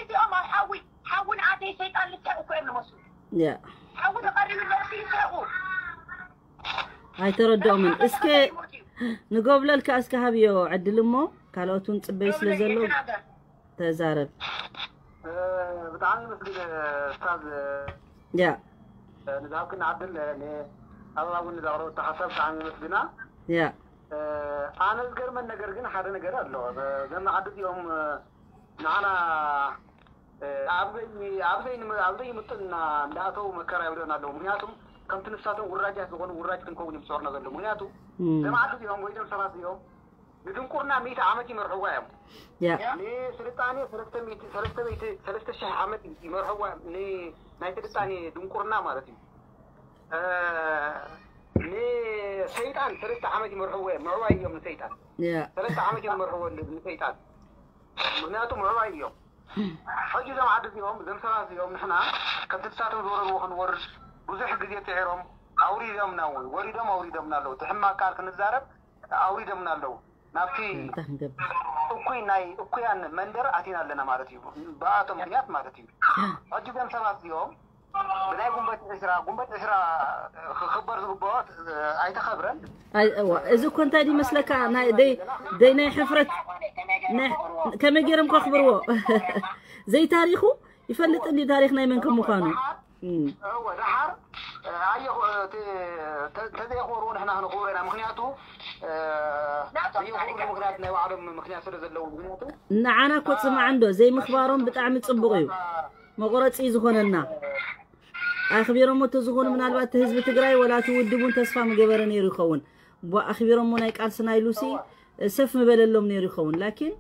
እዚኦም ኣብ ሓዊ ሓዊ ንኣተይ ሰይጣን ልስሕቅ እኮ እዮም ዝመስሉ ያ ሓዊ ተቐሪቡ ኣለዉ ይስሕቁ ኣይተረድኦምን እስከ ንጎብለል ከኣ እስከ ሃብዮ ዕድል እሞ ካልኦት እውን ፅበይ ስለ ዘለዉ ተናገር ተዛረብ ብጣዕሚ መስጊድ ስታዝ ያ ንዝሃብክና ዕድል ኣበባ እውን ንዛቕረበቶ ሓሳብ ብጣዕሚ መስግና ያ ኣነ ዝገርመን ነገር ግን ሓደ ነገር ኣሎ ዘም ዓዲ እዚኦም ንዓና ኣብ ዘይምጥንና እንዳኣተው መከራ ይብለና ኣለዉ ምክንያቱም ከምቲ ንሳቶም ውራጃት ዝኾኑ ውራጅ ክንከውን እዮም ዝሰርና ዘሎ ምክንያቱ ዘም ዓዲ እዚኦም ወይ ዘም ሰባት እዚኦም ንድንቁርና ሚእቲ ዓመት ይመርሕዋ እዮም ያ ንስልጣኔ ሰለስተ ሚእቲ- ሰለስተ ሚእቲ- ሰለስተ ሽሕ ዓመት ይመርሕዋ ን- ናይ ስልጣኔ ድንቁርና ማለት እዩ እ፣ ንሰይጣን ሰለስተ ዓመት ይመርሕዎ እዮም ምዕዋይ እዮም ንሰይጣን ያ ሰለስተ ዓመት እዮም ይመርሕዎ ንሰይጣን ምክንያቱ ምዕዋይ እዮም ሕጂ እዞም ዓዲ እዚኦም እዞም ሰባት እዚኦም ንሕና ከምቲ ንሳቶም ዝበረርዎ ክንወርድ ብዙሕ ግዜ ፅዒሮም ኣውሪዶምና እውን ወሪዶም ኣውሪዶምና ኣለዉ እቲ ሕማቅ ቃል ክንዛረብ ኣውሪዶምና ኣለዉ ናብቲ እንታይ ክንገብር እኩይ ናይ እኩያን መንደር ኣቲና ኣለና ማለት እዩ ብኣቶም ምክንያት ማለት እዩ ሕጂ እዞም ሰባት እዚኦም ብናይ ጉንበት ዕስራ ጉንበት ዕስራ ክኽበር ዝግብኦ ኣይተኸብረን። ኣይ፣ እዋ፣ እዚ እኮ እንታይ ድዩ መስለካ? ናይ ደይ ደይ ናይ ሕፍረት ናይ ከመይ ገይሮም ከኽብርዎ? ዘይታሪኹ ይፈልጥ እንዲ ታሪኽ ናይ መን ከም ምዃኑ። እም። እወ፣ ደሓር ኣየ ተዘይኽበርዎ ንሕና ክንኽብሮ ኢና። ምክንያቱ ዘይኽብሩ ምክንያት ናይ ባዕሎም ምክንያት ስለ ዘለዎም። ምክንያቱ ንዓና እኮ ጽማዕ እንዶ ዘይምኽባሮም ብጣዕሚ ጽቡቕ እዩ። መቑረጺ ዝኾነና ኣኽቢሮሞ ተዝኾኑ ምናልባት እቲ ህዝቢ ትግራይ ወላ እቲ ውድብ እውን ተስፋ ምገበረ ነይሩ ይኸውን። ቧ ኣኽቢሮሞ ናይ ቃልሲ ናይ ሉሲ ሰፍ ምበለሎም ነይሩ ይኸውን። ላኪን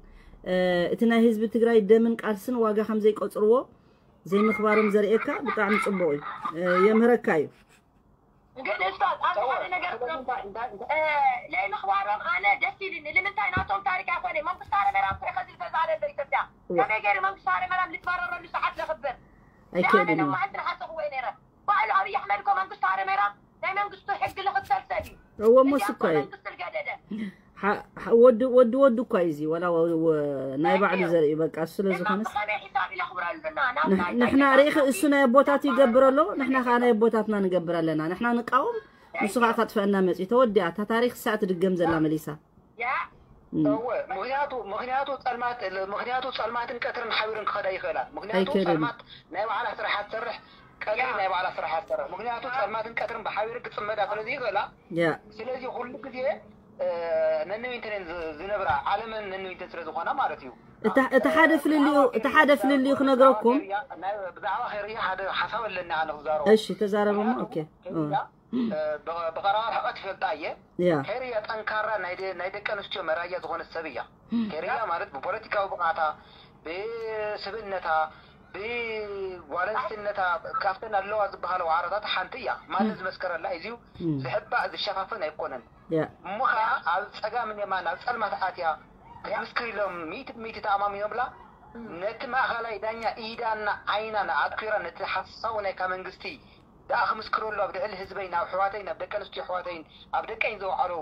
እቲ ናይ ህዝቢ ትግራይ ደምን ቃልስን ዋጋ ከም ዘይቆጽርዎ ዘይምኽባሮም ዘርእየካ ብጣዕሚ ጽቡቕ እዩ። የምህረካ እዩ። ግን እስታዝ ኣብዚ ሓደ ነገር ለይምኽባሮም ኣነ ደስ ኢልኒ። ንምንታይ ናቶም ታሪክ ኣይኮነ መንግስቱ ሃረመራም እኮ ከዚ ዝገዛ ዘሎ ኢትዮጵያ ከመይ ገይሩ መንግስቱ ሃረመራም ልትባረረሉ ሰዓት ነኽብር? ኣይክእልን እዩ። ባዕሉ ኣብይ ኣሕመድ እኮ መንግስቱ ሃረመራም ናይ መንግስቱ ሕጊ ልኽተል ሰብ እዩ። እወ እሞ እሱ እኮ እዩ። ወዲ ወዲ እኳ እዩ እዚ ወላ ናይ ባዕሉ ዘርኢ በቃ እሱ ስለ ዝኾነስ ንሕና ርኢኺ እሱ ናይ ኣቦታት ይገብር ኣሎ፣ ንሕና ከዓ ናይ ኣቦታትና ንገብር ኣለና። ንሕና ንቃወም፣ ንሱ ከዓ ከጥፈአና መፅዩ። ተወዲኣ። እታ ታሪክ እሳ ትድገም ዘላ መሊሳ። እወ ምክንያቱ ምክንያቱ ፀልማት ምክንያቱ ፀልማትን ቀትርን ሓቢረን ክኸዳ ይኽእላ። ምክንያቱ ኣይክእልን። ፀልማት ናይ ባዕላ ስራሓ ትሰርሕ፣ ቀትሪ ናይ ባዕላ ስራሓ ትሰርሕ። ምክንያቱ ፀልማትን ቀትርን ብሓቢረን ክፅመዳ ስለዚ ይኽእላ። ያ ስለዚ ኩሉ ግዜ ነንዊንተን ዝነብራ ዓለመን ነንዊንተን ስለ ዝኾና ማለት እዩ። እታ ሓደ ፍልልዩ እታ ሓደ ፍልልዩ ክነግረኩም። ብዛዕባ ኸይርያ ሓደ ሓሳብ ኣለኒ ኣነ ክዛረቦ። እሺ ተዛረበሞ። ኦኬ። ብቐረባ ርሕቐት ይፈልጣ እየ። ያ ኸይርያ ጠንካራ ናይ ደ- ናይ ደቂ ኣንስትዮ መራያ ዝኾነት ሰብ እያ። ኸይርያ ማለት ብፖለቲካዊ ብቕዓታ፣ ብስብእነታ፣ ብጓል ኣንስትነታ ካብተን ኣለዋ ዝበሃላ ዋዕሮታት ሓንቲ እያ። ማንም ዝመስከረላ እዩ። ዝሕባእ ዝሸፋፈን ኣይኮነን። ያ እሞ ኸዓ ኣብ ጸጋምን የማን ኣብ ጸልማት ኣትያ ክትምስክር ኢሎም ሚእቲ ብሚእቲ ተኣማሚኖምላ ነቲ ማእኸላይ ዳኛ ኢዳና ዓይናና ኣትኲራ ነቲ ሓሳዊ ናይካ መንግስቲ ደኣ ክምስክረሉ ኣብ ልዕሊ ህዝበይን ኣብ ኣሕዋተይን ኣብ ደቂ ኣንስትዮ ኣሕዋተይን ኣብ ደቀይን ዝወዓሎ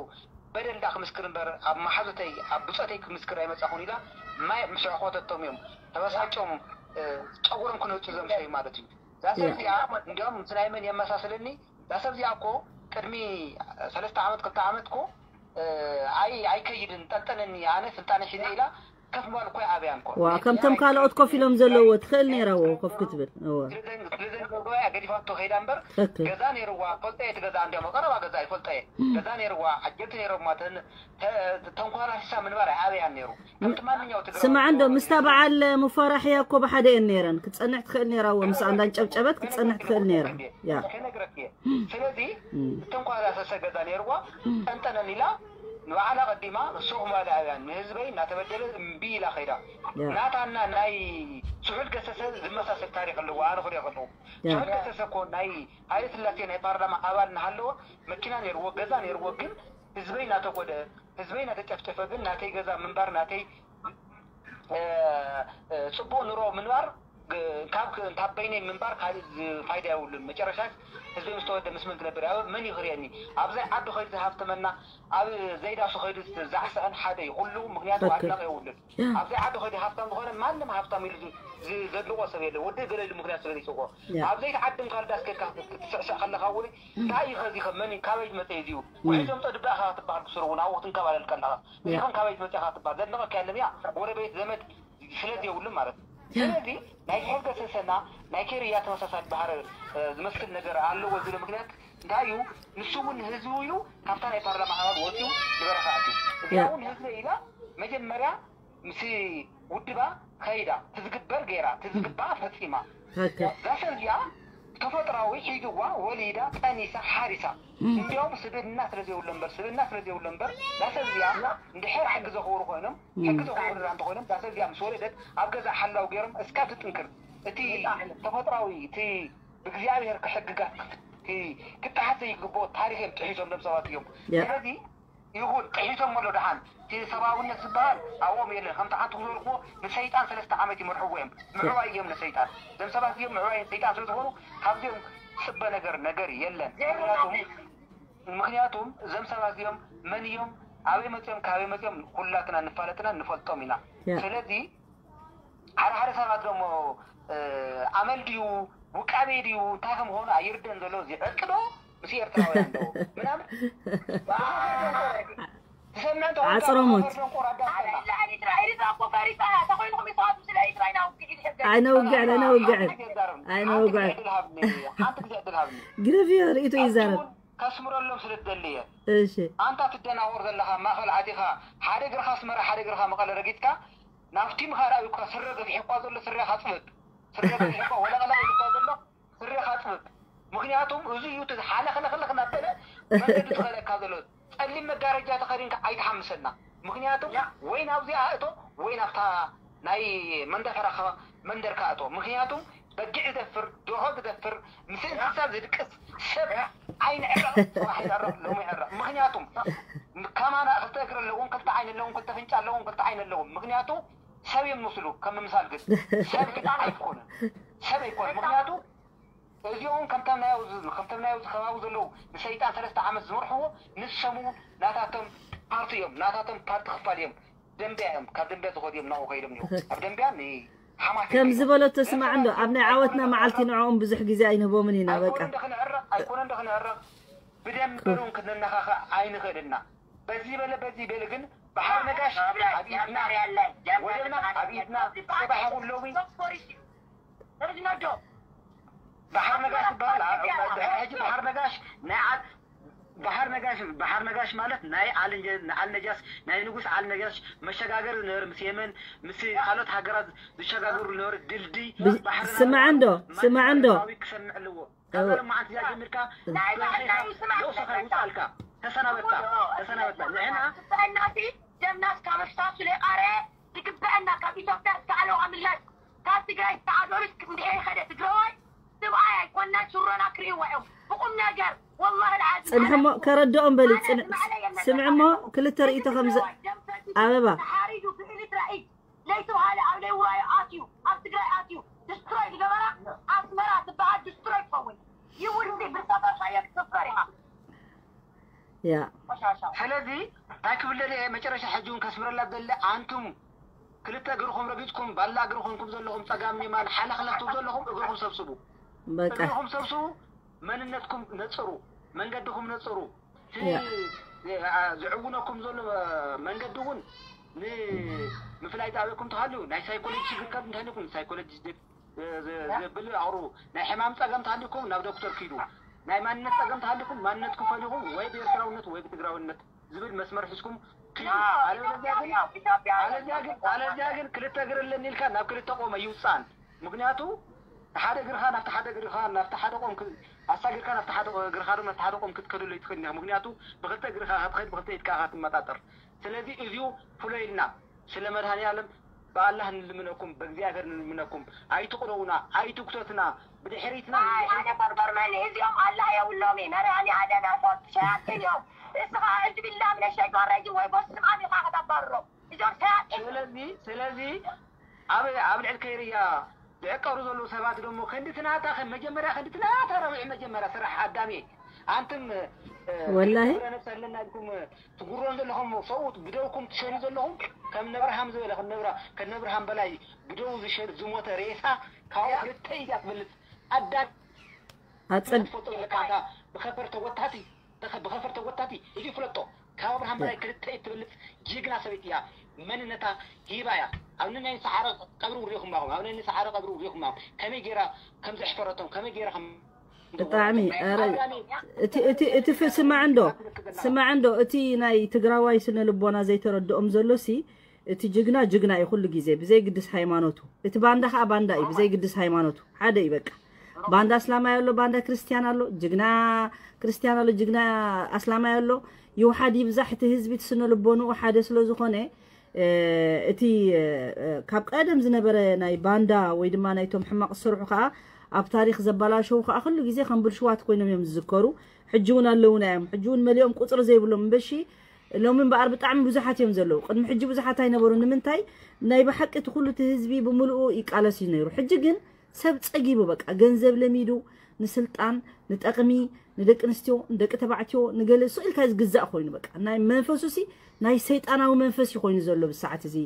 በደል ደኣ ክምስክር እምበር ኣብ መሓዙተይ ኣብ ብጾተይ ክምስክር ኣይመጻኹን ኢላ ማይ ኣብ ምሸዕኾተቶም እዮም ተበሳጭዮም ጨጉሮም ክነጹ ዘምሸዩ ማለት እዩ። እዛ ሰብ እዚኣ እንዲያውም ምስ ናይ መን የመሳስለኒ እዛ ሰብ እዚኣ እኮ ቅድሚ ሰለስተ ዓመት ክልተ ዓመት እኮ ኣይ ኣይከይድን ጠንጠነኒ ኣነ ስልጣነ ሒዘ ኢላ ከፍ ምባል እኮ ይኣብያን እኮ። ዋ ከምቶም ካልኦት ኮፍ ኢሎም ዘለዎ ትኽእል ነይራ ዎ ኮፍ ክትብል። እወ ስለዘን ስለዘን ገብረዋ እያ ገዲፋቶ ከይዳ እምበር ትኽክል። ገዛ ነይርዋ ፈልጠ እየ እቲ ገዛ እንዲያውም ቀረባ ገዛ እዩ ፈልጠ እየ ገዛ ነይርዋ ዓጀብቲ ነይሮማ ተን ተ- ተንኳላሲሳ ምንባር ኣይኣብያን ነይሩ ከምቲ ማንኛው ትግራዊ ስማዕ እንዶ ምስታ በዓል ሙፈራሕያ እኮ ብሓደ እየን ነይረን ክትፀንሕ ትኽእል ነይራ ዎ ምስ ኣንዳን ጨብጨበት ክትፀንሕ ትኽእል ነይራ። ያ ከነግረክ እየ ስለዚ እተንኳላሰሰ ገዛ ነይርዋ ጠንጠነን ኢላ ንባዕላ ቀዲማ ሱቕ ምባል ኣብያ ንህዝበይ እናተበደለ እምቢ ኢላ ከይዳ ናታና ናይ ስሑል ገሰሰ ዝመሳሰል ታሪክ ኣለዎ ኣነ ክሪኦ ከለዎ ስሑል ገሰሰ እኮ ናይ ሃይለ ስላሴ ናይ ፓርላማ ኣባል እናሃለወ መኪና ነይርዎ ገዛ ነይርዎ ግን ህዝበይ እናተጎደ ህዝበይ እናተጨፍጨፈ ግን ናተይ ገዛ ምንባር ናተይ ፅቡቅ ኑሮ ምንባር ካብ ካብ በይነይ ምንባር ካልእ ፋይዳ የብሉን። መጨረሻ ህዝቢ ምስ ተወደ ምስ መን ክነብር ኣብ መን ይኽርየኒ? ኣብ ዘይ ዓዲ ኸይዱ ዝሃፍተመና ኣብ ዘይዳሱ ኸይዱ ዛዕሰዐን ሓደ እዩ። ኩሉ ምክንያቱ ኣድናቂ የብሉን። ኣብ ዘይ ዓዲ ኸይዱ ሃፍታም ዝኾነ ማንም ሃፍታም ኢሉ ዘድንቆ ሰብ የለ። ወዲ ገለ ኢሉ ምክንያት ስለ ዘይስቆ ኣብ ዘይት ዓዲ ምካል ዳስ ከድካ ክትስዕስዕ ከለካ እውን እንታይ እዩ ኸዚ ኸ መን እዩ? ካበይ ዝመፀ እዩ እዚኡ? ውሒዞም ጠድባ ኢኻ ክትበሃል ብስሩ እውን ኣብኡ ክትንከባለል ከለኻ እዚኸን ካበይ ዝመፀ ኢኻ ትበሃል ዘድንቐካ የለን እያ ጎረቤት ዘመድ ስለ ዘየብሉ ማለት እዩ። ስለዚ ናይ ዝሕገ ሰሰና ናይ ኬርያ ተመሳሳሊ ባህሪ ዝመስል ነገር ኣለዎ ዝብለ ምክንያት እንታይ እዩ? ንሱ እውን ህዝቢ ኢሉ ካብታ ናይ ፓርላማ ኣባል ወፂኡ ንበረኻ ኣትዩ እዚኣ እውን ህዝቢ ኢላ መጀመርያ ምስ ውድባ ከይዳ ትዝግበር ገይራ ትዝግባ ፈፂማ እዛ ሰብ እዚኣ ተፈጥራዊ ሒዝዋ ወሊዳ ጠኒሳ ሓሪሳ እንዲያውም ስብእና ስለ ዘይብሎ እምበር ስብእና ስለ ዘይብሎ እምበር እዛ ሰብ እዚኣ እንድሕር ሕጊ ዘኽብሩ ኮይኖም ሕጊ ዘኽብሩ ደኣ እንተኮይኖም እዛ ሰብ እዚኣ ምስ ወለደት ኣብ ገዛ ሓላው ገይሮም እስካ ትጥንክር እቲ ተፈጥራዊ እቲ ብእግዚኣብሔር ሕግጋት ክጣሓስ ዘይግብኦ ታሪክ እዮም ጥሒሶም ደም ሰባት እዮም ስለዚ ይኹን ጥሒሶም ኣሎ ደሓን እቲ ሰብኣውነት ዝበሃል ኣብኦም የለን ከምቲ ሓንቲ ክዘልክዎ ንሰይጣን ሰለስተ ዓመት ይመርሕዎ እዮም ምዕባይ እዮም ንሰይጣን ዘም ሰባት እዮም ምዕባይ ሰይጣን ስለ ዝኾኑ ካብዚኦም ዝፅበ ነገር ነገር የለን ምክንያቱም ምክንያቱም ዘም ሰባት እዮም መን እዮም ኣበይ መፅኦም ካበይ መፅኦም ኩላትና ንፋለጥና ንፈልጦም ኢና ስለዚ ሓደ ሓደ ሰባት ደሞ ኣመል ድዩ ውቃቤ ድዩ እንታይ ከም ኾኑ ኣይርደን ዘሎ እዚ ዕርቂ ዶ ምስ ኤርትራውያን ዶ ምናምን ትሰምዕ እንተ ዓጽሮሞት። ደንቆር ኣዳፈና ኣይነውግዕን ኣይነውግዕን ኣይነውግዕን። ሓንቲ ግዜ ዕድል ሃብኒ ሓንቲ ግዜ ዕድል ሃብኒ ግደፍዮ ርእቱ ይዛረብ። ከስምረሎም ስለ ዝደልየ እሺ ኣንታ ትደናወር ዘለኻ ማእኸል ኣቲኻ ሓደ እግርኻ ኣስመራ ሓደ እግርኻ መቐለ ረጊፅካ ናብቲ ምኻድ ኣብካ ስረ ገፊሕኳ ዘሎ ስረኻ ፅበብ ስረ ገፊሕኳ ወለቐለቕ ኢልኳ ዘሎ ስረኻ ፅበብ ምክንያቱም እዚ እዩ እቲ ሓለኽለኽለኽ እናበለ መንገዲ ትኸለካ ዘሎ ፀሊም መጋረጃ ተኸዲንካ ኣይትሓምሰና ምክንያቱም ወይ ናብዚኣ እቶ ወይ ናብታ ናይ መንደፈራ መንደርካ እቶ ምክንያቱም በጊዕ ዝደፍር ደሆ ዝደፍር ምስ እንስሳ ዝድቅስ ሰብ ኣይንዕረቕ ፅባሕ ይዕረቕ ሎሚ ይዕረቕ ምክንያቱም ከማና ክልተ እግሪ ኣለዎም ክልተ ዓይኒ ኣለዎም ክልተ ፍንጫ ኣለዎም ክልተ ዓይኒ ኣለዎም ምክንያቱ ሰብ እዮም ምስሉ ከም ምምሳል ግን ሰብ ግን ኣይኮነን ሰብ ኣይኮነን ምክንያቱ እዚኦም ከምቶም ናይ ኣብዚ ከምቶም ናይ ኣብዚ ከባቢ ዘለዉ ንሰይጣን ሰለስተ ዓመት ዝመርሕዎ ንሰሙ ናታቶም ፓርቲ እዮም ናታቶም ፓርቲ ክፋል እዮም ደንቢያ እዮም ካብ ደንቢያ ዝኸዱ እዮም ናብኡ ከይዶም እዮም ኣብ ደንቢያ ንሓማት ከም ዝበለቶ ስማዕ እንዶ ኣብ ናይ ዓወትና መዓልቲ ንዕኦም ብዙሕ ግዜ ኣይንህቦምን ኢና በቃ ኣይኮነ እንዶ ክንዕረቕ ኣይኮነ እንዶ ክንዕረቕ ብደንበሩን ክንነኻኸ ኣይንኽእል ኢና በዚ በለ በዚ በለ ግን ባሕር ነጋሽ ኣብ ኢድና ወደብና ኣብ ኢድና ጽባሕ ይኹን ሎሚ ባሕር ነጋሽ ዝበሃል ኣብ- ድሕሪ ሕጂ ባሕር ነጋሽ ናይ ዓድ ባሕር ነጋሽ ባሕር ነጋሽ ማለት ናይ ኣል- ናይ ኣልነጃስ ናይ ንጉስ ኣልነጃሽ መሸጋገሪ ዝነበረ ምስ የመን ምስ ካልኦት ሃገራት ዝሸጋገሩ ዝነበረ ድልድይ ብ- ባሕሪ ስማዕ እንዶ፣ ናብታ ስማዕ እንዶ። ማንም ክሰምዕ ኣለዎ ካብ ሎማዓንቲ እዚኣ ጀሚርካ ናይ በኺኻ ባዕዳዊ ስማዕ ነብስኻ ይውፃልካ ተሰናበትካ ተሰናበትካ ንሕና ትበአናሲ ደምናስ ካብ እርሳሱ ለቃረ ትግበአና ካብ ኢትዮጵያ እስከ ኣለዋ ምላሽ ካብ ትግራይ እስከ ኣዶርስ እንድሄ ኸደ ትግራዋይ ስብኣይ ኣይኮና ሱሮና ክርእይዋ እዮም ብቁም ነገር ወላሂ ልዓዚም ፅንሕሞ ከረድኦም በሊ ፅን- ስምዕሞ ክልተ ርእይቶ ከምዘ ኣበባ ተሓሪዱ ብኤርትራ ኢድ ለይተባሃለ ኣብ ለይውራዩ ኣትዩ ኣብ ትግራይ ኣትዩ ድስትሮይ ዝገበራ ኣስመራ ትበሃል ድስትሮይ ትኸውን ይውልዲ ብዝተፈርካዮ ክትፍረር ኢኻ ያ ቆሻሻ ስለዚ እንታይ ክብል ደልየ መጨረሻ ሕጂ እውን ከስምረላ ደለ ኣንቱም ክልተ እግርኹም ረጊፅኩም ባላ እግሪ ኮንኩም ዘለኹም ፀጋም የማን ሓለኽለኽ ትብሉ ዘለኹም እግርኹም ሰብስቡ በቃ እግርኹም ሰብስቡ መንነትኩም ነፅሩ መንገድኹም ነፅሩ እቲ ያ። ዝዕውነኩም ዘሎ መንገዲ እውን ንምፍላይ ዝኣበኩም ተሃልዩ ናይ ሳይኮሎጂ ሽግር ካብ እንተሃልዩኩም ሳይኮሎጂ ዘብል ኣቕርቡ ናይ ሕማም ፀገም ተሃልዩኩም ናብ ዶክተር ኪዱ ናይ ማንነት ፀገም ተሃልዩኩም ማንነትኩም ፈሊኹም ወይ ብኤርትራውነት ወይ ብትግራውነት ዝብል መስመር ሒዝኩም ኪዱ ኣለበለዚያ ግን ኣለዚያ ግን ኣለዚያ ግን ክልተ እግር ኣለኒ ኢልካ ናብ ክልተ ቆመ ይውፃን ምክንያቱ ሓደ እግርኻ ናብቲ ሓደ እግርኻ ናብቲ ሓደ ቆም ኣሳጊርካ ናብቲ ሓደ እግርኻ ዶ ናብቲ ሓደ ቆም ክትከደሉ ይትኽእል ኢኻ ምክንያቱ ብክልተ እግርኻ ክትኸድ ብክልተ ኢድካ ኢኻ ትመጣጠር ስለዚ እዚኡ ፍሎ ኢልና ስለ መድሃኒ ዓለም ብኣላህ ንልምነኩም ብእግዚኣብሔር ንልምነኩም ኣይትቕረቡና ኣይትጉተትና ብድሕሪትና ኣይ ኣነ በርበርመኒ እዚኦም ኣላህ የብሎም እዩ መድሃኒ ዓለም ያፈት ሸያጥን እዮም እስኻ እጅ ቢላ ምነ ሸይጣን ረጂ ወይ በስም ኣብ ኢኻ ከተባርሮ እዚኦም ሸያጥን ስለዚ ስለዚ ኣብ ኣብ ልዕል ከይርያ ዝዕቀሩ ዘለዉ ሰባት ደሞ ከንዲ ትናታ ከም መጀመርያ ከንዲ ትናታ ረብዒ መጀመርያ ስራሕ ኣዳሜ ኣንትም ወላሂ። ነብስ ኣለና ኢልኩም ትጉሮን ዘለኹም ሰብኡት ብደውኩም ትሸኑ ዘለኹም ከም ነብርሃም ዝበለ ከም ነብራ ከም ነብርሃም በላይ ብደው ዝሸ- ዝሞተ ሬሳ ካብኡ ክልተ ኢድያ ትበልፅ ኣዳም ኣፀድ ትፈልጦ ዘለካ ኣንታ ብኸፈር ተጎታቲ ብኸ- ብኸፈር ተጎታቲ እዚ ፍለጦ ካብ ኣብርሃም በላይ ክልተ ኢድ ትበልፅ ጅግና ሰበይቲ እያ መንነታ ሂባ እያ ኣብ ንናይ ሰሓረ ቀብሪ ውሪኹም ኣኹም ኣብ ናይ ሰሓረ ቀብሪ ውሪኹም ኣኹም ከመይ ገይራ ከም ዘሕፈረቶም ከመይ ገይራ ከም ብጣዕሚ ኧረ እቲ እቲ እቲ ፍ- ስማዕ እንዶ ስማዕ እንዶ እቲ ናይ ትግራዋይ ስነ ልቦና ዘይተረድኦም ዘሎ ሲ እቲ ጅግና ጅግና እዩ ኩሉ ግዜ ብዘይ ግድስ ሃይማኖቱ እቲ ባንዳ ከዓ ባንዳ እዩ ብዘይ ግድስ ሃይማኖቱ ሓደ እዩ በቃ ባንዳ እስላማይ ኣሎ ባንዳ ክርስቲያን ኣሎ ጅግና ክርስቲያን ኣሎ ጅግና ኣስላማይ ኣሎ ይውሓድ ይብዛሕ እቲ ህዝቢ እቲ ስነ ልቦንኡ ሓደ ስለ ዝኾነ እቲ ካብ ቀደም ዝነበረ ናይ ባንዳ ወይ ድማ ናይቶም ሕማቕ ዝሰርሑ ከዓ ኣብ ታሪክ ዘባላሸው ከዓ ኩሉ ግዜ ከም ብልሽዋት ኮይኖም እዮም ዝዝከሩ ሕጂ እውን ኣለውና እዮም ሕጂ እውን መሊኦም ቁፅሪ ዘይብሎም እምበሺ ሎሚ እምበኣር ብጣዕሚ ብዙሓት እዮም ዘለዉ ቅድሚ ሕጂ ብዙሓት ኣይነበሩ ንምንታይ ናይ ብሓቂ እቲ ኩሉ እቲ ህዝቢ ብምልኡ ይቃለስ እዩ ነይሩ ሕጂ ግን ሰብ ፀጊቡ በቃ ገንዘብ ለሚዱ ንስልጣን፣ ንጠቕሚ፣ ንደቂ ኣንስትዮ፣ ንደቂ ተባዕትዮ፣ ንገለ ስቕ ኢልካ ዝግዛእ ኮይኑ፣ በቃ ናይ መንፈሱ ሲ ናይ ሰይጣናዊ መንፈስ እዩ ኮይኑ ዘሎ ብሰዓት እዚ።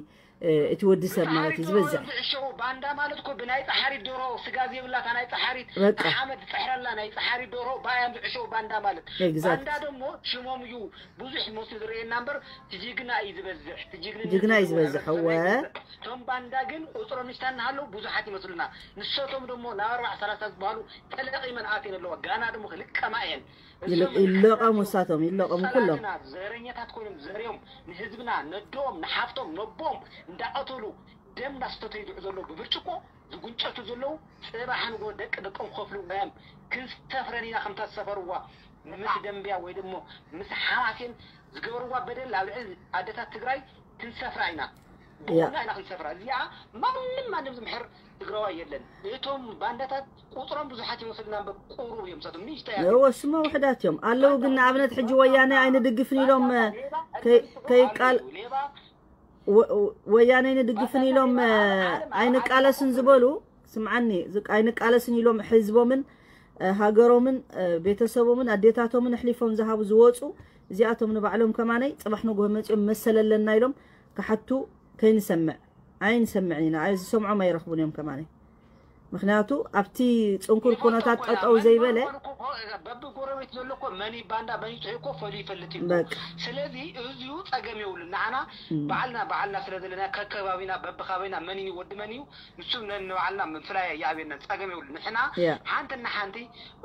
እቲ ወዲ ሰብ ማለት እዩ ዝበዝሕ። ዝዕሸው ባንዳ ማለት እኮ ብናይ ጸሓሪት ዶሮ ስጋ ዘይብላታ ናይ ጸሓሪት በቃ። ሓመድ ዝጸሕረላ ናይ ጸሓሪት ዶሮ ባያም ዝዕሸው ባንዳ ማለት። Exact። ባንዳ ደግሞ ሽሞም እዩ። ብዙሕ መስሉ ዝርእየና እምበር ትጅግና እዩ ዝበዝሕ። ትጅግና ጅግና እዩ ዝበዝሕ፣ እወ። እቶም ባንዳ ግን ቁጽሮም ንሽታ እናሃለዉ ብዙሓት ይመስሉና። ንሰቶም ደሞ ናብ ኣርባዓ ሰላሳ ዝበሃሉ ተለቒመን ኣትየን ኣለዋ። ጋና ደሞ ክልቀማ እየን። ይል- ይለቐሙ፣ እሳቶም ይለቐሙ ኩሎም። ጸላእትና ዘረኛታት ኮይኖም ዘርዮም ንህዝብና ነዶም ንሓፍቶም ነቦም እንዳቐተሉ ደም እንዳስተተዩ ዝውዕሉ ዘለዉ ብብርጭቆ ዝጉንጨቱ ዘለዉ ጽባሕ ንጎ ደቂ ደቆም ክኸፍልዎም እዮም። ክንሰፍረን ኢና ከምታ ዝሰፈርዋ ምስ ደንብያ ወይ ደሞ ምስ ሓማሴን ዝገበርዋ በደል ኣብ ልዕሊ ኣደታት ትግራይ ክንሰፍራ ኢና። ብኹና ኢና ክንሰፍራ። እዚኣ ማንም ማንም ዝምሕር ትግራዋይ የለን። እቶም ባንዳታት ቁፅሮም ብዙሓት ይመስሉና እምበር ቁሩብ እዮም። ሳቶም ንእሽተያት እዮም። እወ፣ ስማ ውሕዳት እዮም ኣለዉ። ግን ንኣብነት ሕጂ ወያነ ኣይንድግፍን ኢሎም ከይ- ከይቃል- ሌባ ወ- ወያነ ኣይንድግፍን ኢሎም እ፣ ኣይንቃለስን ዝበሉ፣ ስምዓኒ፣ ዝ- ኣይንቃለስን ኢሎም ህዝቦምን እ፣ ሃገሮምን እ፣ ቤተሰቦምን ኣዴታቶምን ኣሕሊፎም ዝሃቡ ዝወፁ፣ እዚኣቶም ንባዕሎም ከማነይ ፅባሕ ንግሆ መፂኦም መሰል ኣለና ኢሎም ክሓቱ ከይንሰምዕ ኣይንሰምዕን ኢና። ኣይ ዝሰምዖም ኣይረኽቡን እዮም ከማነይ። ምክንያቱ ኣብቲ ፅንኩር ኩነታት ጠጠው ዘይበለ በብጎረቤት ዘሎ እኮ መን እዩ ባንዳ መን እዩ ጥዑይ እኮ ፈልዩ ይፈልጥ እዩ። በቃ። ስለዚ እዚዩ ፀገም የብሉን። ንዓና እም። ባዕልና ባዕልና ስለ ዘለና ከከባቢና በብከባቢና መን እዩ ወዲ መን እዩ ንሱ ነንባዕልና ምፍላይ ይኣብየና፣ ፀገም የብሉን። ንሕና ያ። ሓንቲ እና ሓንቲ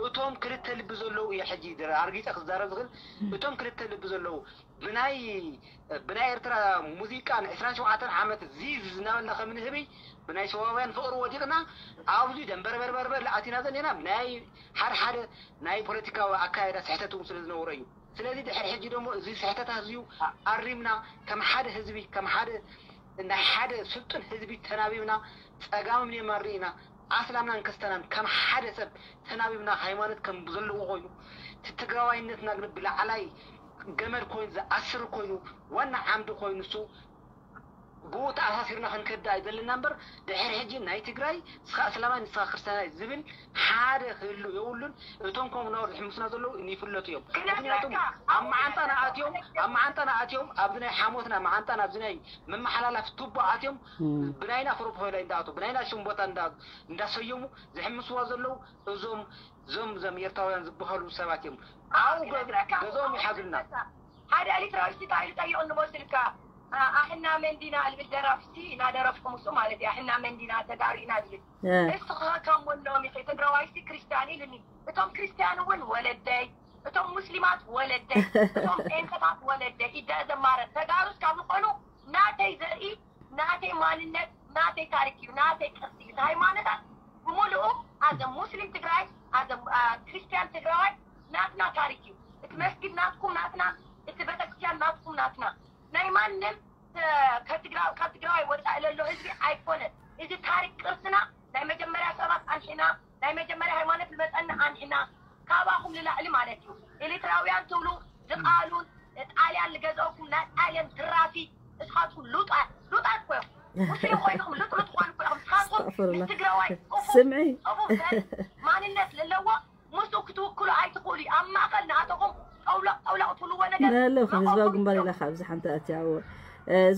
እቶም ክልተ ልቢ ዘለዉ እየ ሕጂ ኣርጊፀ ክዛረብ ዝኽእል። እቶም ክልተ ልቢ ዘለዉ ብናይ ብናይ ኤርትራ ሙዚቃ ን ዕስራን ሸውዓተን ዓመት ዚዝ እናበልና ከም ንህቢ ብናይ ሸዋውያን ፍቕሪ ወዲቕና ኣብዚ ደንበርበርበርበር ኣቲና ዘለና ብናይ ሓደ ሓደ ናይ ፖለቲካዊ ኣካየዳ ስሕተት እውን ስለ ዝነበሮ እዩ። ስለዚ ድሕሪ ሕጂ ደሞ እዚ ስሕተታት እዚዩ ኣሪምና ከም ሓደ ህዝቢ ከም ሓደ ናይ ሓደ ስልጡን ህዝቢ ተናቢብና ጸጋምም የማን ርኢና ኣስላምናን ክስተናን ከም ሓደ ሰብ ተናቢብና ሃይማኖት ከም ዘለዎ ኮይኑ እቲ ትግራዋይነትና ግን ብላዕላይ ገመድ ኮይኑ ዝኣስር ኮይኑ ዋና ዓምዲ ኮይኑ ንሱ ብኡ ተኣሳሲርና ክንከዳ እዩ ዘለና እምበር ድሕሪ ሕጂ ናይ ትግራይ ንስኻ እስላማይ ንስኻ ክርስትያናይ ዝብል ሓደ ክህሉ የብሉን። እቶም ከምኡ ናብኡ ዝሕምሱና ዘለዉ ይፍለጡ እዮም። ምክንያቱ ኣብ መዓንጣና ኣትዮም ኣብ መዓንጣና ኣትዮም ኣብዚ ናይ ሓሞትና መዓንጣና ኣብዚ ናይ መመሓላላፊ ቱቦ ኣትዮም ብናይና ፕሮፖጋንዳ እንዳኣትዉ ብናይና ሽም ቦታ እንዳ- እንዳሰየሙ ዝሕምስዋ ዘለዉ እዞም ዞም ዞም ኤርትራውያን ዝበሃሉ ሰባት እዮም። ኣብኡ ገ- ገዝኦም ይሓዙልና። ሓደ ኤርትራዊ እስቲ እንታይ ኢሉ ጠይቑ ንመስልካ? ኣሕና መንዲና ልብል ደራፍሲ እናደረፍኩ ምስኡ ማለት እዩ። ኣሕና መንዲና ተጋሩ ኢና ልብል። እስኻ ካብ ወሎም ኢኺ ትግራዋይሲ ክርስትያን ኢሉኒ። እቶም ክርስትያን እውን ወለደይ፣ እቶም ሙስሊማት ወለደይ፣ እቶም ጴንጠታት ወለደይ። ኢደ ዘማረ ተጋሩ እስካብ ዝኾኑ ናተይ ዘርኢ ናተይ ማንነት ናተይ ታሪክ እዩ፣ ናተይ ቅርሲ እዩ። እቲ ሃይማኖታት ብምሉኡ ኣዘ ሙስሊም ትግራይ ኣዘ ክርስትያን ትግራዋይ ናትና ታሪክ እዩ። እቲ መስጊድ ናትኩም ናትና፣ እቲ ቤተክርስትያን ናትኩም ናትና። ናይ ማንም ካብ ትግራዋይ ወፃኢ ለሎ ህዝቢ ኣይኮነን። እዚ ታሪክ ቅርስና ናይ መጀመርያ ሰባት ኣንሒና ናይ መጀመርያ ሃይማኖት ልመፀና ኣንሒና ካባኹም ንላዕሊ ማለት እዩ። ኤሪትራውያን ትብሉ ዝቃሉን ጣልያን ልገዘእኩም ናይ ጣልያን ድራፊ እስኻትኩም ሉጣት ሉጣት እኮ ኢኹም። ሙስሊም ኮይንኹም ልጥሉጥ ትኾኑ እኮ ኢኹም። ንስኻትኩም ንትግራዋይ እፉ እፉ ዘርኢ ማንነት ለለዎ ምስኡ ክትውክሉ ኣይትኽእሉ እዩ። ኣብ ማእኸል ንኣተኹም ጠውለቕ ጠውለቕ ትብልዎ ነገር ነለኹም ህዝባዊ ግንባር ኢላ ካብ ዝሓንቲ ኣትያዎ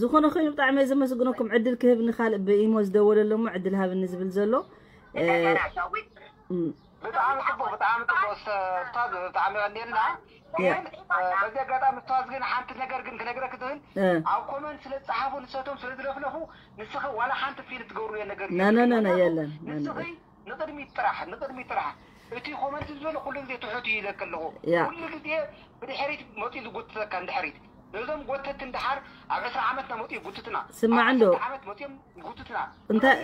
ዝኾነ ኮይኑ ብጣዕሚ እየ ዘመስግነኩም። ዕድል ክህብ ንካልእ ብኢሞ ዝደወለሎ እሞ ዕድል ሃብኒ ዝብል ዘሎ እንደገና ሸዊት ብጣዕሚ ፅቡቅ ብጣዕሚ ፅቡቅ ኡስታዝ ብጣዕሚ ቀኒልና። ግን በዚ ኣጋጣሚ ኡስታዝ ግን ሓንቲ ነገር ግን ክነግረክ ዝብል ኣብ ኮመንት ስለ ዝፀሓፉ ንሰቶም ስለ ዝለፍለፉ ንስኺ ዋላ ሓንቲ ፊል ትገብርዮ ነገር ናናናና የለን ንስኺ ንቅድሚት ጥራሕ ንቅድሚት ጥራሕ እቲ ኮመንት ዝበለ ኩሉ ግዜ ትሑት እዩ ኢለክ ኣለኹ። ኩሉ ግዜ ብድሕሪት መፂኡ ዝጎትተካ ንድሕሪት ነዞም ጎተቲ እንድሓር ኣብ ዕስራ ዓመትና መፂኡ ይጉትትና። ስማዕ እንዶ ዓመት መፂኦም ይጉትትና። እንታይ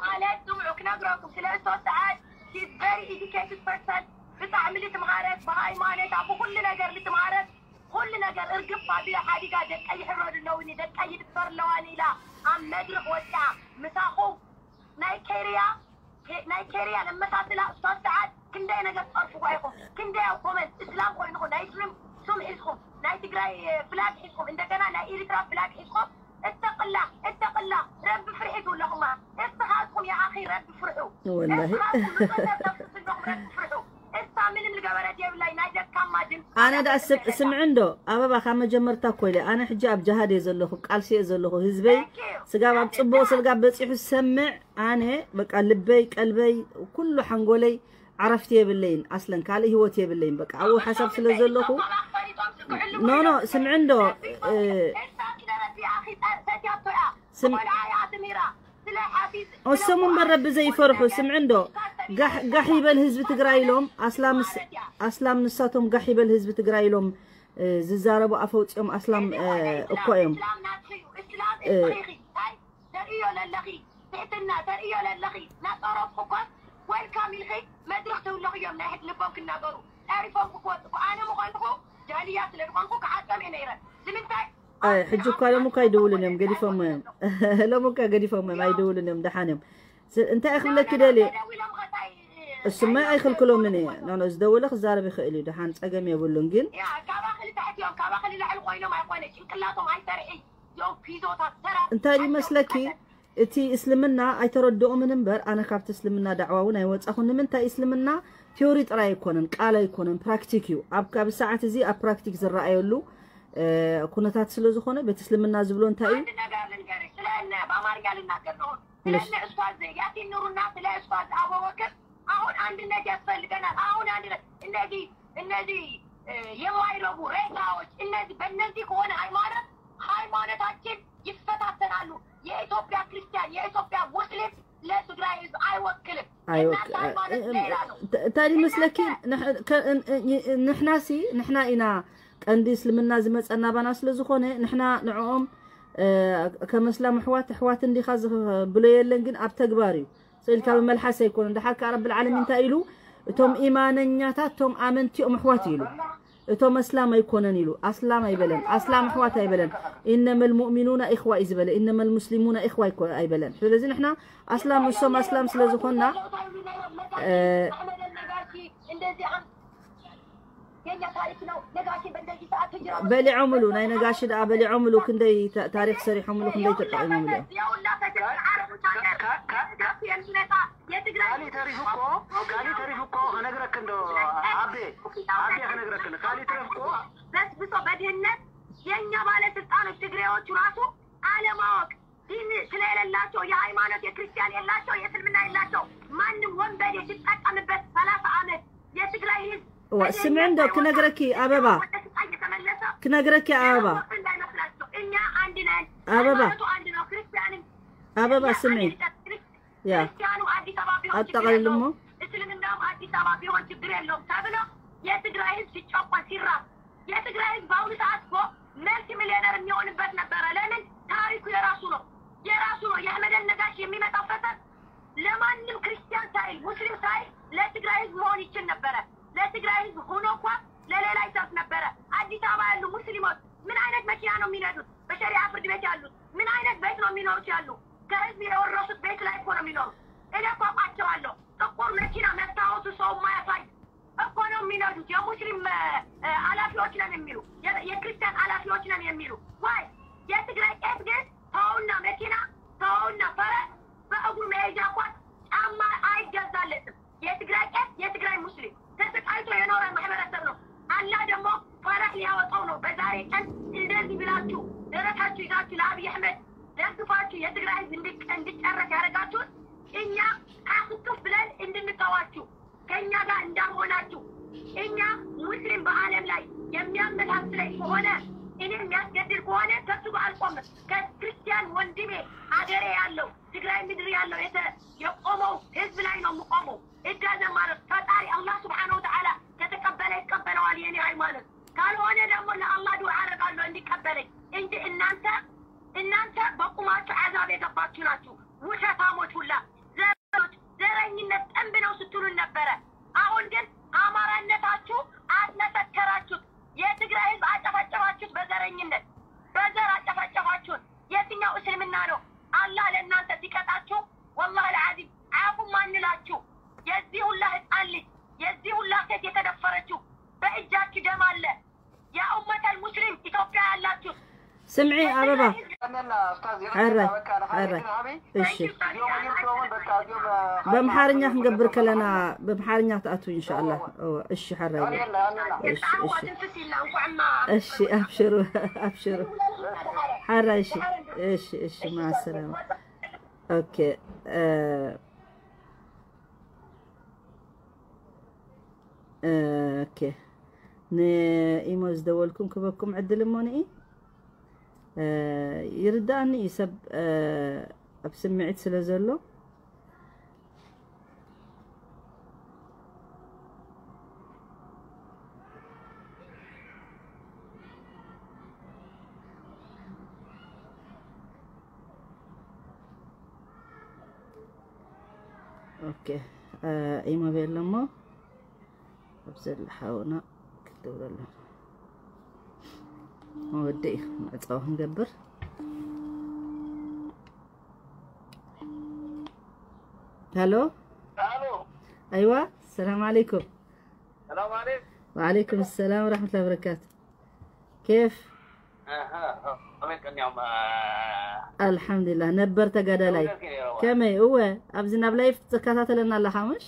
ማለት ስምዑ ክነግረኩም ስለ እቶ ሰዓት she's very educated person ብጣዕሚ ልትምሃረት ብሃይማኖታ ብኩሉ ነገር ልትምሃረት ኩሉ ነገር እርግፍ ኣቢላ ሓዲጋ ደቀይ ይሕረዱ ኣለውኒ ደቀይ ይድፈር ኣለዋኒ ኢላ ኣብ መድረክ ወፂኣ ምሳኹም ናይ ኬርያ ናይ ኬርያ ለመሳስላ እቶ ሰዓት ክንደይ ነገር ትፀርፍዋ ኢኹም ክንደይ ኣብ ኮመንት እስላም ኮይንኹም ናይ እስልም ስም ሒዝኩም ናይ ትግራይ ፍላግ ሒዝኩም እንደገና ናይ ኤሪትራ ፍላግ ሒዝኩም እተቅላ እተቅላ ረቢ ፍርሒ ትብለኹማ እስኻትኩም የኣኺ ረቢ ፍርሑ ወላሂ እስኻትኩም ንሰብ ተፍስስልኩም ረቢ ፍርሑ ኣነ ደኣ ስም- ስምዒ እንዶ ኣበባ ካብ መጀመርታ እኮ ኢለ ኣነ ሕጂ ኣብ ጅሃድ እየ ዘለኹ፣ ቃልሲ እየ ዘለኹ። ህዝበይ ስጋብ ኣብ ጽቡቕ ስጋብ በጺሑ ዝሰምዕ ኣነ በቃ ልበይ ቀልበይ ኩሉ ሓንጎለይ ዓረፍቲ የብለይን፣ ኣስለን ካልእ ህይወት የብለይን። በቃ ኣብኡ ሓሳብ ስለ ዘለኹ ኖ ኖ ስምዒ እንዶ እ፣ ስም- እሶም እምበር ረቢ ዘይፈርሑ ስምዒ እንዶ ጋሕ ጋሕ ይበል ህዝቢ ትግራይ ኢሎም ኣስላም ንስ- ኣስላም ንሳቶም ጋሕ ይበል ህዝቢ ትግራይ ኢሎም እ፣ ዝዛረቡ ኣፈውፅኦም ኣስላም እ፣ እኮ እዮም። እስላም ናትኺ እዩ እስላም እ። እስኺ እንታይ ተርእዮ ለለኺ ትሕትና ተርእዮ ለለኺ ናፀሮፍ እኮ ወልካም ኢልኺ መድርኽ ትብለኺ እዮም ናይ ሕድ ልቦም ክናገሩ ጠሪፎም ክወፅኩ ኣነ ምኾንኩ ጃልያ ስለ ዝኾንኩ ክዓፀም እየ ነይረ ንምንታይ ኣይ ሕጂ እኳ ሎም እኳ ኣይደውሉን እዮም ገዲፎሞ እዮም ሎም እኳ ገዲፎሞ እዮም ኣይደውሉን እዮም ደሓን እዮም ስ- እንታይ ክብለኪ ደልየ እሱማ ኣይክልክሎምን እየ ኖኖ ዝደወለ ክዛረብ ይኽእል እዩ ደሓን ፀገም የብሉን ግን ያ ካባኺ ልታሕት እዮም ካባኺ ልላዕሊ ኮይኖም ኣይኮነ ጭንቅላቶም ኣይሰርሒ እዮም ፊዞታት ሰራ እንታይ ድዩ መስለኪ እቲ እስልምና ኣይተረድኦምን እምበር ኣነ ካብቲ እስልምና ዳዕዋ እውን ኣይወፃኹን ንምንታይ እስልምና ቲዮሪ ጥራይ ኣይኮነን ቃል ኣይኮነን ፕራክቲክ እዩ ኣብ ካብ ሰዓት እዚ ኣብ ፕራክቲክ ዝረኣየሉ እ፣ ኩነታት ስለ ዝኾነ በቲ እስልምና ዝብሎ እንታይ እዩ አንድ ነገር ልንገርሽ፣ ስለ እነ በአማርኛ ልናገር ነው። ስለ እነ ኡስታዝ ያሲን ኑሩና ስለ ኡስታዝ አቡበክር አሁን አንድነት ያስፈልገናል። አሁን አንድነት እነዚህ እነዚህ እ፣ የማይረቡ ሬሳዎች እነዚህ በእነዚህ ከሆነ ሃይማኖት ሃይማኖታችን ይፈታተናሉ። የኢትዮጵያ ክርስቲያን የኢትዮጵያ ሙስሊም ለትግራይ ህዝብ አይወክልም። ኣይወክ- የእናንተ ሃይማኖት ሌላ ነው። እንታይ ድመስለኪ ንሕ- ከ- ን- ን- ንሕናሲ ንሕና ኢና ቀንዲ እስልምና ዝመፀና ባና ስለ ዝኾነ ንሕና ንዕኦም እ፣ ከም እስላም ኣሕዋት ኣሕዋት እንዲኻ ዝብሎ የለን ግን ኣብ ተግባር እዩ ስእልካ ብመልሓስ ኣይኮነ ድሓር ከዓ ረብል ዓለሚን እንታይ ኢሉ እቶም ኢማነኛታት እቶም ኣመንቲኦም ኣሕዋት ኢሉ እቶም ኣስላም ኣይኮነን ኢሉ ኣስላም ኣይበለን ኣስላም ኣሕዋት ኣይበለን ኢነመ ልሙእሚኑና ኢኽዋ እዩ ዝበለ ኢነመ ልሙስሊሙና ኢኽዋ ኣይኮ- ኣይበለን ስለዚ ንሕና ኣስላም እሶም ኣስላም ስለ ዝኾንና እ፣ እንደዚህ አም- የኛ ታሪክ ነው። ነጋሲ በእንደዚህ ሰዓት ህጅራ በሊዖምሉ ናይ ነጋሲ ደኣ በሊዖምሉ ክንደይ ታ- ታሪክ ሰሪሖምሉ ክንደይ ተጠቂሞምሉ እዮም የውላ ፈጀር ዓረቦች ሀገር የሚመጣ የትግራይ ካሊ ተሪፉ እኮ ካሊ ተሪፉ እኮ ከነግረክ እንዶ ኣቤ ኣቤ ከነግረክ እንዶ ካሊ ተሪፉ እኮ በስብሶ በድህነት የኛ ባለስልጣኖች ትግሬዎቹ ራሱ አለማወቅ ዲን ስለሌላቸው የሃይማኖት የክርስቲያን የላቸው የእስልምና የላቸው ማንም ወንበዴ ሲጠቀምበት ሰላሳ ዓመት የትግራይ ህዝብ እዋ ስምዒ እንዶ ክነግረኪ ኣበባ ወደ ስልጣን እየተመለሰ ክነግረኪ ኣበባ እንዳይመስላቸው እኛ አንድ ነን። አበባ። ሃይማኖቱ አንድ ነው። ክርስቲያንም ኣበባ ስምዒ ያ ክርስቲያኑ አዲስ አበባ ቢሆን ችግር ኣጠቃልልሞ የለውም። እስልምናውም አዲስ አበባ ቢሆን ችግር የለውም ተብሎ የትግራይ ህዝብ ሲጨቆን ሲራብ የትግራይ ህዝብ በአሁኑ ሰዓት እኮ መልቲ ሚሊዮነር የሚሆንበት ነበረ። ለምን? ታሪኩ የራሱ ነው፣ የራሱ ነው። የአህመድ አልነጋሽ የሚመጣው ፈሰስ ለማንም ክርስቲያን ሳይል ሙስሊም ሳይል ለትግራይ ህዝብ መሆን ይችል ነበረ። ለትግራይ ህዝብ ሆኖ እንኳ ለሌላ ይተርፍ ነበረ። አዲስ አበባ ያሉ ሙስሊሞች ምን አይነት መኪና ነው የሚነዱት? በሸሪዓ ፍርድ ቤት ያሉት ምን አይነት ቤት ነው የሚኖሩት? ያሉ ከህዝብ የወረሱት ቤት ላይ እኮ ነው የሚኖሩት። እኔ እኮ አውቃቸዋለሁ። ጥቁር መኪና መስታወቱ ሰው የማያሳይ እኮ ነው የሚነዱት። የሙስሊም እ፣ እ፣ ኃላፊዎች ነን የሚሉ የ- የክርስቲያን ኃላፊዎች ነን የሚሉ ዋይ የትግራይ ቄስ ግን ሰውና መኪና ሰውና ፈረስ በእግሩ መሄጃ እንኳን ጫማ አይገዛለትም። የትግራይ ቄስ የትግራይ ሙስሊም ተሰቃይቶ የኖረ ማህበረሰብ ነው። አላህ ደግሞ ፈረህ ሊያወጣው ነው። በዛሬ ቀን እንደዚህ ብላችሁ ደረታችሁ ይዛችሁ ለአብይ አህመድ ደግፋችሁ የትግራይ ህዝብ እንዲ- እንዲጨረስ ያደረጋችሁት እኛ አክቱፍ ብለን እንድንተዋችሁ ከእኛ ጋር እንዳልሆናችሁ እኛ ሙስሊም በዓለም ላይ የሚያመሳስለኝ ከሆነ እኔ የሚያስገድል ከሆነ ከሱ ጋር አልቆምም። ከክርስቲያን ወንድሜ ሀገሬ ያለው ትግራይ ምድር ያለው የተ- የቆመው ህዝብ ላይ ነው የምቆመው። እዳዘ ማለት ፈጣሪ አላህ ስብሓነ ወተዓላ ከተቀበለ ይቀበለዋል የኔ ሃይማኖት፣ ካልሆነ ደግሞ ለአላህ ዱዓ አደርጋለሁ እንዲቀበለኝ እንጂ እናንተ እናንተ በቁማችሁ አዛብ የገባችሁ ናችሁ። ውሸታሞች ሁላ ዘረኞች፣ ዘረኝነት ጥንብ ነው ስትሉን ነበረ። አሁን ግን አማራነታችሁ አስመሰከራችሁት። የትግራይ ህዝብ አጨፈጨፋችሁት በዘረኝነት፣ በዘር አጨፈጨፋችሁት። የትኛው እስልምና ነው አላህ ለእናንተ ሲቀጣችሁ? ወላሂ ለዓዚም አፉ ማንላችሁ የዚህ ሁላ ህፃን ልጅ የዚህ ሁላ ሴት የተደፈረችው በእጃችሁ ደም አለ። ያ ኡመተል ሙስሊም ኢትዮጵያ ያላችሁት ስምዒ ኣበባ። ሓራይ ሓራይ። እሺ፣ በምሓርኛ ክንገብር ከለና በምሓርኛ ክትኣትው ኢንሻኣላ። እወ፣ እሺ ሓራይ። እሺ እሺ። እሺ፣ ኣብሽሩ። ኣብሽሩ። ሓራይ። እሺ እሺ እሺ። ማሰላማ። ኦኬ። ኦኬ። ንኢሞ ዝደወልኩም ክበኩም ዕድል እሞ ንኢ ይርዳእኒ እዩ ሰብ ኣብ ስምዒት ስለ ዘሎ። ኦኬ። ኢሞ ቤሎ እሞ ኣብ ዘሎ ሓውና ክትብለሉ ወዲ እዩ። መዕፀዊ ክንገብር። ሃሎ። ሃሎ። ኣይዋ። ሰላም ዓለይኩም። ሰላም ዓለይኩም። ወዓለይኩም ሰላም ወራሕመቱላሂ ወበረካቱ። ኬፍ? ኣልሓምዱሊላህ። ነበር ተጋዳላይ። ከመይ? እወ፣ ኣብዚ ናብ ላይፍ ትከታተለና ኣለኻ ምሽ?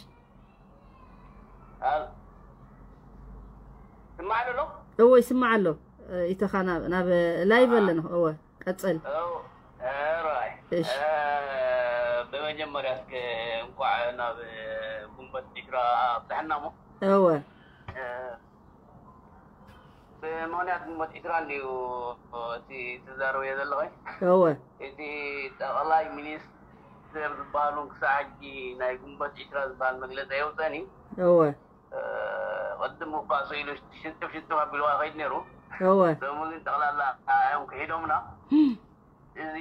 ስማዕ ኣሎ? እወ፣ ይስማዕ ኣሎ። ኢተኻ ናብ፣ ናብ ላይቭ ኣለና። እወ፣ ቀጽል። እሺ። ብመጀመርያ እስከ እንኳዕ ናብ ግንቦት ዒስራ ኣብጽሐና እሞ። እወ። ብምኽንያት ግንቦት ዒስራ እንድዩ እቲ ትዛረብዮ ዘለኺ። እወ። እቲ ጠቕላይ ሚኒስትር ዝበሃሉ ክሳዕ ሕጂ ናይ ግንቦት ዒስራ ዝበሃል መግለጺ ኣየውፀእን እዩ። እወ። ቅድም እኳ ስኢሉ ሽንጥፍ ሽንጥፍ ኣቢሉ ከይድ ነይሩ። እወ። ሎሚ ግን ጠቕላላ እዮም ክሒዶምና። እዚ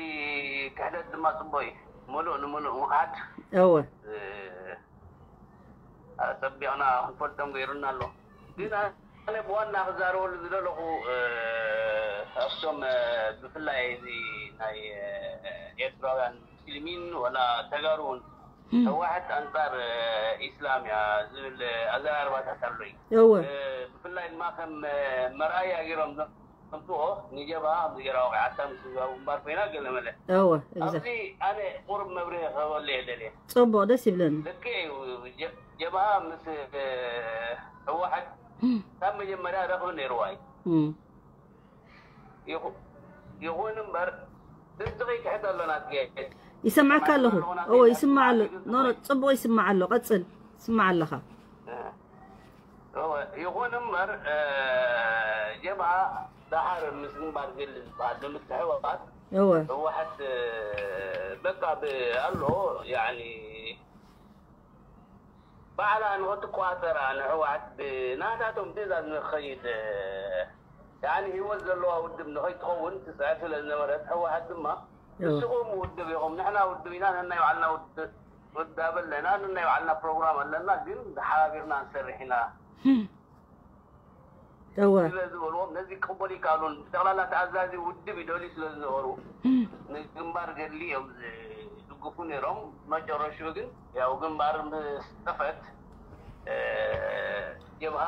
ክሕደት ድማ ጽቡቕ እዩ። ምሉእ ንምሉእ ምኽሓድ። እወ። ኣጸቢቕና ክንፈልጦም ገይሩና ኣሎ። ግን ኣነ ብዋና ክዛረበሉ ዝደለኹ ኣብቶም ብፍላይ እዚ ናይ ኤርትራውያን ሙስሊሚን ወላ ተጋሩ እውን ህወሓት ኣንጻር ኢስላም እያ ዝብል ኣዘራርባታት ኣሎ እዩ። እወ። ብፍላይ ድማ ከም መርኣያ ገይሮም ከምጽኦ ንጀብሃ ከምዚ ገይራ ወቂዓታ ምስ ህዝባዊ ግንባር ኮይና ገለ መለ። እወ፣ exactly። ኣብዚ ኣነ ቁሩብ መብርሂ ክህበሉ እየ ደልየ። ጽቡቕ፣ ደስ ይብለኒ። ልክዕ እዩ። ጀ-፣ ጀብሃ ምስ፣ እ፣ ህወሓት ካብ መጀመርያ ረኽቢ ነይርዋ እዩ። እም። ይኹ-፣ ይኹን እምበር ድምፅኺ ይክሕት ኣሎ ናትኪ። ይሰምዓካ ኣለኹ። እወ፣ ይስማዕ ኣሎ። ኖ፣ ኖ፣ ጽቡቕ ይስማዕ ኣሎ። ቀጽል። ይስማዕ ኣለኻ። እ። እወ፣ ይኹን እምበር፣ እ፣ ጀብሃ ደሓር ምስ ግንባር ገድሊ ዝበሃል ብምትሕብባር እወ። ህወሓት፣ እ፣ በቃ ብ-፣ ኣሎ፣ ያዕኒ፣ ባዕላ ንኽትቆጻጸራ ንህወሓት ብናታቶም ትእዛዝ ንኽኸይድ፣ እ፣ ያዕኒ፣ ህይወት ዘለዋ ውድብ ንኸይትኸውን ትጽዕር ስለ ዝነበረት፣ ህወሓት ድማ፣ እወ። ንስኹም ውድብ ኢኹም፣ ንሕና ውድብ ኢና፣ ነናይ ባዕልና ውድብ ውዳበ ኣለና፣ ነናይ ባዕልና ፕሮግራም ኣለና፣ ግን ተሓባቢርና ንሰርሕ ኢና እወ። ስለ ዝበልዎም ነዚ ክቕበሉ ይከኣሉን። ብጠቕላላ ተኣዛዚ ውድብ ይደልዩ ስለ ዝነበሩ ንግንባር ገድሊ እዮም ዝድግፉ ነይሮም። መጨረሽኡ ግን ያው ግንባር ምስ ጠፍአት፣ እ፣ ጀብሃ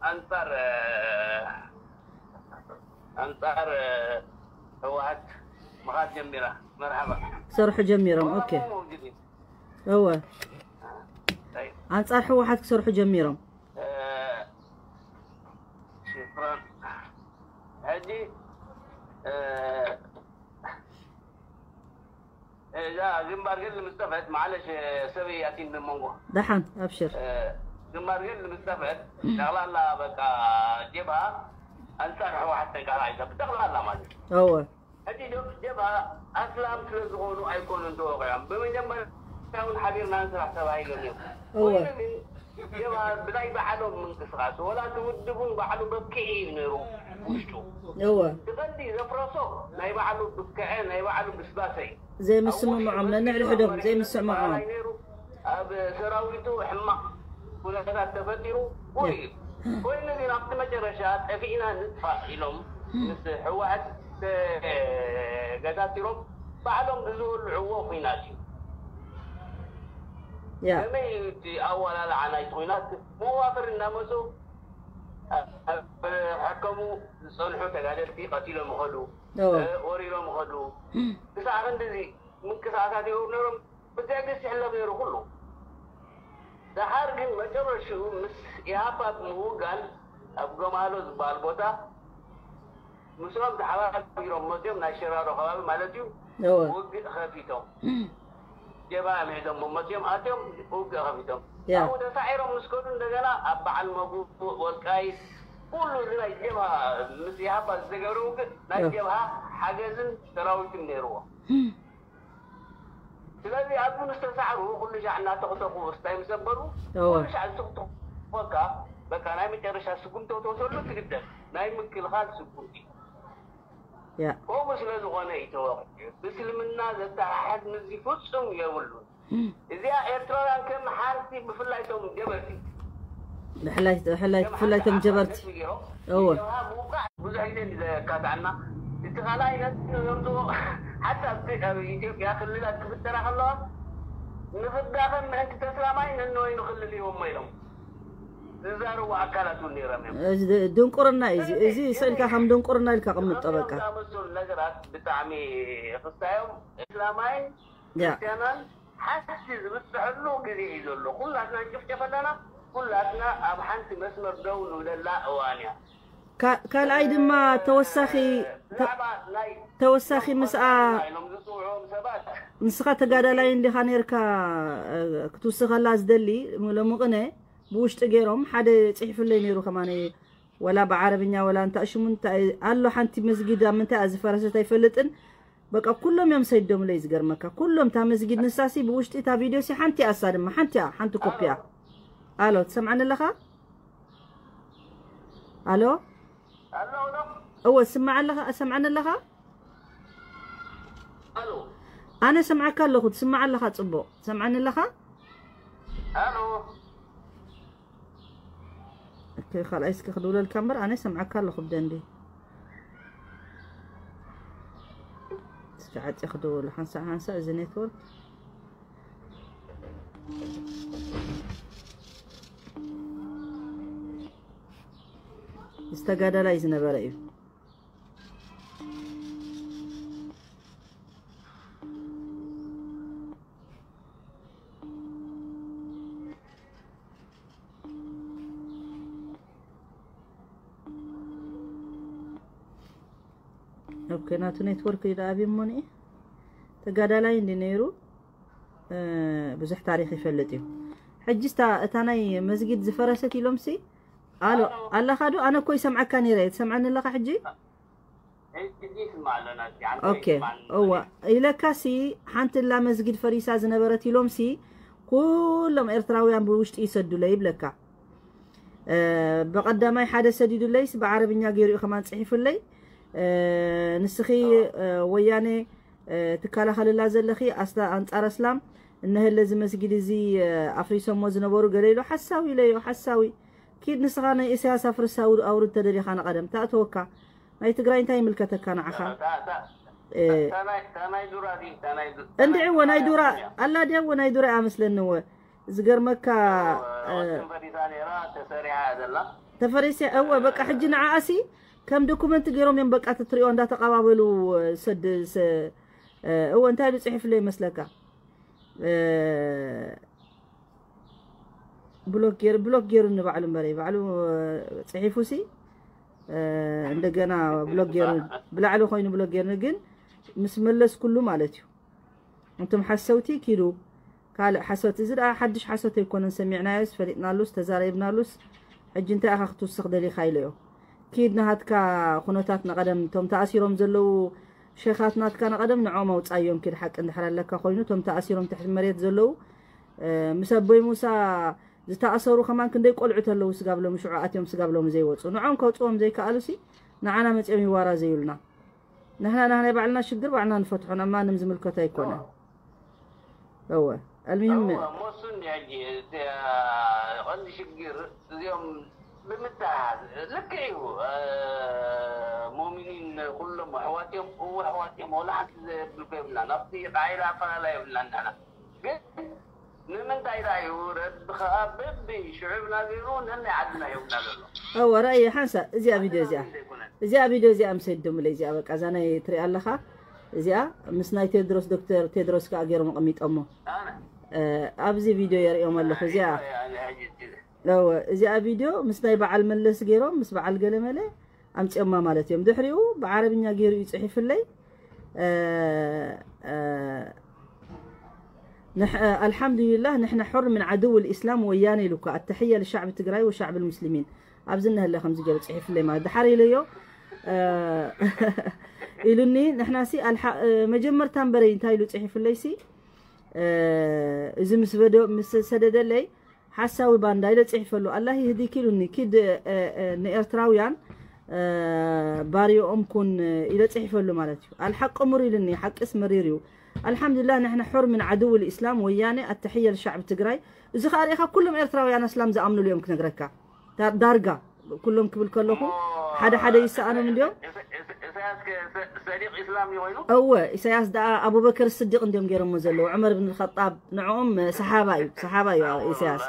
ኣንጻር፣ እ፣ ኣንጻር፣ እ፣ ህወሓት ምኻድ ጀሚራ። መርሓባ። ክሰርሑ ጀሚሮም። ኦኬ። መውጅዲ። እወ። ኣይ። ኣንጻር ህወሓት ክሰርሑ ጀሚሮም። እ፣ ሽክራን። ሕጂ፣ እ፣ እዛ ግንባር ገድሊ ምስ ጠፍአት፣ ማዕለሽ፣ ሰብ ኣቲን ብመንጎ። ደሓን፣ ኣብሽር። እ፣ ግንባር ገድሊ ምስ ጠፍአት፣ ጠቕላላ በቃ ጀብሃ ኣንጻር ህወሓት ተንቀሳቒሳ፣ ብጠቕላላ ማለት እዩ። እወ። ሕጂ ዶ-፣ ጀብሃ ኣስላም ስለ ዝኾኑ ኣይኮኑን ተወቒዖም። ብመጀመርያ እውን ሓቢርና ንስራሕ ተባሂሎም እዮም። እወ። ኮይኑ ግን ጀብሃ ብናይ ባዕሎም ምንቅስቓስ፣ ወላ እቲ ውድብ እውን ባዕሉ በኪዕ እዩ ነይሩ ውሽጡ። እወ። ትቐዲ ዘፍረሶ ናይ ባዕሉ ብክዐ፣ ናይ ባዕሉ ብስባሰ እዩ። ዘይምስምምዖም፣ ኣብ ውሽጡ ነንሕድሕዶም በኪዕ ዘይምስምምዖም። ተባሃላይ ነይሩ። ኣብ ሰራዊቱ ሕማቕ ኩነታት ተፈጢሩ፣ ውዒ እዩ። ኮይኑ ግን ኣብቲ መጨረሻ ጠፊእና ንጥፋእ ኢሎም ምስ ህወሓት ተገታቲሮም ባዕሎም ብዝወልዕዎ ኹናት እዩ። ያ። ከመይ እዩ እቲ ኣዋላልዓ ናይቲ ኹናት? መዋፍር እናመፁ ኣብ ሕከሙ ዝፀንሑ ተጋደልቲ ቀቲሎም ይኸዱ፣ እወ። ወሪሮም ይኸዱ። ክሳዕ ክንድዚ ምንቅስቃሳት ይገብሩ ነይሮም። ብትዕግስቲ ይሕለፍ ነይሩ ኩሉ። ደሓር ግን መጨረሽኡ ምስ ኢሃፓ ብምውጋን ኣብ ገማሎ ዝበሃል ቦታ ምስኦም ተሓባቢሮም መፅኦም፣ ናይ ሽራሮ ከባቢ ማለት እዩ፣ እወ። ውግእ ከፊቶም። ጀብሃ ምሒዞም መፅኦም ኣትዮም ውግእ ከፊቶም። ያ። ኣብኡ ተሳዒሮም ምስ ከዱ እንደገና ኣብ በዓል መጉእ፣ ወልቃይት፣ ኩሉ እዚ ናይ ጀብሃ ምስ ኢሃፓ ዝተገብረ ውግእ ናይ ያ። ጀብሃ ሓገዝን ሰራዊትን ነይርዎ። ስለዚ ኣብዚ ምስ ተሳዕሩ ኩሉ ሻዕ እናተኽተኹ እስታይ ምስ ዘበሉ እወ። ኩሉ ሻዕ ዝትኽትኾካ በቃ ናይ መጨረሻ ስጉምቲ ተወሰሉ ትግደል ናይ ምክልኻል ስጉምቲ። ያ። ከምኡ ስለ ዝኾነ እዩ ተወቒዑ። ብእስልምና ዘተሓሕዝ ምስዚ ፍጹም የብሉን። እዚኣ ኤርትራውያን ከም ሓንቲ ብፍላይ እቶም ጀበርቲ ብፍላይ ብፍላይ ብፍላይ እቶም ጀበርቲ እወ። ብዙሕ ግዜ ዘካትዓና እቲ ካልኣይ ነቲ ዘምፅኦ ሓታ ኣብቲ ኣብ ኢትዮጵያ ክልላት ክፍጠራ ከለዋ ንፍዳኸን ምእንቲ ተስላማይ ነንወይኑ ክልል ይወሞ ኢሎም ዝዛረቡ ኣካላት እውን ነይሮም እዮም። እዚ ድንቁርና እዩ። እዚ እዚ ስእልካ ከም ድንቁርና ኢልካ ቅምጦ በቃ። ዝኣመሰሉ ነገራት ብጣዕሚ ክስታዮም እስላማይን ያ። ክርስትያናን ሓንቲ ዝብፅሐሉ ግዜ እዩ ዘሎ። ኩላትና ንጭፍጨፍ ኣለና። ኩላትና ኣብ ሓንቲ መስመር ደው ንብለላ እዋን እያ። ካ- ካልኣይ ድማ ተወሳኺ ተ- ብዛዕባ ናይ ተወሳኺ ምስኣ ኢሎም ዝፅውዕዎም ሰባት ንስኻ ተጋዳላይ እንዲኻ ነርካ ክትውስኸላ ዝደሊ ሎሚ ቅነ ብውሽጢ ገይሮም ሓደ ፅሒፍለይ ነይሩ ከማነ ወላ ብዓረብኛ ወላ እንታይ ሽሙ እንታይ ኣሎ ሓንቲ መስጊድ ኣብ ምንታይ እያ ዝፈረሰት ኣይፈልጥን በቃ ኩሎም እዮም ሰይዶምለይ ዝገርመካ ኩሎም እታ መስጊድ ንሳሲ ብውሽጢ እታ ቪድዮ ሲ ሓንቲ እያ እሳ ድማ ሓንቲ እያ ሓንቲ ኮፒያ ኣሎ ትሰምዓኒ ኣለኻ ኣሎ ኣሎ ኣሎ እወ ትስማዕ ኣለኻ ትሰምዓኒ ኣለኻ ኣሎ ኣነ ሰምዓካ ኣለኹ ትስማዕ ኣለኻ ፅቡቕ ትሰምዓኒ ኣለኻ ኣሎ ኦኬ ካልኣይ እስኪ ክድውለልካ እምበር ኣነ ሰምዓካ ኣለኹ ብደንቢ እስኪ ዓፂ ክድውል ሓንሳእ ሓንሳእ እዚ ኔትወርክ ዝተጋዳላይ ዝነበረ እዩ ኦኬ ናቱ ኔትወርክ ይደኣብ እሞኒ ተጋዳላይ እንዲ ነይሩ ብዙሕ ታሪክ ይፈልጥ እዩ ሕጂ እታ ናይ መስጊድ ዝፈረሰት ኢሎም ሲ ኣሎ ኣለኻ ዶ ኣነ እኮ ይሰምዓካ ነይረ ትሰምዓኒ ኣለኻ ሕጂ ኦኬ እዋ ኢለካሲ ሓንቲ ላ መስጊድ ፈሪሳ ዝነበረት ኢሎምሲ ኩሎም ኤርትራውያን ብውሽጢ ይሰዱለይ ይብለካ ብቐዳማይ ሓደ ሰዲዱለይስ ብዓረብኛ ገይሩ እዩ ከማን ፅሒፉለይ ንስኺ ወያነ ትከላኸልላ ዘለኺ ኣንፃር ኣስላም እነሀለ እዚ መስጊድ እዚ ኣፍሪሶሞ ዝነበሩ ገለ ኢሎ ሓሳዊ ኢለዮ ሓሳዊ ኪድ ንስኻ ናይ ኢሳያስ ኣፍርሳ ኣውርድ ተደሊኻ ንቐደም ተኣተወካ ናይ ትግራይ እንታይ ይምልከተካ ንዓኻ እንድዒ እወ ናይ ዱራ ኣላ ድያ እወ ናይ ዱራ ኣመስለኒ እወ ዝገርመካ ተፈሪሰ እወ በቃ ሕጂ ንዓኣሲ ከም ዶኩመንት ገይሮም እዮም በቃ ትትሪኦ እንዳተቀባበሉ ሰድ እወ እንታይ ኢሉ ፅሒፍለ ይመስለካ ብሎክ ገይሩ ብሎክ ገይሩ ንባዕሉ እምበረ ባዕሉ ፅሒፉ ሲ እንደገና ብሎክ ገይሩ ብላዕሊ ኮይኑ ብሎክ ገይሩ ግን ምስ መለስ ኩሉ ማለት እዩ እንቱም ሓሰውቲ ኪዱ ካልእ ሓሶት እዚ ደኣ ሓድሽ ሓሶት ኣይኮነን ሰሚዕናዮስ ፈሊጥናሉስ ተዛረብናሉስ ሕጂ እንታይ ኢኻ ክትውስኽ ደሊኻ ኢለዮ ኪድ ናሃትካ ኩነታት ንቐደም እቶም ተኣሲሮም ዘለዉ ሸኻት ናትካ ንቐደም ንዖም ኣውፃዮም ኪድ ሓቂ እንድሕር ኣለካ ኮይኑ እቶም ተኣሲሮም ትሕቲ መሬት ዘለዉ ምስ ኣቦይ ሙሳ ዝተኣሰሩ ከማን ክንደይ ቆልዑ ተለዉ ስጋብ ሎሚ ሽዑ ኣትዮም ስጋብ ሎሚ ዘይወፁ ንዖም ከውፅዎም ዘይከኣሉ ሲ ንዓና መፅኦም ይዋራ ዘዩልና ንሕና ናህናይ ባዕልና ሽግር ባዕልና ንፈትሖ ናብ ማንም ዝምልከት ኣይኮነን እወ ኣልሚህም ሞሱን ሕጂ ቀንዲ ሽግር እዚኦም ብምትሓዝ ልክዕ እዩ ሙሚኒን ኩሎም ኣሕዋት እዮም እወ ኣሕዋት እዮም ወላ ሓንቲ ዘብል የብልና ናብቲ ቃዒዳ ኣፈላለ የብልና ንሕና ግን ንምንታይ ደኣ እዩ ረቢ ኸኣ በቢ ሽዑብ ናገሩ ነናይ ዓድና ይውና ዘሎ? እወ፣ ረኣየ ሓንሳ እዚኣ ቪድዮ እዚኣ፣ ዘይኮነን። እዚኣ ቪድዮ እዚኣ ምስ ደምለይ፣ እዚኣ በቃ፣ እዛ ናይ ትሪኣ ኣለኻ፣ እዚኣ ምስ ናይ ቴድሮስ፣ ዶክተር ቴድሮስ ከኣ ገይሮም ኣቐሚጦሞ። ኣነ እ፣ ኣብዚ ቪድዮ የርእዮም ኣለኹ። እዚኣ ኣነ ሕጂ እቲ እወ፣ እዚኣ ቪድዮ ምስ ናይ በዓል መለስ ገይሮም፣ ምስ በዓል ገለመለ ኣምጺኦማ ማለት እዮም። ድሕሪኡ ብዓረብኛ ገይሩ እዩ ጽሒፍለይ። እ፣ እ፣ ንሕ-፣ ኣልሓምዱሊላህ ንሕና ሑር ምን ዓድው ልኢስላም ወያነ ኢሉ እኳ፣ ኣተሕያ ልሻዕቢ ትግራይ ወሻዕቢ ልሙስሊሚን። ኣብዚ እነህለ ከምዚ ገይሩ ጽሒፍለይ ማለት ድሓር ኢለዮ። እ፣ ኢሉኒ። ንሕና ሲ ኣልሓ-፣ እ፣ መጀመርታ እምበረይ እንታይ ኢሉ ጽሒፍለይ ሲ፣ እ፣ እዚ ምስ በዶ-፣ ምስ ሰደደለይ ሓሳዊ ባንዳ ኢለ ጽሒፈሉ። ኣላህ ይህዲክ ኢሉኒ። ኪድ፣ እ፣ እ፣ ንኤርትራውያን፣ እ፣ ባሪኦም ኩን ኢለ ጽሒፈሉ ማለት እዩ። ኣልሓቅ ምር ኢሉኒ። ሓቅስ መሪር እዩ። ኣልሓምዱሊላህ ንሕና ሑር ምን ዓድው ልኢስላም ወያነ ኣተሕያ ልሻዕቢ ትግራይ። እዚ ኸኣ ርኢኻ ኩሎም ኤርትራውያን ኣስላም ዝኣምኑሉ እዮም ክነግረካ። ዳ-፣ ዳርጋ ኩሎም ክብል ከለኹ ሓደ ሓደ ይሰኣኖም እንዲዮም። እሰ- እሰ- እሰያስ ከ ሰ- ሰዲቅ ኢስላም እዩ ኮይኑ? እወ፣ ኢሳያስ ደኣ ኣቡበከር ስዲቅ እንዲዮም ገይሮሞ ዘለዉ፣ ዑመር ብን ኸጣብ። ንዕኦም ሰሓባ እዩ፣ ሰሓባ እዩ ኢሳያስ።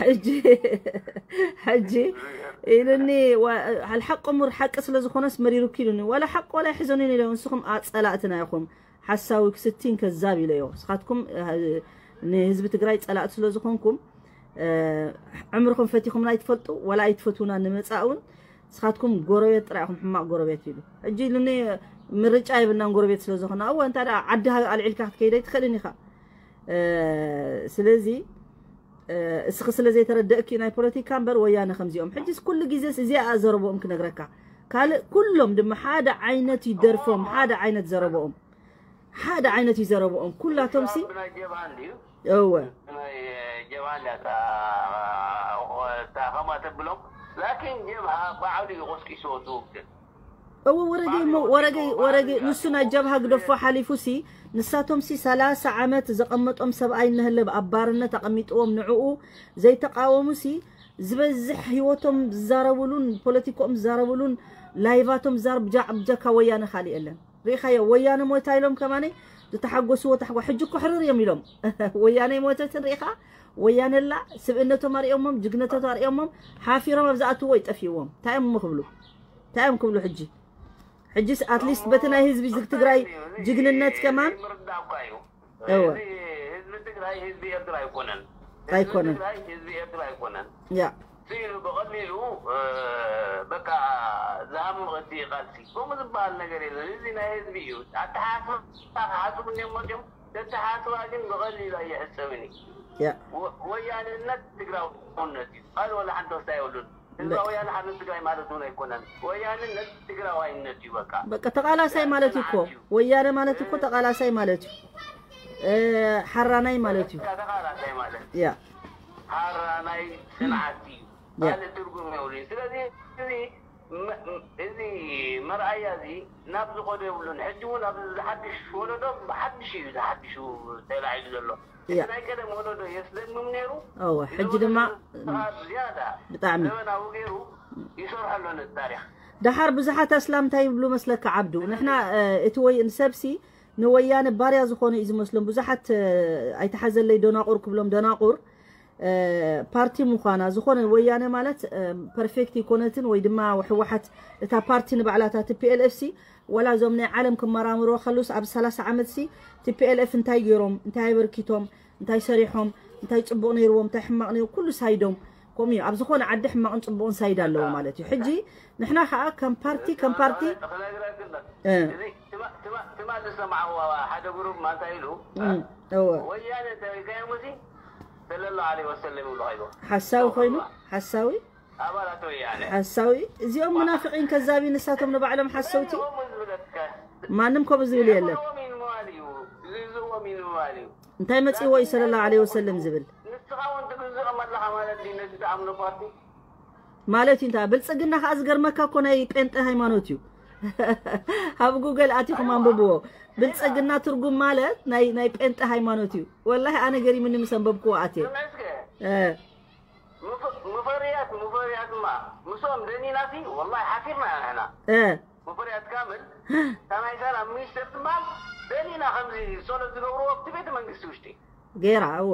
ሕጂ፣ ሕጂ ኢሉኒ፣ ወ-፣ ኣልሓቅ ምር ሓቂ ስለ ዝኾነስ መሪሩኪ ኢሉኒ። ዋላ ሓቂ ዋላ ይሕዘኑ ኢለዮ። ንስኹም ኣ-፣ ጸላእትና ኢኹም። ሓሳዊ ክስቲን ከዛብ ኢለዮ። ንስኻትኩም፣ እ፣ ንህዝቢ ትግራይ ጸላእቲ ስለ ዝኾንኩም፣ እ፣ ዕምርኹም ፈቲኹምና ኣይትፈልጡ፣ ዋላ ኣይትፈትዉና ንመጻእ እውን። ንስኻትኩም ጎረቤት ጥራይ ኢኹም፣ ሕማቕ ጎረቤት ኢሉ። ሕጂ ኢሉኒ፣ ምርጫ የብልናን ጎረቤት ስለ ዝኾና። እወ፣ እንታይ ደኣ ዓዲ ሃ-፣ ኣልዒልካ ክትከይድ ኣይትኽእልን ኢኻ። እ፣ ስለዚ፣ እ፣ እስኺ ስለ ዘይተረደእኪ ናይ ፖለቲካ እምበር ወያነ ከምዚኦም። ሕጂስ ኩሉ ግዜስ እዚኣ ዘረብኦም ክነግረካ። ካልእ ኩሎም ድማ ሓደ ዓይነት እዩ ደርፎም፣ ሓደ ዓይነት ዘረብኦም። ሓደ ዓይነት እዩ ዘረብኦም። ኩላቶም ሲ ብናይ ጀብሃ እንድዩ። እወ። ናይ ጀብሃ እንድያ እታ፣ እታ ከምኣ ተብሎም። ላኪን ጀብሃ ባዕሉ እዩ ቆስቂስዎ እቲ ውግእ። እወ፣ ወረገይ እሞ፣ ወረገይ፣ ወረገይ፣ ንሱ ናይ ጀብሃ ግደፎ ሓሊፉ ሲ፣ ንሳቶም ሲ ሰላሳ ዓመት ዘቐመጦም ሰብኣይ እነህለ ኣብ ባርነት ኣቐሚጥዎም ንዕኡ ዘይተቃወሙ ሲ፣ ዝበዝሕ ህይወቶም ዝዛረብሉን ፖለቲኮኦም ዝዛረብሉን ላይቫቶም ዝዛረብ ብጃ-፣ ብጀካ ወያነ ካልእ የለን። ርኢኻዮ፣ ወያነ ሞታ ኢሎም ከማነይ ዝተሓጎስዎ ተሕጓ-፣ ሕጂ እኮ ሕርር እዮም ኢሎም። ወያነ ሞተትን ርኢኻ፣ ወያነ ላ ስብእነቶም ኣርእዮሞም፣ ጅግነቶም ኣርእዮሞም፣ ሓፊሮም ኣብ ዝኣትዎ ይጠፍእዎም። እንታይ እዮም እሞ ክብሉ? እንታይ እዮም ክብሉ ሕጂ? ሕጂስ ኣትሊስት በቲ ናይ ህዝቢ ዝግ ትግራይ ጅግንነት ከማን ምርዳእ እኳ እዩ። እወ። እዚ ህዝቢ ትግራይ ህዝቢ ኤርትራ ኣይኮነን። ኣይኮነን። ህዝቢ ትግራይ ህዝቢ ኤርትራ ኣይኮነን። ያ ስኢሉ ብቐሊሉ፣ እ፣ በቃ ዝሃምቕ እቲ ቃልሲ። ከምኡ ዝበሃል ነገር የለን። እዚ ናይ ህዝቢ እዩ። ኣተሓሳስባ ክሓስቡ እንዲዮም መፅዮም። ተተሓስባ ግን ብቐሊሉ ኣይሕሰብን እዩ። ያ ወ-፣ ወያንነት ትግራውነት እዩ። ካልእ ወላ ሓንቲ ወስታ የብሉን። ህዝባዊ ወያነ ሓርነት ትግራይ ማለት እውን ኣይኮነን። ወያንነት ትግራዋይነት እዩ በቃ። በቃ ተቓላሳይ ማለት እዩ እኮ። ወያነ ማለት እኮ ተቓላሳይ ማለት እዩ። እ፣ ሓራናይ ማለት እዩ። በቃ ተቓላሳይ ማለት ያ ሓራናይ ጽንዓት እዩ። ያ። ካልእ ትርጉም የብሉን። ስለዚ እዚ መ-፣ እዚ መርኣያ እዚ ናብ ዝኸዶ የብሉን። ሕጂ እውን ኣብዚ ዝሓድሽ ወለዶ ብሓድሽ እዩ ዝሓድሹ ተላዒሉ ዘሎ። እቲ ያ። ናይ ቀደም ወለዶ የስደምም ነይሩ። እወ፣ ሕጂ ድማ ዝያዳ ብጣዕሚ። ዘመናዊ ገይሩ ይሰርሖ ኣሎ ነቲ ታሪኽ። ደሓር ብዙሓት ኣስላም እንታይ ይብሉ መስለካ ዓብዱ? ንሕና፣ እ፣ እቲ ወይ ንሰብሲ ንወያነ ባርያ ዝኾነ እዩ ዝመስሎም። ብዙሓት፣ እ፣ ኣይተሓዘለይ ደናቑር ክብሎም ደናቑር፣ እ፣ ፓርቲ ምዃና ዝኾነ ወያነ ማለት፣ እ፣ ፐርፌክት ይኮነትን ወይ ድማ ህወሓት እታ ፓርቲ ንባዕላታ ቲ ፒ ኤል ኤፍ ሲ ዋላ እዞም ናይ ዓለም ክመራምሮ ከሉስ ኣብ ሰላሳ ዓመት ሲ ቲ ፒ ኤል ኤፍ እንታይ ገይሮም፣ እንታይ ኣበርኪቶም፣ እንታይ ሰሪሖም፣ እንታይ ጽቡቕ ነይርዎም፣ እንታይ ሕማቕ ነይሩ፣ ኩሉ ሳይዶም ከምኡ እዩ። ኣብ ዝኾነ ዓዲ ሕማቕን ጽቡቕን ሳይድ ኣለዎ ማለት እዩ። ሕጂ ንሕና ኸኣ ከም ፓርቲ፣ ከም ፓርቲ፣ ክነግረክን እ። እዚ ትማ-፣ ትማ-፣ ትማል ዝሰማዕዎ ሓደ ግሩፕ ማንታ ኢሉ እም፣ እወ። ወያነ እንታይ ኢልካዮም እዚ ሰለላሁ ዐለይሂ ወሰለም ይብሉ ኸይዱ። ሓሳዊ ኮይኑ፣ ሓሳዊ፣ ኣባላት ወያነ። ሓሳዊ። እዚኦም ሙናፍቒን ከዛቢ ንሳቶም ንባዕሎም ሓሰውቲ። ከምኡ ዝብለካ። ማንም ከምኡ ዝብል የለን። ዝእዝዎም ኢንምባል እዩ። ዝእዝዎም ኢንምባል እዩ። እንታይ መጺእዎ እዩ ሰለላሁ ዐለይሂ ወሰለም ዝብል? ንስኻ እውን ትግዝኦም ኣለኻ ማለት ድዩ ነዚ ትኣምኖ ፓርቲ? ማለት እዩ። እንታይ ብልጽግና ከኣ ዝገርመካ እኮ ናይ ጴንጠ ሃይማኖት እዩ። ኣብ ጉገል ኣቲኹም ኣንብብዎ። ብልጽግና ትርጉም ማለት ናይ፣ ናይ ጴንጠ ሃይማኖት እዩ። ወላሂ ኣነ ገሪምኒ ምስ ኣንበብክዎ ኣትየ። ስምዕስከ እ፣ ምፍ-፣ ምፈርያት፣ ምፈርያትማ ምስኦም ደኒናሲ ወላሂ ሓፊርና ኢና ንሕና። እ፣ ምፈርያት ካምል፣ እታ ናይ ሰላም ሚኒስተር ትበሃል ደኒና ከምዚ ጸሎት ዝገብርዎ ኣብቲ ቤተ መንግስቲ ውሽጢ። ገይራ፣ እወ።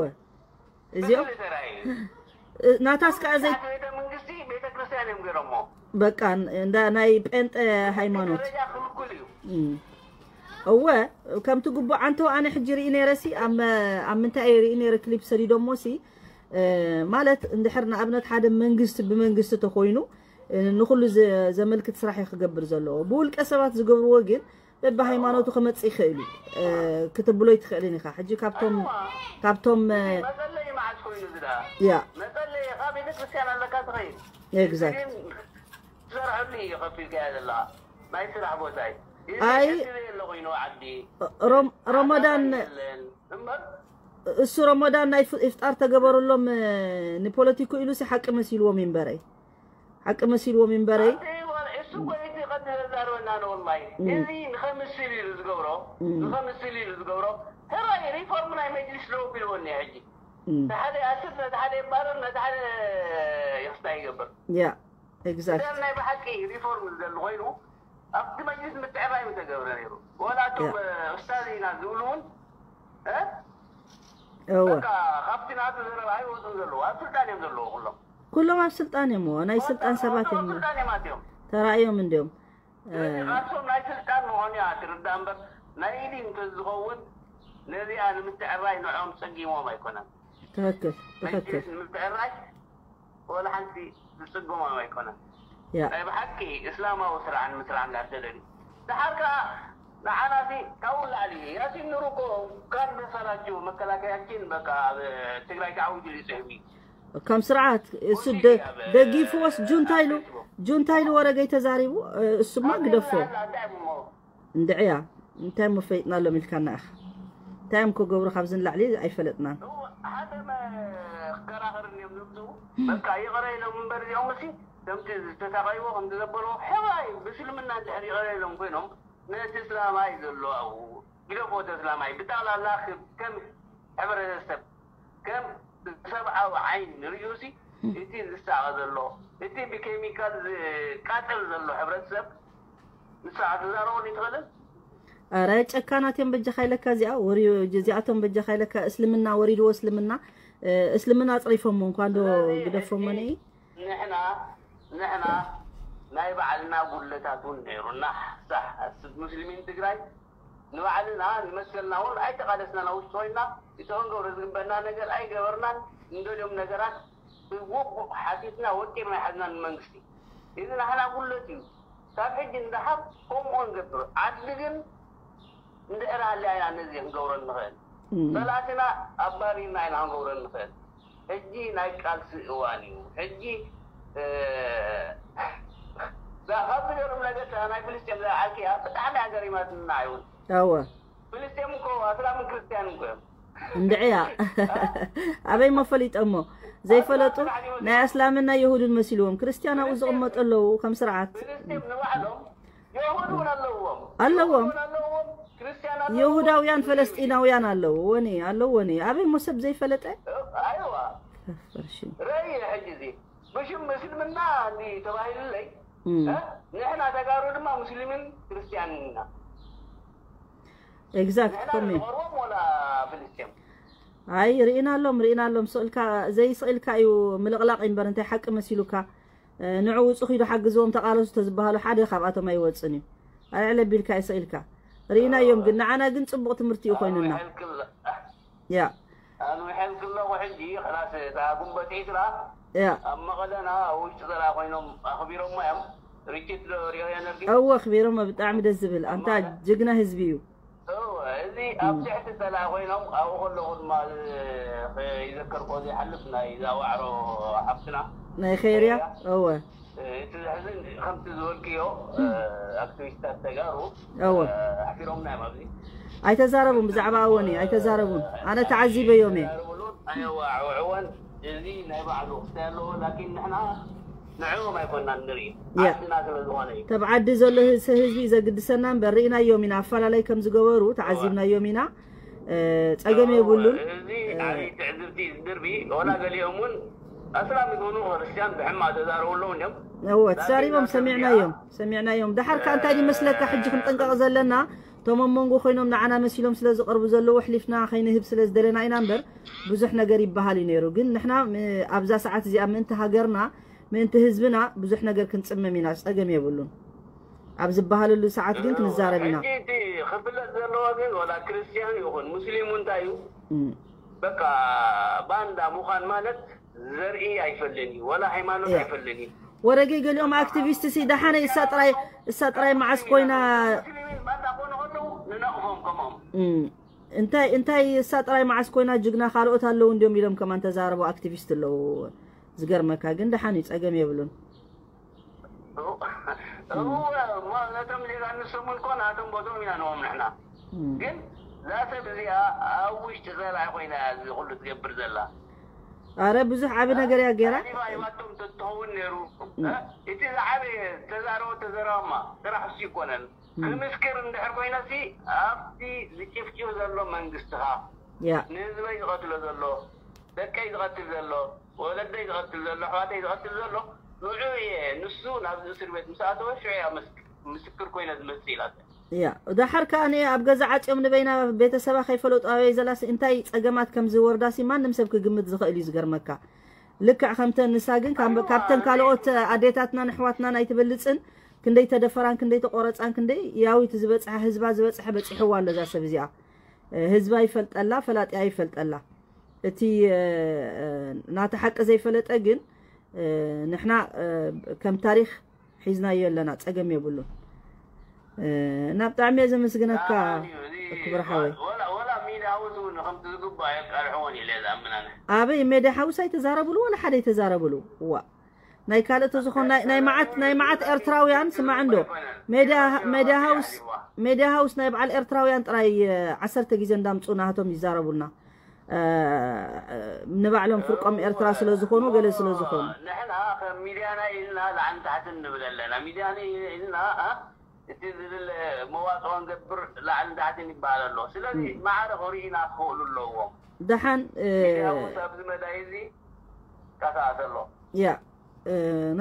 እዚኦም ክልል ተራእዩ። ናታስ ከዓ ዘይ ቤተ መንግስቲ ቤተ ክርስቲያን እዮም ገይሮሞ። በቃ እንዳ ናይ ጴንጠ ሃይማኖት ደረጃ ክልኩል እዩ። እም። እወ ከምቲ ግቡእ ኣንተ ኣነ ሕጂ ርኢ ነይረ ሲ ኣብ ኣብ ምንታይ እየ ርኢ ነይረ ክሊፕ ሰዲዶሞ ሲ እ፣ ማለት እንድሕር ንኣብነት ሓደ መንግስቲ ብመንግስቲ ተኮይኑ እ፣ ንኩሉ ዘ- ዘመልክት ስራሕ እዩ ክገብር ዘለዎ። ብውልቀ ሰባት ዝገብርዎ ግን በብሃይማኖቱ ክመጽእ ይኽእል እዩ እ፣ ክትብሎ ይትኽእልን ኢኻ። ሕጂ ካብቶም ካብቶም እ፣ መጸለይ መዓት ኮይኑ ዝዳ ያ መጸለይ ካብ ቤተ ክርስቲያን ኣለካ ትኸይድ ኤግዛክት ግን ትሰርሐሉ እዩ ከፊልካ እያ ዘለኻ ናይ ስራሕ ቦታ እዩ። እዚ ኣይ- ሕዚ ዘየለ ኮይኑ ዓዲ ሮም- ሮሞዳን የለን እምበር እሱ ሮሞዳን ናይ ፍ- ኢፍጣር ተገበረሎም እ፣ ንፖለቲኩ ኢሉ ሲ ሓቂ መሲልዎም ይንበረይ ሓቂ መሲልዎም ይንበረይ እሱ እኮ እቲ ቀዲ ዘዛርበና ነው ወላሂ። እዚ ንኸምስል ኢሉ ዝገብሮ ንኸምስል ኢሉ ዝገብሮ ሕራይ ሪፎርም ናይ መጅሊስ ደው ቢልዎ እኒአ ሕጂ እም፣ ነቲ ሓደ ይኣስር ነቲ ሓደ ይባረር ነቲ ሓደ ይኽስታ ይገብር። ያ ኤግዛክት እዘን ናይ ብሓቂ ሪፎርም ዝደሊ ኮይኑ ኣብቲ መጅሊስ ምትዕራይ ምተገብረ ነይሩ። ወላ እቶም ኡስታዝ ኢና ዝብሉ እውን እ? እወ በቃ ካብቲ ናቱ ዘረባ ኣይወፁን ዘለዉ ኣብ ስልጣን እዮም ዘለዉ ኩሎም። ኩሎም ኣብ ስልጣን እዮም እዎ ናይ ስልጣን ሰባት እዮም ስልጣን እዮም ኣትዮም። ተራእዮም እንዲዮም ስለዚ ካብቶም ናይ ስልጣን ምዃኑ እያ ትርዳእ እምበር ናይ ኢሊ እንተዝኸውን ነዚኣ ንምትዕራይ ንዕኦም ፀጊሞም ኣይኮነን። ትኽክል ትኽክል መጅሊስ ንምትዕራይ ወላ ሓንቲ ዝፅግሞም ኣይኮነን። ያ ናይ ብሓቂ እስላማዊ ስርዓን ምስራን እንዳተደልዩ ድሓር ከዓ ንዓናሲ ካብኡ ላዕሊ ያሲን ኑሩ እኮ ካን መሰላችሁ መከላከያችን በቃ ኣብ ትግራይ ተዓዊቱ ኢሉ ይፅሕፍ እዩ። ከም ስርዓት እሱ ደ- ደጊፍዎስ ጁንታ ኢሉ ጁንታ ኢሉ ወረገይ ተዛሪቡ እ፣ እሱማ ግደፎ እንታይ እሞ እንድዕያ እንታይ እሞ ፈሊጥናሎም ኢልካና ኢኻ እንታይ እዮም ክገብሩ ካብዚ ንላዕሊ ኣይፈለጥናን ሓደ መ- ክከራኸር እዮም ዝብሉ በቃ ይቕረ ኢሎም እምበር እዚኦም እሲ ከምቲ ዝተሳቐይዎ ከምቲ ዘበልዎ ሕዋይ ብስልምና እንድሕር ይቕረ ኢሎም ኮይኖም ነቲ እስላማይ ዘሎ ኣብኡ ግደፎ እቲ እስላማይ ብጠቕላላ ክብ- ከም ሕብረተሰብ ከም ብሰብኣዊ ዓይን ንርእዩ ሲ እቲ ዝሳቐ ዘሎ እቲ ብኬሚካል ዝቃጠል ዘሎ ሕብረተሰብ ንስኻ ትዛረቦ ይትኽእልን ኧረ ጨካናት እዮም በጃኻ ኢለካ እዚኣ ወሪ እዚኣቶም በጃኻ ኢለካ እስልምና ወሪድዎ እስልምና እ፣ እስልምና ኣፅሪፎሞ እንኳ እንዶ ግደፎሞ ነይ ንሕና ንሕና ናይ ባዕልና ጉድለታት እውን ነይሩና ሳሕ ሙስሊሚን ትግራይ ንባዕልና ንመሰልና እውን ኣይተቃለስናን ኣብ ውሽጢ ኮይንና እቲ ክንገብሮ ዝግበና ነገር ኣይገበርናን እንደልዮም ነገራት ብውቡእ ሓቲትና ወጢርና ይሓዝና ንመንግስቲ እዚ ናሕና ጉለት እዩ ካብ ሕጂ ንደሓር ከምኡ ንገብር ዓዲ ግን እንድሕር ሃልያ ኢና ነዚ ክንገብሮ ንኽእል ጸላእትና ኣባሪርና ኢና ክንገብሮ ንኽእል ሕጂ ናይ ቃልሲ እዋን እዩ ሕጂ ካብ ዝገርም ነገር ናይ ፍልስጤም ዝለዓልክያ ብጣዕሚ ኣገሪማትና ይውን ኣወ ፍልስጤም እኮ ኣስላምን ክርስትያንን እኮ እዮም እንድዕያ ኣበይ መፈሊጦሞ ዘይፈለጡ ናይ ኣስላምን ናይ የሁድን መሲልዎም ክርስትያን ኣብኡ ዝቕመጡ ኣለዉ ከም ስርዓት ፍልስጤም ንባዕሎም የሁድ እውን ኣለዎም ኣለዎም እውን ኣለዎም ክርስትያን ኣለዎም የሁዳውያን ፈለስጢናውያን ኣለዉ ወኒ ኣለዉ ወኒ ኣበይ ሞ ሰብ ዘይፈለጠ ኣይዋ ፈርሽን ረይ ሕጂ እዚ ብሽም ምስልምና እንዲ ተባሂሉለይ ንሕና ተጋሩ ድማ ሙስሊምን ክርስትያንን ኢና ኤግዛክት ንሕና ኮሜ ንቐርቦም ወላ ፍልስጤም ኣይ ርኢና ኣሎም ርኢና ኣሎም ስቕልካ ዘይስቕልካ እዩ ምልቕላቕ እምበር እንታይ ሓቂ መሲሉካ ንዑ ውፁ ኪዱ ሓግዝዎም ተቓለሱ ተዝበሃሉ ሓደ ካብኣቶም ኣይወፅን እዩ ኣልዕለ ቢልካ ይስቕልካ ርኢናዮም ግን ንዓና ግን ፅቡቕ ትምህርቲ እዩ ኮይኑና ሕልክላ ያ ኣንዊሐልክ ኣለኹ ሕጂ ክላስ እታ ጉንበት ዒስራ ያ ኣብ መቐለና ኣብ ውሽጢ ዘራ ኮይኖም ኣኽቢሮሞ እዮም ርችት ዶ ሪኦዮ ነርጊ እወ ኣኽቢሮሞ ብጣዕሚ ደስ ዝብል ኣንታ ጅግና ህዝቢ እዩ እወ እዚ ኣብ ትሕቲ ጸላኢ ኮይኖም ኣብኡ ከለኹ ድማ ይዘከርኮ ዘይሓልፍ ናይ እዛ ዋዕሮ ሓፍትና ናይ ኸይርያ እወ እቲ ዘሕዝን ከምቲ ዝበልክዮ ኣክቲቪስታት ተጋሩ እወ ኣሕፊሮምና እዮም ኣብዚ ኣይተዛረቡን ብዛዕባ እወን እዩ ኣይተዛረቡን ኣነ ተዓዚበዮም እየ ኣየዋዕወዕወን እዚ ናይ ባዕሉ ክስታይ ኣለዎ ላኪን ንሕና ንዕኦም ኣይኮንና ንርኢ ያ። ዓድና ስለ ዝኾነ እዩ ተብ ዓዲ ዘሎ ህዝ- ህዝቢ እዩ ዘግድሰና እምበር ርኢናዮም ኢና ኣፈላለይ ከም ዝገበሩ ተዓዚብናዮም ኢና እ፣ ጸገም የብሉን እዚ ዓብዪ ትዕዝብቲ ዝድርቢ ወላ ገሊኦም እውን ኣስላም ይኹኑ ክርስትያን ብሕማቕ ተዛረቡ ኣለዉ እንዲም እወ ተዛሪቦም ሰሚዕናዮም ሰሚዕናዮም ደሓር ከ እንታይ ይመስለካ ሕጂ ክንጥንቀቕ ዘለና እቶም ኣብ መንጎ ኮይኖም ንዓና መሲሎም ስለ ዝቐርቡ ዘለዉ ኣሕሊፍና ከይንህብ ስለ ዝደለና ኢና እምበር ብዙሕ ነገር ይበሃል እዩ ነይሩ። ግን ንሕና ም- ኣብዛ ሰዓት እዚኣ ምእንቲ ሃገርና ምእንቲ ህዝብና ብዙሕ ነገር ክንጽመም ኢና፣ ጸገም የብሉን። ኣብ ዝበሃለሉ ሰዓት ግን ክንዛረብ ኢና። ሕጂ እቲ ክፍለጥ ዘለዎ ግን ወላ ክርስትያን ይኹን ሙስሊም እንታይ እዩ? እም። በቃ ባንዳ ምዃን ማለት ዘርኢ ኣይፈልን እዩ፣ ወላ ሃይማኖት እያ። ኣይፈልን እዩ። ወረገይ ገሊኦም ኣክቲቪስት ሲ ደሓነ እሳ ጥራይ እሳ ጥራይ መዓስ ኮይና ሙስሊምን ባንዳ ኮነ ከለዉ ንነቕፎም ከምኦም። እም። እንታይ እንታይ እሳ ጥራይ መዓስ ኮይና ጅግና ካልኦት ኣለዉ እንዲዮም ኢሎም ከማን ተዛረቡ ኣክቲቪስት ኣለዉ። ዝገርመካ ግን ደሓን እዩ፣ ጸገም የብሉን። እወ፣ እወ፣ እሞ ነቶም ዜጋ ንሶምን ኮን ኣቶም ቦቶም ኢና ንዎም ንሕና። እም። ግን እዛ ሰብ እዚኣ ኣብ ውሽጢ ጸላኢ ኮይና እያ እዚ ኩሉ ትገብር ዘላ። ኣረ ብዙሕ ዓቢ ነገር እያ ገይራ። ኣሊፋ ሂባቶም ተትኸውን ነይሩ። እም። እ? እቲ ዝዓበየ ተዛረቦ ተዘረባማ ጥራሕ እሱ ይኮነን። እም። ክምስክር እንድሕር ኮይነሲ ኣብቲ ዝጭፍጭፍ ዘሎ መንግስትኻ ያ። ንህዝበይ ዝቐትሎ ዘሎ ደቀይ ዝቐትል ዘሎ ወለደይ ዝቐትል ዘሎ ኣሕዋተይ ዝቐትል ዘሎ ንዑ እየ ንሱ ናብዚ እስር ቤት ምስ ኣተወ ሽዑ እያ መስ- ምስክር ኮይነ ዝመጽእ ኢላቶ። ያ ዳሓር ከኣ ነ ኣብ ገዛ ዓጽዮም ንበይና ቤተሰባ ከይፈለጡ ኣበይ ዘላሲ እንታይ ጸገማት ከም ዝወርዳሲ ማንም ሰብ ክግምት ዝኽእል እዩ። ዝገርመካ ልክዕ ከምተ ንሳ ግን ካብ- ካብተን ካልኦት ኣዴታትናን ኣሕዋትናን ኣይትበልጽን። ክንደይ ተደፈራን ክንደይ ተቆረጻን ክንደይ ያዊት ዝበጽሐ ህዝባ ዝበጽሐ በጺሕዋ ኣሎ እዛ ሰብ እዚኣ። ህዝባ ይፈልጠላ ፈላጢያ ይፈልጠላ። እቲ ናተ ሓቂ ዘይፈለጠ ግን ንሕና ከም ታሪኽ ሒዝናዮ ኣለና፣ ጸገም የብሉን። እና ብጣዕሚ እየ ዘመስግነካ ክቡር ሓወይ። ወላ ሚድያ ሃውስ እውን ከምቲ ዝግባእ የቃልሕዎን ኢለ ዝኣምን ኣነ። ኣበይ ሜድያ ሃውስ ኣይተዛረብሉ፣ ወላ ሓደ ኣይተዛረብሉ። ዋ ናይ ካልእ ተዝኾን ናይ ናይ መዓት ናይ መዓት ኤርትራውያን ስማዕ እንዶ ሜድያ ሜድያ ሃውስ ሜድያ ሃውስ ናይ በዓል ኤርትራውያን ጥራይ ዓሰርተ ግዜ እንዳምጹ ናቶም ይዛረቡልና። ንባዕሎም ፍርቆም ኤርትራ ስለ ዝኾኑ ገለ ስለ ዝኾኑ ንሕና ከም ሚድያና ኢልና ላዕልን ታሕትን ንብል ኣለና። ሚድያና ኢልና እቲ ዝብል መዋፅኦ ንገብር ላዕልን ታሕትን ይበሃል ኣሎ። ስለዚ ማዕረ ክርእዩና ክኽእሉ ኣለዎም። ደሓን ሚድያ ሃውስ ኣብዚ መዳይ እዚ ካተኣሰሎ። ያ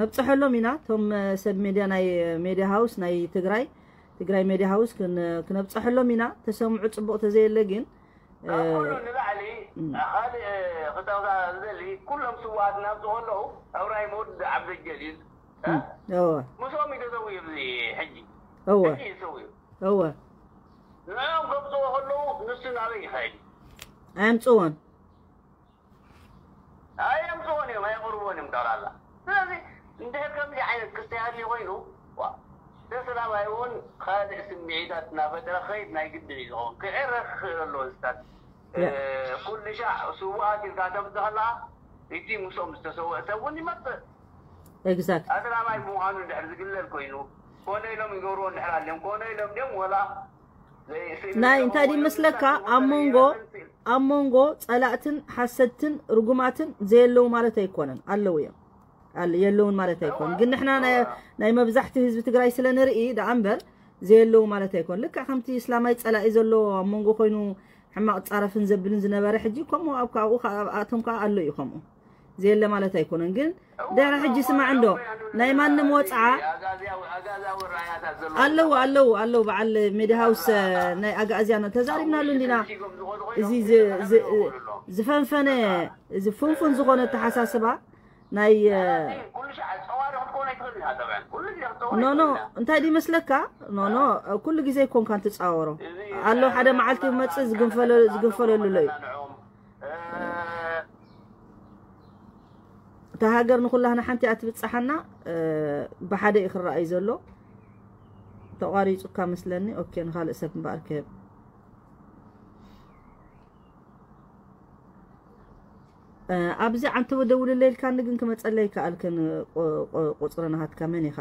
ነብፀሐሎም ኢና። እቶም ሰብ ሜድያ ናይ ሜድያ ሃውስ ናይ ትግራይ ትግራይ ሜድያ ሃውስ ክነብፀሐሎም ኢና። ተሰምዑ ፅቡቕ ተዘየለ ግን ካብ ኩሉ ንላዕሊ ካልእ ክጠቕሳ ዝደሊ ኩሎም ስውኣትና ኣብዚ ከለዉ እብራሂም ወዲ ዓብደልጀሊል እወ ምስኦም እዩ ተሰዊኡ ኣብዚ ሕጂ እወ ሕጂ እዩ ተሰዊኡ እወ ንዕኦም ከምፅዎ ከለዉ ንሱ ናበይ ይኸይድ ኣየምፅዎን ኣየምፅዎን እዮም ኣየቕርቦን እዮም ጠቕላላ ስለዚ እንድሕር ከምዚ ዓይነት ክስተይ ሃልዩ ኮይኑ ዋ ተስላማይ እውን ካልእ ስምዒታት እናፈጠረ ክኸይድ ናይ ግድን እዩ ዝኸውን ክዕረ ክኽእል ኣለዎ ዝታት ኩሉ ሻዕ ስውኣት ኢልካ ተምፅእ ከለካ እቲ ምስኦም ዝተሰወአ ሰብ እውን ይመፅእ exact ኣስላማይ ምዃኑ እንድሕር ዝግለል ኮይኑ ኮነ ኢሎም ይገብርዎ እንድሕር ኣልዮም ኮነ ኢሎም ድዮም ወላ ናይ እንታይ ድዩ መስለካ ኣብ መንጎ ኣብ መንጎ ጸላእትን ሓሰድትን ርጉማትን ዘየለዉ ማለት ኣይኮነን ኣለዉ እዮም ኣለ የለውን ማለት ኣይኮን ግን ንሕና ናይ መብዛሕቲ ህዝቢ ትግራይ ስለ ንርኢ ደኣ እምበር ዘየለዉ ማለት ኣይኮን ልክዕ ከምቲ እስላማይ ጸላኢ ዘሎ ኣብ መንጎ ኮይኑ ሕማቕ ጻረፍን ዘብልን ዝነበረ ሕጂ ከምኡ ኣብ ካብኡ ኣቶም ከዓ ኣሎ እዩ ከምኡ ዘየለ ማለት ኣይኮነን ግን ድሕሪ ሕጂ ስማዕ እንዶ ናይ ማንም ወፅዓ ኣለዉ ኣለዉ ኣለዉ በዓል ሜድያ ሃውስ ናይ ኣጋእዝያን ተዛሪብናሉ እንዲና እዚ ዝፈንፈነ እዚ ፍንፉን ዝኾነ ኣተሓሳስባ ናይ ኖኖ እንታይ ድዩ መስለካ ኖኖ ኩሉ ግዜ ይኮንካ እንትፃወሮ ኣሎ ሓደ መዓልቲ መፅእ ዝግንፈለሉ እዩ እታ ሃገር ንኩላህና ሓንቲ እያ ትብፅሓና ብሓደ እዩ ክረኣይ ዘሎ ተቋሪፁካ መስለኒ ኦኬ ንካልእ ሰብ እምበኣር ክህብ ኣብዚ ዓንተወ ደውልለይ ኢልካኒ ግን ክመፀለይ ይከኣልክን ቁፅሪ ናሃትካ መን ኢኻ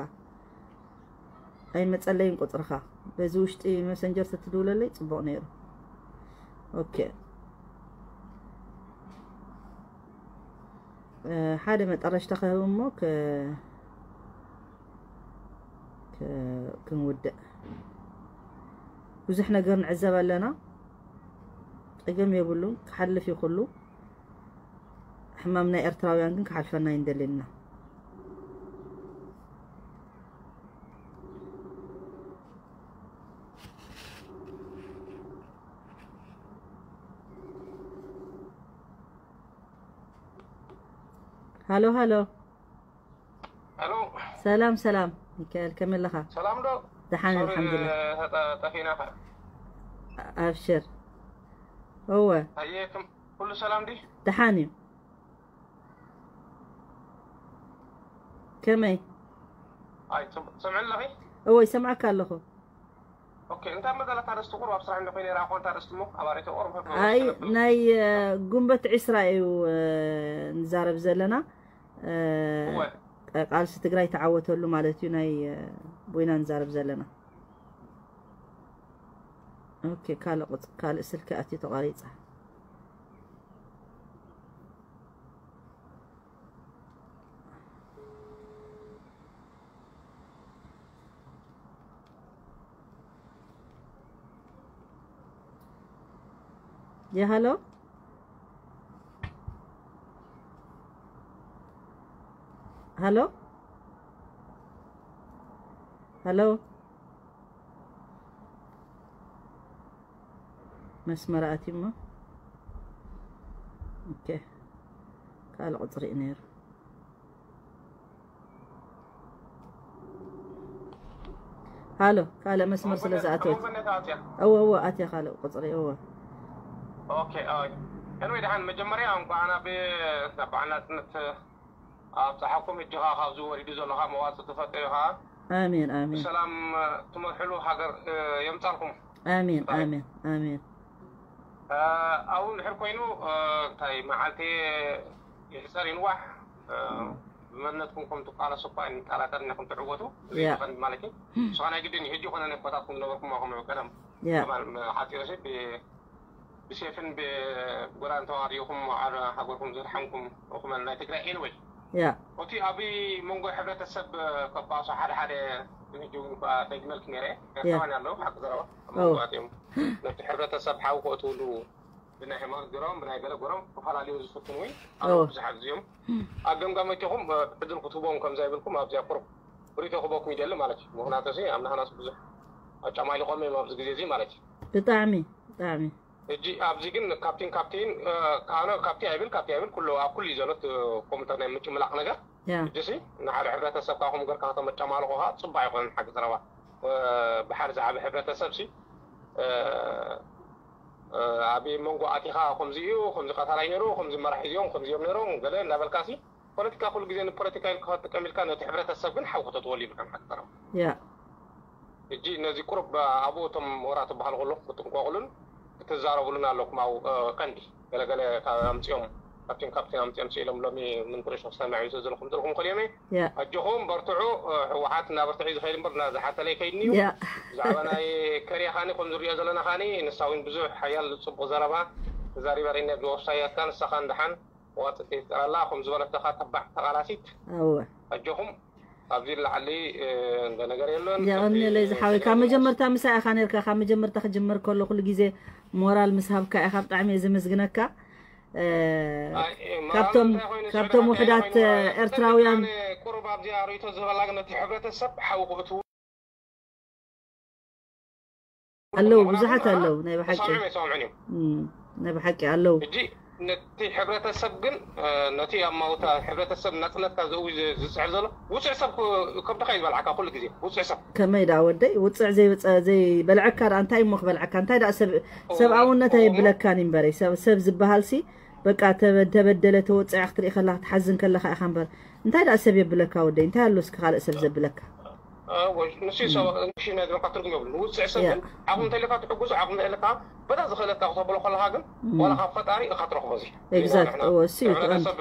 ኣይመፀለይን ቁፅርኻ በዚ ውሽጢ መሰንጀር ተትድውለለይ ፅቡቕ ነይሩ ኦኬ ሓደ መጠረሽታ ክህብ እሞ ክንውድእ ብዙሕ ነገር ንዕዘብ ኣለና ፀገም የብሉን ክሓልፍ ይኽሉ ሕማም ናይ ኤርትራውያን ግን ክሓልፈና ይንደልየና ሃሎ ሃሎ። ሄሎ። ሰላም ሰላም ሚካኤል፣ ከመይ ኣለኻ? ሰላም ዶ? ደሓን ሶሪ፣ ኣልሓምዱሊላህ። ተጠ- ጠፊና። ኣብሽር። እወ። ኣየ፣ ክም- ኩሉ ሰላም ዲ? ደሓን እዩ። ከመይ? ኣይ፣ ጽቡቕ። ትሰምዕኒ ኣለኺ? እወ፣ ይሰምዓካ ኣለኹ። ኦኬ፣ እንታይ መደለካ ኣርእስቲ ቁሩብ ኣብ ስራሕ እንደ ኮይነ ራኾ እንታይ ኣርእስቲ እሞ ኣብ ኣርእስቲ ቁሩብ ኣይ ናይ እ፣ ጉንበት ዒስራ እዩ እ፣ ንዛረብ ዘለና። እ፣ እወ። ቃልሲ ትግራይ ተዓወተሉ ማለት እዩ። ናይ እ፣ ቦይና ንዛረብ ዘለና። ኦኬ፣ ካልእ ቁጽ- ካልእ ስልኪ ኣትዩ ተቋሪጻ። ያ ሃሎ ሃሎ ሃሎ፣ መስመር ኣትዩሞ። ኦኬ፣ ካልእ ቁፅሪ እዩ ነይሩ። ሃሎ፣ ካልእ መስመር ስለ ዝኣተወት። እወ እወ፣ ኣትያ ካልእ ቁፅሪ። እወ። ኦኬ። ኣይ፣ ኤንወይ፣ ደሓን መጀመርያ እንኳዕ ናብ ናብ በዓል ናፅነት ኣብፀሓኩም። ሕጂ ከዓ ካብዚ ወሪዱ ዘሎ ከዓ መዋፅእ ትፈጥዮ ከዓ ኣሜን ኣሜን ብሰላም ትመርሕሉ ሃገር የምፃልኩም። ኣሜን ኣሜን ኣሜን። ኣብኡ እንድሕር ኮይኑ እንታይ መዓልቲ ይሕፀር ይንዋሕ ብመንነትኩም ከም ትቃለሱ እኳ ኣይንጠራጠር ኢና ከም ትዕወቱ። ያ። ቀንዲ ማለት እዩ። ንስኻ ናይ ግድን እዩ። ሕጂ ኮነ ናይ ቦታትኩም ዝነበርኩም ከም ቀደም ያ። ከማን ሓፂሩ ሲ ብሴፍን ብጎራን ተዋሪኹም ሃገርኩም ዘድሓንኩም እኹመል ናይ ትግራይ። ኤንወይ ያ። እቲ ኣብ መንጎ ሕብረተሰብ ከባሶ ሓደ ሓደ ሕጂ እውን እኳ ደግመልክ ነይረ ኤርትራውያን ኣለዉ ሓቂ ዘረባ ኣብ መንጎ ኣትዮም ነቲ ሕብረተሰብ ሓዊ ከእትውሉ ብናይ ሃይማኖት ገሮም ብናይ ገለ ገሮም ክፈላለዩ ዝፍትኑ እውን ኣለዉ። ብዙሓት እዚኦም ኣብ ገምጋም እቲኹም ዕድል ክትህቦም ከምዛ ይብልኩም ኣብዚኣ ቁሩብ ሪቶ ክበኩም ይደሊ ማለት እዩ። ምክንያቱ ሲ ኣብ ናህናስ ብዙሕ ኣጫማሊቆም እዮም ኣብዚ ግዜ እዚ ማለት እዩ። ብጣዕሚ ብጣዕሚ ሕጂ ኣብዚ ግን ካፕቲን ካፕቲን ኣነ ካብቲ ኣይብል ካብቲ ኣይብል ኩሉ ኣብ ኩሉ እዩ ዘሎ። እቲ ኮምፒተር ናይ ምጭምላቕ ነገር ያ ሕጂ ሲ ንሓደ ሕብረተሰብ ካብኹም ገርካ ከተመጫማልቆ ከዓ ፅቡቅ ኣይኮነን። ሓቂ ዘረባ ብሓደ ዝዓበ ሕብረተሰብ ሲ ኣብ መንጎ ኣቲኻ ከምዚ እዩ ከምዚ ቀታላይ ነይሩ ከምዚ መራሒ እዚኦም ከምዚ እዮም ነይሮም ገለ እንዳበልካ ሲ ፖለቲካ ኩሉ ግዜ ንፖለቲካ ኢልካ ክትጥቀም ኢልካ ነቲ ሕብረተሰብ ግን ሓው ከተጥወሉ ይብልካ። ሓቂ ዘረባ ያ ሕጂ ነዚ ቁሩብ ኣብኡ እቶም ወራ ትበሃል ከለኹም ክትጥንቀቑሉን ክትዛረቡሉን ኣለኩም። ኣብ ቀንዲ ገለገለ ካብ ኣምፅኦም ካብቲን ካብቲን ኣምፅኦም ስኢሎም ሎሚ ምንቁርሾ ክሰምዕ እዩ ዘለኹም ጥልኩም ከልዮም እየ። ያ ኣጆኹም በርትዑ። ህወሓት እናበርትዑ ዝኸይድ እምበር እናዝሓተለ ይከይድን እዩ። ያ ብዛዕባ ናይ ከሪያ ካኒ ከም ዝሪኦ ዘለና ካኒ ንሳ እውን ብዙሕ ሓያል ፅቡቕ ዘረባ ተዛሪባ ርኢና ብወብሳያትካ ንሳኻ እንደሓን ዋፅቲ ይፍጠረላ ከም ዝበለተኻ ተባዕ ተቓላሲት እወ ኣጆኹም ኣብዚ ላዕሊ እንደ ነገር የለን። የቐንየለይ ዝሓወይ ካብ መጀመርታ ምሳይ ኢኻ ነርካ። ካብ መጀመርታ ክጅምር ከሎ ኩሉ ግዜ ሞራል ምስ ሃብካ ኢኻ። ብጣዕሚ እየ ዘመስግነካ። እ፣ ካብቶም ካብቶም ውሕዳት ኤርትራውያን ቁሩብ ኣብዚኣ ርእቶ ዝህበላ ግን ነቲ ሕብረተሰብ ሓዊ ክእትዉ ኣለዉ ብዙሓት ኣለዉ ናይ ብሓቂ ሰምዑ ይሰምዑን እዮም። እም፣ ናይ ብሓቂ ኣለዉ። ሕጂ ነቲ ሕብረተሰብ ግን እ፣ ነቲ ኣብ ማውታ ሕብረተሰብ ናፅነትካ ዘእዊ ዝ- ዝፅዕር ዘሎ ውፅዕ ሰብ ክ- ከብድኻ እዩ ዝበልዓካ ኩሉ ግዜ ውፅዕ ሰብ ከመይ ደኣ ወደይ ውፅዕ ዘይውፀ ዘይበልዐካ ደኣ እንታይ እሞ ክበልዐካ? እንታይ ደኣ ሰብ ሰብኣውነት ኣይብለካን እዩ እምበረይ። ሰብ ሰብ ዝበሃል ሲ በቃ ተበ- ተበደለ ተወፅዐ ክትርኢ ከለካ ክትሓዝን ከለካ ኢኻ እምበር እንታይ ደኣ ሰብ የብለካ ወደይ? እንታይ ኣሎ እስኪ ካልእ ሰብ ዘብለካ? ንሱ ንሽነ ዝበልካ ትርጉም የብሉ። ንውፅዕ ሰብ ግን ዓኹም እንተልካ ትሕጉሱ ዓኹም እንተልካ በታ ዝኽእለካ ክተብሎ ከለካ ግን ዋላ ካብ ፈጣሪ ኢኻ ትረኽቦ እዚ ኤግዛክት እወ እሱ እዩ እቲ ቀንዲ። ሰብ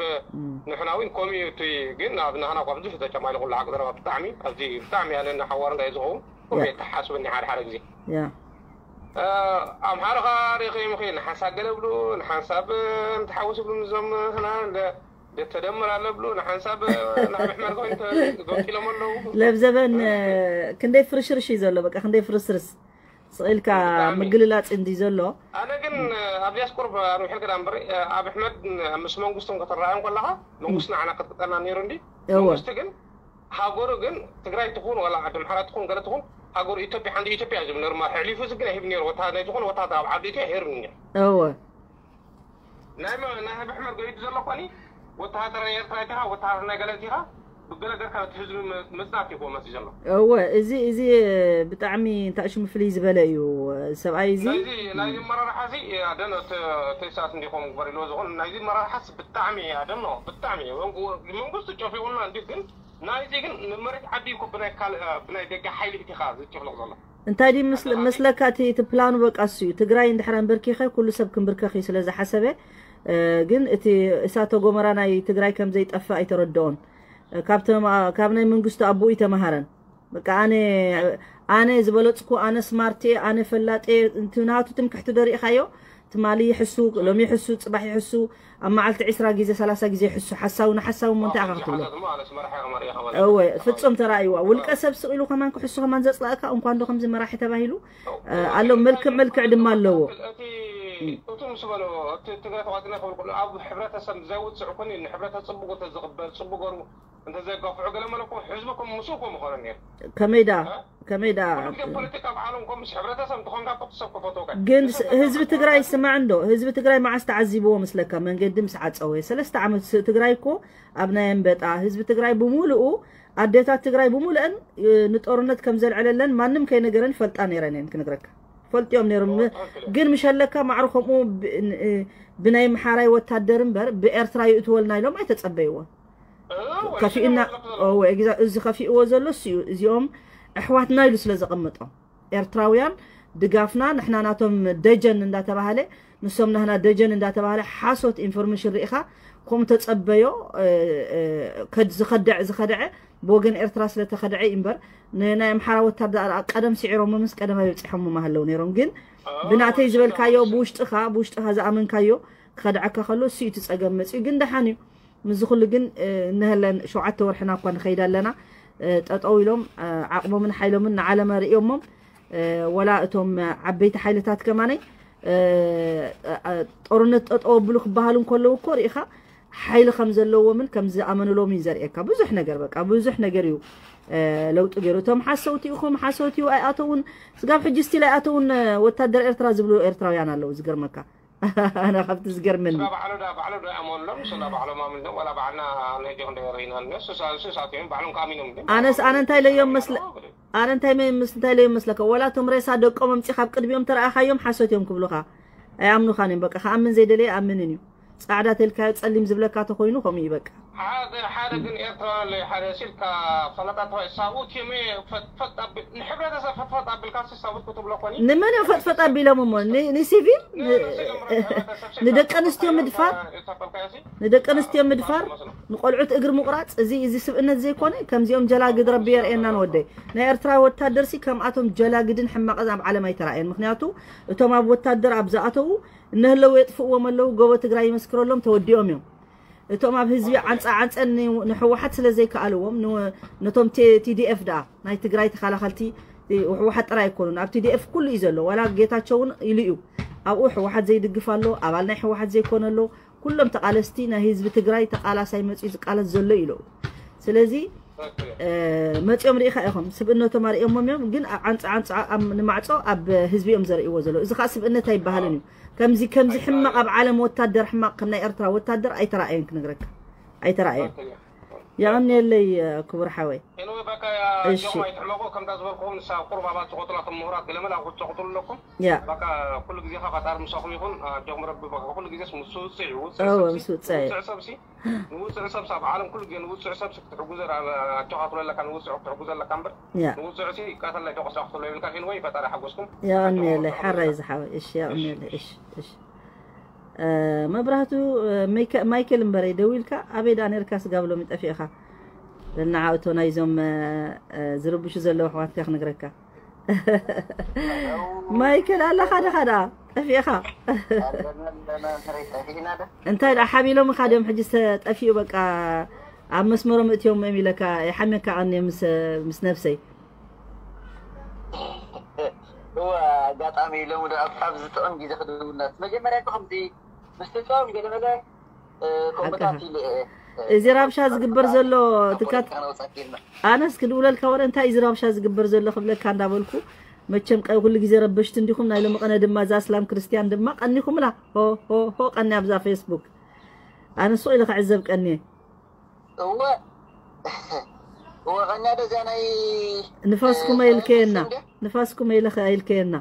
ንሕና እውን ከምኡ እዩ። እቲ ግን ኣብ ናህና እኳ ብዙሕ ተጨማሊቑ ኣሎ ሓቂ ዘረባ ብጣዕሚ ኣብዚ ብጣዕሚ ያለ ሓዋር እንታይ ዝኸውን ከምኡ የተሓስበኒ ሓደ ሓደ ግዜ ያ ኣምሓራ ሪኺ ምኺ ንሓንሳብ ገለ ብሉ ንሓንሳብ ንትሓወስ ብሉ ንዞም ህና ተደምር ኣለ ብሉ ንሓንሳብ ንዓብ ሕመር ኮይኑ ገምጢሎም ኣለዉ። ለብዘበን ክንደይ ፍርሽርሽ እዩ ዘሎ። በቃ ክንደይ ፍርስርስ ስቕ ኢልካ ብጣዕሚ። ምግልላፅ እንዲ ዘሎ። ኣነ ግን ኣብዚያስ ቁርብ ኣርሚሕልክ ዳ እምበር ኣብ ኣሕመድ ምስ መንግስቶም ከተረኣዮም ከለኻ መንግስቲ ንዓና ቅጥቅጠና ነይሩ እንዲ እወ መንግስቲ ግን ሃገሩ ግን ትግራይ ትኹን ዋላ ዓዲ ኣምሓራ ትኹን ገለ ትኹን ሃገሩ ኢትዮጵያ ሓንቲ ኢትዮጵያ እዩ ዝብል ነይሩ። ማ ሕሊፉ እዚ ግን ኣይህብ ነይሩ። ወታ ናይ ዝኾነ ወታደር ኣብ ዓዲ ኢትዮጵያ ኣይህርም ነይሩ። እወ ናይ መ- ናይ ኣብ ኣሕመድ ገይዱ ዘሎ ኮኒ ወተሃደር ናይ ኤርትራ ኢኻ፣ ወተሃደር ናይ ገለ ኢኻ፣ ብገለ ገርካ ነቲ ህዝቢ ም- ምጽናት እዩ ክመጽእ ዘሎ። እወ፣ እዚ እዚ ብጣዕሚ እንታይ ሽሙ ፍልይ ዝበለ እዩ ሰብኣይ እዚ። ናይዚ ናይዚ መራርሓ እዚ ኣደን ተሳት እንዲኾም ግበር ኢልዎ ዝኾን ናይዚ መራርሓስ ብጣዕሚ ኣደን ነው ብጣዕሚ መንግስቱ ጨፊቑና እንዲ ግን ናይዚ ግን ንመሬት ዓዲ እኮ ብናይ ካልእ ብናይ ደገ ሓይሊ ኢኻ ዝጭፍለቕ ዘሎ። እንታይ ድዩ ምስለ- መስለካ? እቲ እቲ ፕላኑ በቃ እሱ እዩ። ትግራይ እንድሕር ኣንበርኪኸ ኩሉ ሰብ ክንብርከኽ እዩ ስለ ዝሓሰበ፣ እ፣ ግን እቲ እሳተ ጎመራ ናይ ትግራይ ከም ዘይጠፍእ ኣይተረድኦን። እ፣ ካብቶም ኣ- ካብ ናይ መንግስቱ ኣቦኡ ኣይተምሃረን። በቃ ኣነ ኣነ ዝበለጽኩ፣ ኣነ ስማርት እየ፣ ኣነ ፈላጥ እየ፣ እቲ ናቱ ትምክሕቲ ዶ ርኢኻዮ? ትማሊ ይሕሱ፣ ሎሚ ይሕሱ፣ ጽባሕ ይሕሱ፣ ኣብ መዓልቲ ዕስራ ግዜ ሰላሳ ግዜ ይሕሱ። ሓሳዊ ንሓሳዊ እሞ እንታይ ኢኻ ክትብሎ? እወ፣ ፍጹም ተራእይዋ። ውልቀ ሰብ ስቕ ኢሉ ከማን ክሕሱ ከማን ዘጽላእካ እንኳን ዶ ከምዚ መራሒ ተባሂሉ ኣሎ። መልክዕ መልክዕ ድማ ኣለዎ። እቲ ምስ በሎ እቲ ትግራይ ተቋጺና ክብል ከሎ ኣብ ሕብረተሰብ ዘውፅዕ ኮነ ንሕብረተሰብ ፅቡቅ እንተዝቕበል ፅቡቅ ገሩ እንተዘጋፍዑ ገለ መለኮ ህዝቢ ከም ምስኡ ከም ምኾነ ነይሩ። ከመይ ደኣ ከመይ ደኣ ፖለቲካ በዓሎም ከም ምስ ሕብረተሰብ እንተኾንካ ኮ ሰብ ክፈትወካ ግን ህዝቢ ትግራይ ስማዕ እንዶ ህዝቢ ትግራይ መዓስ ተዓዚብዎ ምስለካ መንገዲ ምስ ዓፀወ ሰለስተ ዓመት ትግራይ እኮ ኣብ ናይ ኣንበጣ ህዝቢ ትግራይ ብምሉኡ ኣዴታት ትግራይ ብምሉአን ንጦርነት ከም ዘልዕለለን ማንም ከይነገረን ይፈልጣ ነይረን እየን ክነግረካ ፈልጥዮም ነይሮም ግን ምሸለካ ማዕሩ ከምኡ ብናይ ምሓራይ ወታደር እምበር ብኤርትራ ይእትወልና ኢሎም ኣይተፀበይዎን ከፊእና እዚ ከፊእዎ ዘሎ እሱ እዩ እዚኦም ኣሕዋትና ኢሉ ስለ ዘቐመጦም ኤርትራውያን ድጋፍና ንሕና ናቶም ደጀን እንዳተባሃለ ንሶም ናህና ደጀን እንዳተባሃለ ሓሶት ኢንፎርሜሽን ርኢኻ ከምኡ ተጸበዮ ዝኸድዕ ዝኸድዐ ብወገን ኤርትራ ስለተኸድዐ እዩ እምበር ንናይ ኣምሓራ ወታደር ቀደም ስዒሮሞ ምስ ቀደም ኣይበፂሖሞ ማሃለው ነይሮም ግን ብናተይ ዝበልካዮ ብውሽጥኻ ብውሽጥኻ ዝኣመንካዮ ክኸድዐካ ከሎ እሱ እዩ እቲ ጸገም መፅዩ ግን ደሓን እዩ ምዚ ኩሉ ግን እነሀለን ሸውዓተ ወርሕና እኳ ንኸይድ ኣለና ጠጠው ኢሎም ዓቕሞምን ሓይሎምን ንዓለም ኣርእዮሞም ወላ እቶም ዓበይቲ ሓይልታት ከማነይ ጦርነት ጠጠው ኣብሉ ክበሃሉ እንከለዉ እኮ ርኢኻ ሓይሊ ከም ዘለዎምን ከም ዝኣመኑሎም እዩ ዘርእየካ ብዙሕ ነገር በቃ ብዙሕ ነገር እዩ ለውጢ ገይሩ እቶም ሓሰውቲ ኢኹም ሓሰውቲ እዩ ኣይኣተውን ስጋብ ሕጂ ስቲል ኣይኣተውን ወታደር ኤርትራ ዝብሉ ኤርትራውያን ኣለዉ ዝገርመካ ኣነ ካብቲ ዝገርመኒ ስጋ ባዕሉ ዳ ባዕሉ ዶ ያመሎም ስጋ ባዕሎም ኣምልዶም ወላ ባዕልና ነጆ ክንደ ርኢና ነሱ ሳልሱ ሳትዮም ባዕሎም ከኣሚኖም ግን ኣነስ ኣነ እንታይ ለዮም መስለ ኣነ እንታይ መ- ምስ እንታይ ለዮም መስለካ ወላ እቶም ሬሳ ደቆም ኣምፂ ካብ ቅድሚኦም ተረኣኻዮም ሓሶት እዮም ክብሉኻ ኣይኣምኑኻን እዮም በቃ ከኣምን ዘይደለየ ኣምንን እዩ ፃዕዳ ተልካዮ ፀሊም ዝብለካ ተኮይኑ ከምኡ እዩ በቃ ሓደ ሓደ ግን ኤርትራውያን ለይ ሓደ ሲልካ ፈለጣ ተባይ ሳብኡት የመ ፈጥፈጥ ኣቢ- ንሕብረተሰብ ፈጥፈጥ ኣቢልካ ሲ ሳብኡት ክትብሎ ኮኒ ንመን እዮም ፈጥፈጥ ኣቢሎም እሞ ን- ንሲቪል ን- ንደቂ ኣንስትዮ ምድፋር ንደቂ ኣንስትዮ ምድፋር ንቆልዑት እግሪ ምቁራፅ እዚ እዚ ስብእነት ዘይኮነ ከምዚኦም ጀላግድ ረቢ የርእየና ንወደይ ናይ ኤርትራ ወታደርሲ ከምኣቶም ጀላግድን ሕማቕን ኣብ ዓለም ኣይተራእየን ምክንያቱ እቶም ኣብ ወታደር ኣብ ዝኣተዉ እነህለዉ የጥፍእዎም ኣለዉ ጎቦ ትግራይ ይመስክረሎም ተወዲኦም እዮም እቶም ኣብ ህዝቢ ዓንፃ ዓንፀን ንሕወሓት ስለ ዘይከኣልዎም ነቶም ቲዲኤፍ ደኣ ናይ ትግራይ ተኸላኸልቲ ህወሓት ጥራይ ኣይኮኑን ኣብ ቲዲኤፍ ኩሉ እዩ ዘሎ ዋላ ጌታቸው እውን ኢሉ እዩ ኣብኡ ህወሓት ዘይድግፍ ኣሎ ኣባል ናይ ህወሓት ዘይኮነ ኣሎ ኩሎም ተቓለስቲ ናይ ህዝቢ ትግራይ ተቓላሳይ መፅኡ ዝቃለስ ዘሎ ኢሉ ስለዚ መፂኦም ርኢኻ ኢኹም ስብእነቶም ኣርእዮሞም እዮም ግን ኣብ ዓንፃ ዓንፃ ንማዕፆ ኣብ ህዝቢ እዮም ዘርእይዎ ዘለዉ እዚ ከዓ ስብእነት ኣይበሃልን እዩ ከምዚ ከምዚ ሕማቕ ኣብ ዓለም ወታደር ሕማቕ ከም ናይ ኤርትራ ወታደር ኣይተራእየን ክነግረካ ኣይተራእየን የቐንየለይ ክቡር ሓወይ እሺ ኩሉ ግዜ ፈጣሪ ምሳኹም ይኹን ኣጆኹም ረቢ ኩሉ ግዜ ምስ ውፅዕ ውፅዕ ምስ ውፅዕ ሰብሲ ንውፅዕ ሰብሲ ኣብ ዓለም ኩሉ ግዜ ንውፅዕ ሰብሲ ክትሕጉዘ ኣጆኻ ትብሎ ኣለካ ንውፅዕ ክትሕጉዘ ኣለካ እምበር ንውፅዕ ሲ ይቃተለይ ተቆስራ ክትብሎ ይብልካ ሲ ንወይ ፈጣሪ ሓጎስኩም የቐንየለይ ሓራይ ዝሓወይ እሺ የቐንየለይ እሺ እሺ መብራህቱ ማይከል እምበረይ ደዊልካ ኣበይ ደኣ ነርካ ስጋብ ሎሚ ጠፊእኻ በልናዓ እቶ ናይዞም ዝርብሹ ዘለዉ ኣሕዋትካ ክነግረካ ማይክል ኣለኻ ድኻ ደኣ ጠፊእኻ እንታይ ደኣ ሓቢሎምኻ ድዮም ሕጂ ጠፊኡ በቃ ኣብ መስመሮም እትዮም እዮም ኢለካ ይሓምየካ ኣነ ምስ ነብሰይ እዋ ኣጋጣሚ ኢሎም ዶ ኣብ ካብ ዝጥዑም ግዜ ክድውልና መጀመርያ ከምዚ ምስ ትጥዑም ገለመለ ኮመታት ኢለ እዚ ራብሻ ዝግበር ዘሎ ትካት ኣነስ ክድውለልካ ወረ እንታይ እዚ ራብሻ ዝግበር ዘሎ ክብለካ እንዳበልኩ መቸም ቀይ ኩሉ ግዜ ረበሽቲ እንዲኹም ናይ ሎሚ ቀነ ድማ እዛ እስላም ክርስቲያን ድማ ቀኒኹምላ ሆ ሆ ሆ ቀኒ ኣብዛ ፌስቡክ ኣነ ሱቕ ኢለ ክዕዘብ ቀንየ። እወ እወ ቀኛ ደዚያ ናይ ንፋስኩም ኣይልከየና። ንፋስኩም ኣይልከ ኣይልከየና።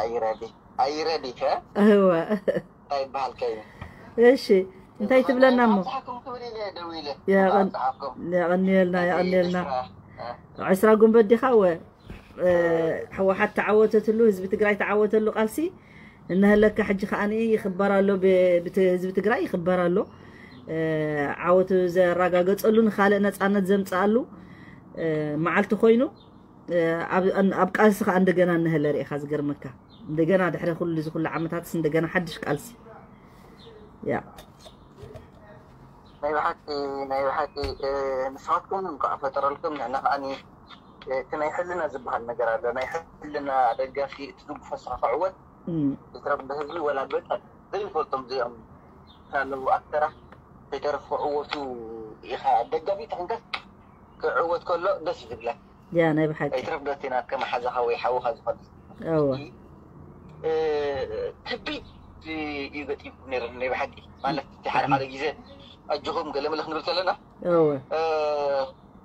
ኣይረዲ ኣይረዲ ከ እወ ኣይበሃል ከይኑ እሺ እንታይ ትብለና እሞ? ኣብፅሓኩም ክብል ኢለ ደው ኢለ ያቐን- ኣብፅሓኩም የቐንየልና የቐንየልና። እ፣ ዕስራ ጉንበት ዲኻ ወ ህወሓት ተዓወተትሉ ህዝቢ ትግራይ ተዓወተሉ ቃልሲ እናሃለካ ሕጂ ከዓኒ ይኽበር ኣሎ። ብ- ብቲ ህዝቢ ትግራይ ይኽበር ኣሎ። እ፣ ዓወቱ ዘረጋገፀሉ ንኻልእ ነፃነት ዘምፀኣሉ እ፣ መዓልቲ ኮይኑ እ፣ ኣብ ኣብ ቃልሲ ከዓ እንደገና እናሃለ ርኢኻ ዝገርመካ እንደገና ድሕሪ ኩሉ እዚ ኩሉ ዓመታትስ እንደገና ሓድሽ ቃልሲ ያ ናይ ብሓቂ ናይ ብሓቂ እ፣ ንስኻትኩም እንኳዕ ፈጠረልኩም ንሕና ከዓኒ እ፣ እቲ ናይ ሕልና ዝበሃል ነገር ኣሎ ናይ ሕልና ደጋፊ እቲ ዝጉፈ ስኻ ክዕወት እም፣ ይትረፍ ብህዝቢ ወላ በጣም ዘይንፈልጦም እዚኦም ኣለዉ ኣክተራ ከይተረፍ ክዕወቱ ኢኻ ደጋፊ ተኽንከስ ክዕወት ከሎ ደስ እዩ ዝብለክ ያ ናይ ብሓቂ ኣይትረፍ ደስ ናትከ መሓዛኻ ወይ ሓውኻ ዝኾነ እወ እ፣ ከቢድ እዩ ገጢምኩም ነይሩ ናይ ብሓቂ ማለት እቲ ሓደ ሓደ ግዜ ኣጆኹም ገለ መለ ክንብል ከለና እወ እ፣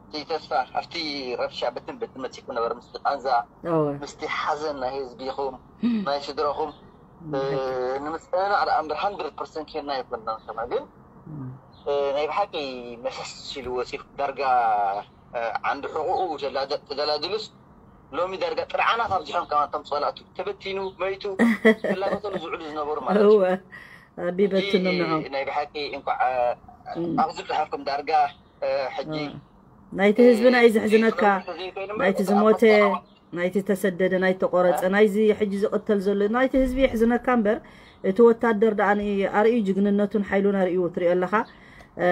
እቲ ተስፋ ኣብቲ ረብሻ ብትን ብትን መፂኩም ነበር ምስቲ ቃንዛ እወ ምስቲ ሓዘን ናይ ህዝቢኹም ናይ ስድራኹም እ፣ ንምፅንናዕ ደኣ እምበር ሃንድረድ ፐርሰንት ኬና ኣይኮንና ንሰማ ግን እ፣ ናይ ብሓቂ መሰስ ኢሉ ወፂኡ ዳርጋ እ፣ ዓንዲ ሕቑኡ ተላደ- ተደላድሉስ ሎሚ ዳርጋ ጥርዓናት ኣብዚሖም ከማንቶም ፀላእቱ ተበቲኑ መይቱ ክላበተሉ ዝውዕሉ ዝነበሩ ማለት እዩ እወ ኣቢበትኖም ንዖም ናይ ብሓቂ እንኳዕ ኣብዚ ብዝሓፍኩም ዳርጋ እ፣ ሕጂ ናይቲ ህዝብና እዩ ዘሕዝነካ ተዘይኮይኑ ናይቲ እምበር ዝሞተ ኣብ ናይቲ ተሰደደ ናይቲ ተቆረፀ ናይዚ ሕጂ ዝቕተል ዘሎ ናይቲ ህዝቢ የሕዝነካ እምበር እቲ ወታደር ደኣ ኣርእዩ ጅግንነቱን ሓይሉን ኣርእዩ ትሪኦ ኣለኻ እ፣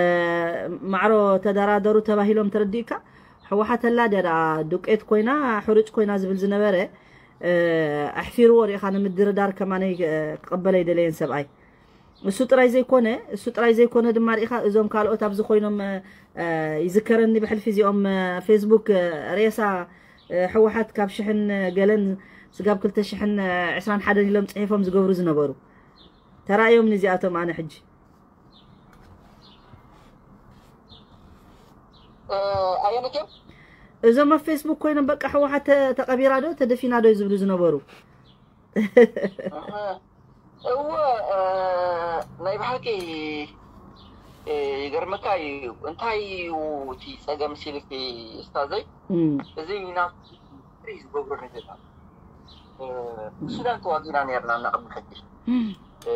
ማዕሮ ተደራደሩ ተባሂሎም ተረዲእካ ህወሓት ኣላ ድያ ደኣ ዱቄት ኮይና ሕሩጭ ኮይና ዝብል ዝነበረ እ፣ ኣሕፊርዎ ሪኢኻ ንምድርዳር ከማነይ እ፣ ክቕበል ኣይደለየን ሰብኣይ እሱ ጥራይ ዘይኮነ እሱ ጥራይ ዘይኮነ ድማ ሪኢኻ እዞም ካልኦት ኣብዚ ኮይኖም እ፣ እ፣ ይዝከረኒ ብሕልፊ እዚኦም እ፣ ፌስቡክ እ፣ ሬሳ እ፣ ህወሓት ካብ ሽሕን ገለን ስጋብ ክልተ ሽሕን ዕስራን ሓደን ኢሎም ፅሒፎም ዝገብሩ ዝነበሩ ተራእዮም ንዚኣቶም ኣነ ሕጂ ኣየነትዮም እዞም ኣብ ፌስቡክ ኮይኖም በቃ ህወሓት ተ- ተቐቢራ ዶ ተደፊና ዶ ዝብሉ ዝነበሩ እወ እ፣ ናይ ብሓቂ እ፣ ይገርመካ እዩ እንታይ እዩ እቲ ፀገም ሲልቲ ስታዘይ እም፣ እዚ ናብ ዝገብሮ ነገር ኣሎ። እ፣ ሱዳን ተዋጊና ነርና እናቕድሚ ሕጂ እ፣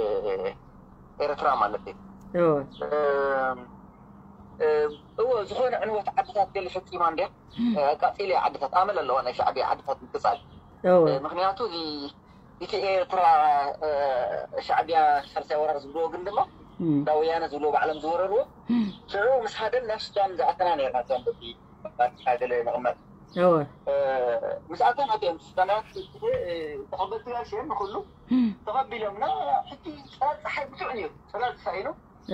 ኤርትራ ማለት እዩ እወ፣ እ፣ እ፣ እወ ዝኾነ ዕንወት ዓድታት ገለ ፈፂማ እንድያ እ፣ ኣቃፂለ ዓድታት ኣመል ኣለዋ ናይ ሻዕብያ ዓድታት ምቅፃል እወ፣ እ፣ ምክንያቱ እዚ እቲ ኤርትራ እ፣ ሻዕብያ ሳልሳይ ወራር ዝብልዎ ግን ድማ እም፣ እንዳ ወያነ ዝብልዎ ባዕሎም ዝወረርዎ ሽዑ ምስ ሃደም ናብ ሱዳን ዝኣተና ነርና እቶም በቲ ባርካ ገለ ንቕመጥ እወ፣ እ፣ ምስ ኣተና እቲኦም ሱዳናት እ፣ ተቐበልቲ ጋሽ እዮም ንኩሉ ተቐቢሎምና ሕጂ ፀላል ፀሓይ ብትዕ እዩ ፀላል ተሳኢኑ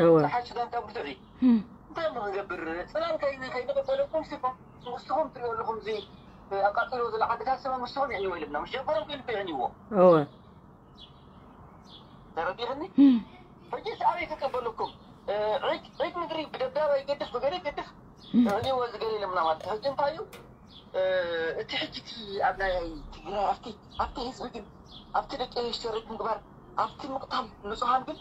እወ፣ ፀሓይ ሱዳን ካብ ብትዕ እዩ እንታይ እሞ ክንገብር ፅላል ከይ- ከይንቕበለኩም ሲ መንግስትኹም ትሪኦ ኣለኹም እዚ ኣቃፂሎ ዘሎ ዓድታት ሰ መንግስትኹም የዕንዎ ኢልብና ምስ ጀበሮም ከይኑ ከየዕንዎ እወ፣ ተረዲኽኒ ሕጂ ኣበይ ክቀበለኩም ዒድ ዒድ ምድሪ ብደብዳብ ኣይገድፍ ብገለ ይገድፍ እዕንዎ ዝገለ ኢሎምና ማለት ሕጂ እንታይ እዩ እቲ ሕጂ እቲ ኣብ ናይ ትግራይ ኣብቲ ኣብቲ ህዝቢ ግን ኣብቲ ደቂ ኣንስትዮ ሬፕ ምግባር ኣብቲ ምቕታል ንፁሃን ግን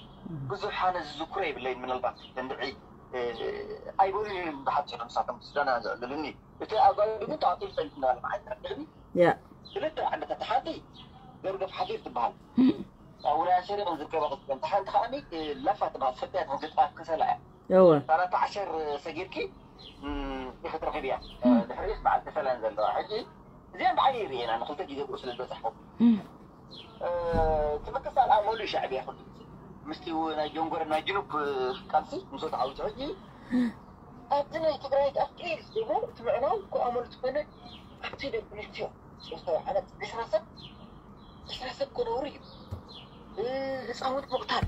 ብዙሕ ኣነ ዝዝክሮ የብለይን ምናልባት እንድዒ ኣይበሉን እዮም ብሓፂሩ ንሳቶም ስዳና ዘዕልልኒ እቲ ኣጓሉ ግን ተዋፂሉ ፀኒሑ እንዳበለ መዓት ረድእኒ ያ ክልተ ዓድታት ሓንቲ ገርገፍ ሓፊር ትበሃል ኣብ ውራያ ሰሪቕን ዝርከባ ክትኮን ሓንቲ ከዓኒ ላፋ ትበሃል ሰጥያ ትኽልጣ ከሰላ እያ እወ ሳላት ዓሸር ሰጊርኪ ይኽትረኽብ እያ ድሕሪስ በዓል ተፈላን ዘለዋ ሕጂ እዚኣን ብዓብዪ ርኤና ንክልተ ግዜ ብኡ ስለ ዝበፅሕኹም ትምክሳል ኣመሉ ሻዕብያ ኩሉ ግዜ ምስቲ ናይ ጀንጎር ናይ ጅኑብ ቃልሲ ምስ ተዓዊቱ ሕጂ ኣብቲ ናይ ትግራይ ኣፍቂር ዝሞ እቲ ምዕናው ክኣመሉ ዝኾነ ኣብቲ ደቂ ኣንስትዮ ሶስተ ዓመት ዕስራ ሰብ ዕስራ ሰብ ከነውሩ እዩ ህፃውንቲ ምቕታል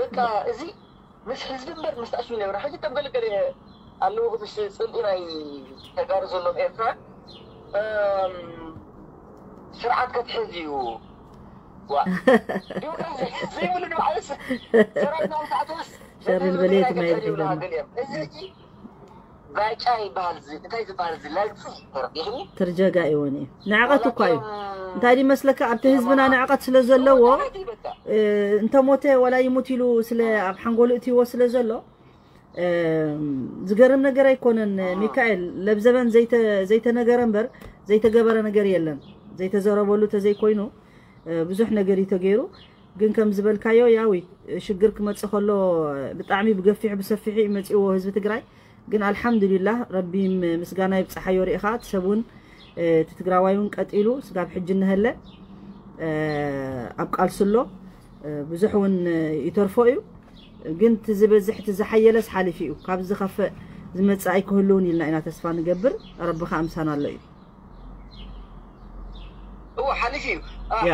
በቃ እዚ ምስ ህዝቢ እምበር ምስ ኣስሚ ነብረ ሕጂ ከም ገለገለ ኣለዉ ምስ ፅልኢ ናይ ተጋሩ ዘለዎም ኤርትራ ስርዓት ከትሕዝ እዩ ዋ፣ ዲሞክራሲ ዘይብሉ ንባዕሉ ሰራዊትና ምስ ኣተወስ ሸር ዝበለ የትማየት ይብለና። እዚ ሕጂ ባጫ ይበሃል፣ እዚ እንታይ ዝበሃል፣ እዚ ለግፂ ተረዲኽኒ? ትርጀጋ ይወን እዩ። ንዕቐት እኳ እዩ። እንታይ ድመስለካ፣ ኣብቲ ህዝብና ንዕቐት ስለ ዘለዎ፣ እንተሞተ ወላ ይሙት ኢሉ ስለ ኣብ ሓንጎሉ እትይዎ ስለ ዘሎ፣ ዝገርም ነገር ኣይኮነን። ሚካኤል፣ ለብዘበን ዘይተገበረ እምበር ዘይተገበረ ነገር የለን። ዘይተዘረበሉ ተዘይኮይኑ ብዙሕ ነገር እዩ ተገይሩ። ግን ከም ዝበልካዮ፣ ያዊ ሽግር ክመጽእ ከሎ ብጣዕሚ ብገፊሑ ብሰፊሑ እዩ መጺእዎ ህዝቢ ትግራይ። ግን ኣልሓምዱሊላህ፣ ረቢ ምስጋና ይብጽሓዮ። ርኢኻ፣ እቲ ሰብ እውን፣ እቲ ትግራዋይ እውን ቀጢሉ ስጋብ ሕጂ እነሀለ ኣብ ቃልሲ ኣሎ። ብዙሕ እውን ይተርፎ እዩ። ግን እቲ ዝበዝሕ፣ እቲ ዝሓየለስ ሓሊፉ እዩ። ካብ ዝኸፍእ ዝመጽእ ኣይክህልውን ኢልና ኢና ተስፋ ንገብር። ረቢ ኸኣ ምሳና ኣሎ እዩ። እዎ፣ ሓሊፉ እዩ።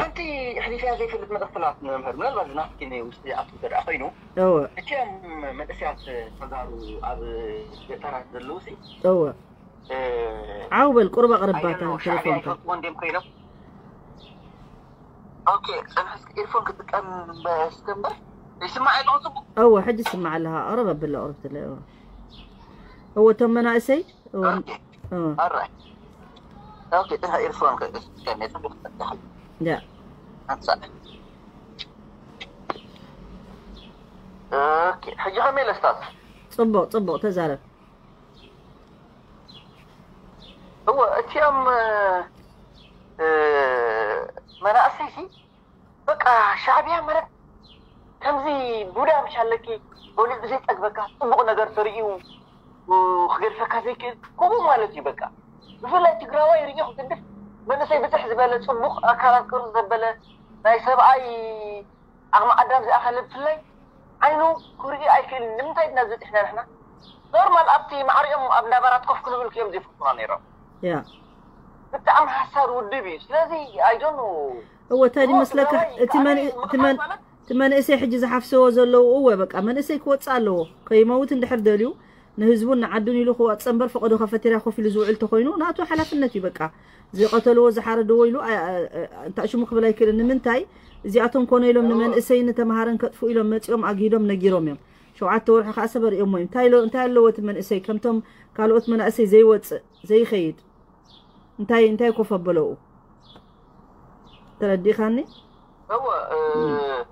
ሓንቲ ሕሊፍያ ዘይፈልጥ መልእኽቲ ናት ንመምህር፣ ምናልባት ዝናፍኪ ውስጥ ኣቱ እንተ ደኣ ኮይኑ፣ እዎ፣ እቲኦም መንእሰያት ተጋሩ ኣብ ገጠራት ዘለዉ ሲ፣ እዎ፣ ዓው በል፣ ቁርብ ኣቕርባታ ቴሌፎንካ። ይፈልጥዎ እንዲም ኮይኖም። ኦኬ፣ ጽንሕ እስኪ፣ ኤርፎን ክጥቀም እስከ እምበር። ይስማዕ ኣለኹ ጽቡቕ? እዎ፣ ሕጂ ይስማዕ ኣለኻ። ቅርብ ኣብላ፣ ቅርብ ትለ፣ እዎ። እዎ፣ እቶም መናእሰይ፣ እዎ። ኦኬ። እዎ። ኣራይ። ኦኬ፣ ጽንሕ ኤርፎን ክጥቀም እየ፣ ጽቡቕ ትጠቀም። ያ። ኣንሳእ። ኦኬ፣ ሕጂ ከመይ ኢለ ስታዝ? ጽቡቕ፣ ጽቡቕ፣ ተዛረብ። እወ፣ እቲኦም፣ እ፣ እ፣ መናእሰይ ሲ፣ በቃ፣ ሻዕብያ ማለት ከምዚ ቡዳ ምሽ ኣለኪ፣ በሊዑ ዘይጸግበካ፣ ጽቡቕ ነገር ተርእዩ፣ እ፣ ክገድፈካ ዘይክእል፣ ከምኡ ማለት እዩ በቃ። ብፍላይ ትግራዋይ ርእዩ ክግድፍ፣ መንእሰይ ብዝሕ ዝበለ፣ ጽቡቕ ኣካላት ቅርጺ ዘበለ፣ ናይ ሰብኣይ ዓቕሚ ኣዳም ዝኣኸለ ብፍላይ ዓይኑ ክርኢ ኣይክእልን። ንምንታይ ድና ዝበፂሕና ንሕና? ኖርማል ኣብቲ ማዕሪኦም ኣብ እንዳባራት ኮፍ ክንብል እዮም ዘይፍቅዱና ነይሮም። ያ። ብጣዕሚ ሓሳድ ውድብ እዩ። ስለዚ ኣይዶኑ እወ፣ እንታይ ድመስለካ? እቲ መን-፣ እቲ መን-፣ እቲ መንእሰይ ሕጂ ዝሓፍሰዎ ዘለዉ፣ እወ፣ በቃ መንእሰይ ክወፅእ ኣለዎ። ከይመውት እንድሕር ደልዩ፣ ንህዝቡን ንዓዱን ኢሉ ክወፅእ እምበር፣ ፈቐዶ ካፈቴርያ ኮፍ ኢሉ ዝውዕል ተኾይኑ፣ ናቱ ሓላፍነት እዩ። በቃ ዝቐተልዎ፣ ዝሓረድዎ ኢሉ፣ ኣ-፣ ኣ-፣ ኣ-፣ እንታይ ሽሙ ክብል ኣይክእልን። ንምንታይ? እዚኣቶም ኮነ ኢሎም ንመንእሰይን ንተምሃረን ከጥፍኡ ኢሎም መፂኦም ኣግሂዶም ነጊሮም እዮም። ሸውዓተ ወርሒ ከዓ ሰብ ኣርእዮሞ እዮም። እንታይ ኢሎ-፣ እንታይ ኣለዎ እቲ መንእሰይ ከምቶም ካልኦት መናእሰይ ዘይወፅእ፣ ዘይኸይድ? እንታይ፣ እንታይ ኮፍ ኣበለኡ? ተረዲእኻኒ? እወ፣ እ፣ እም።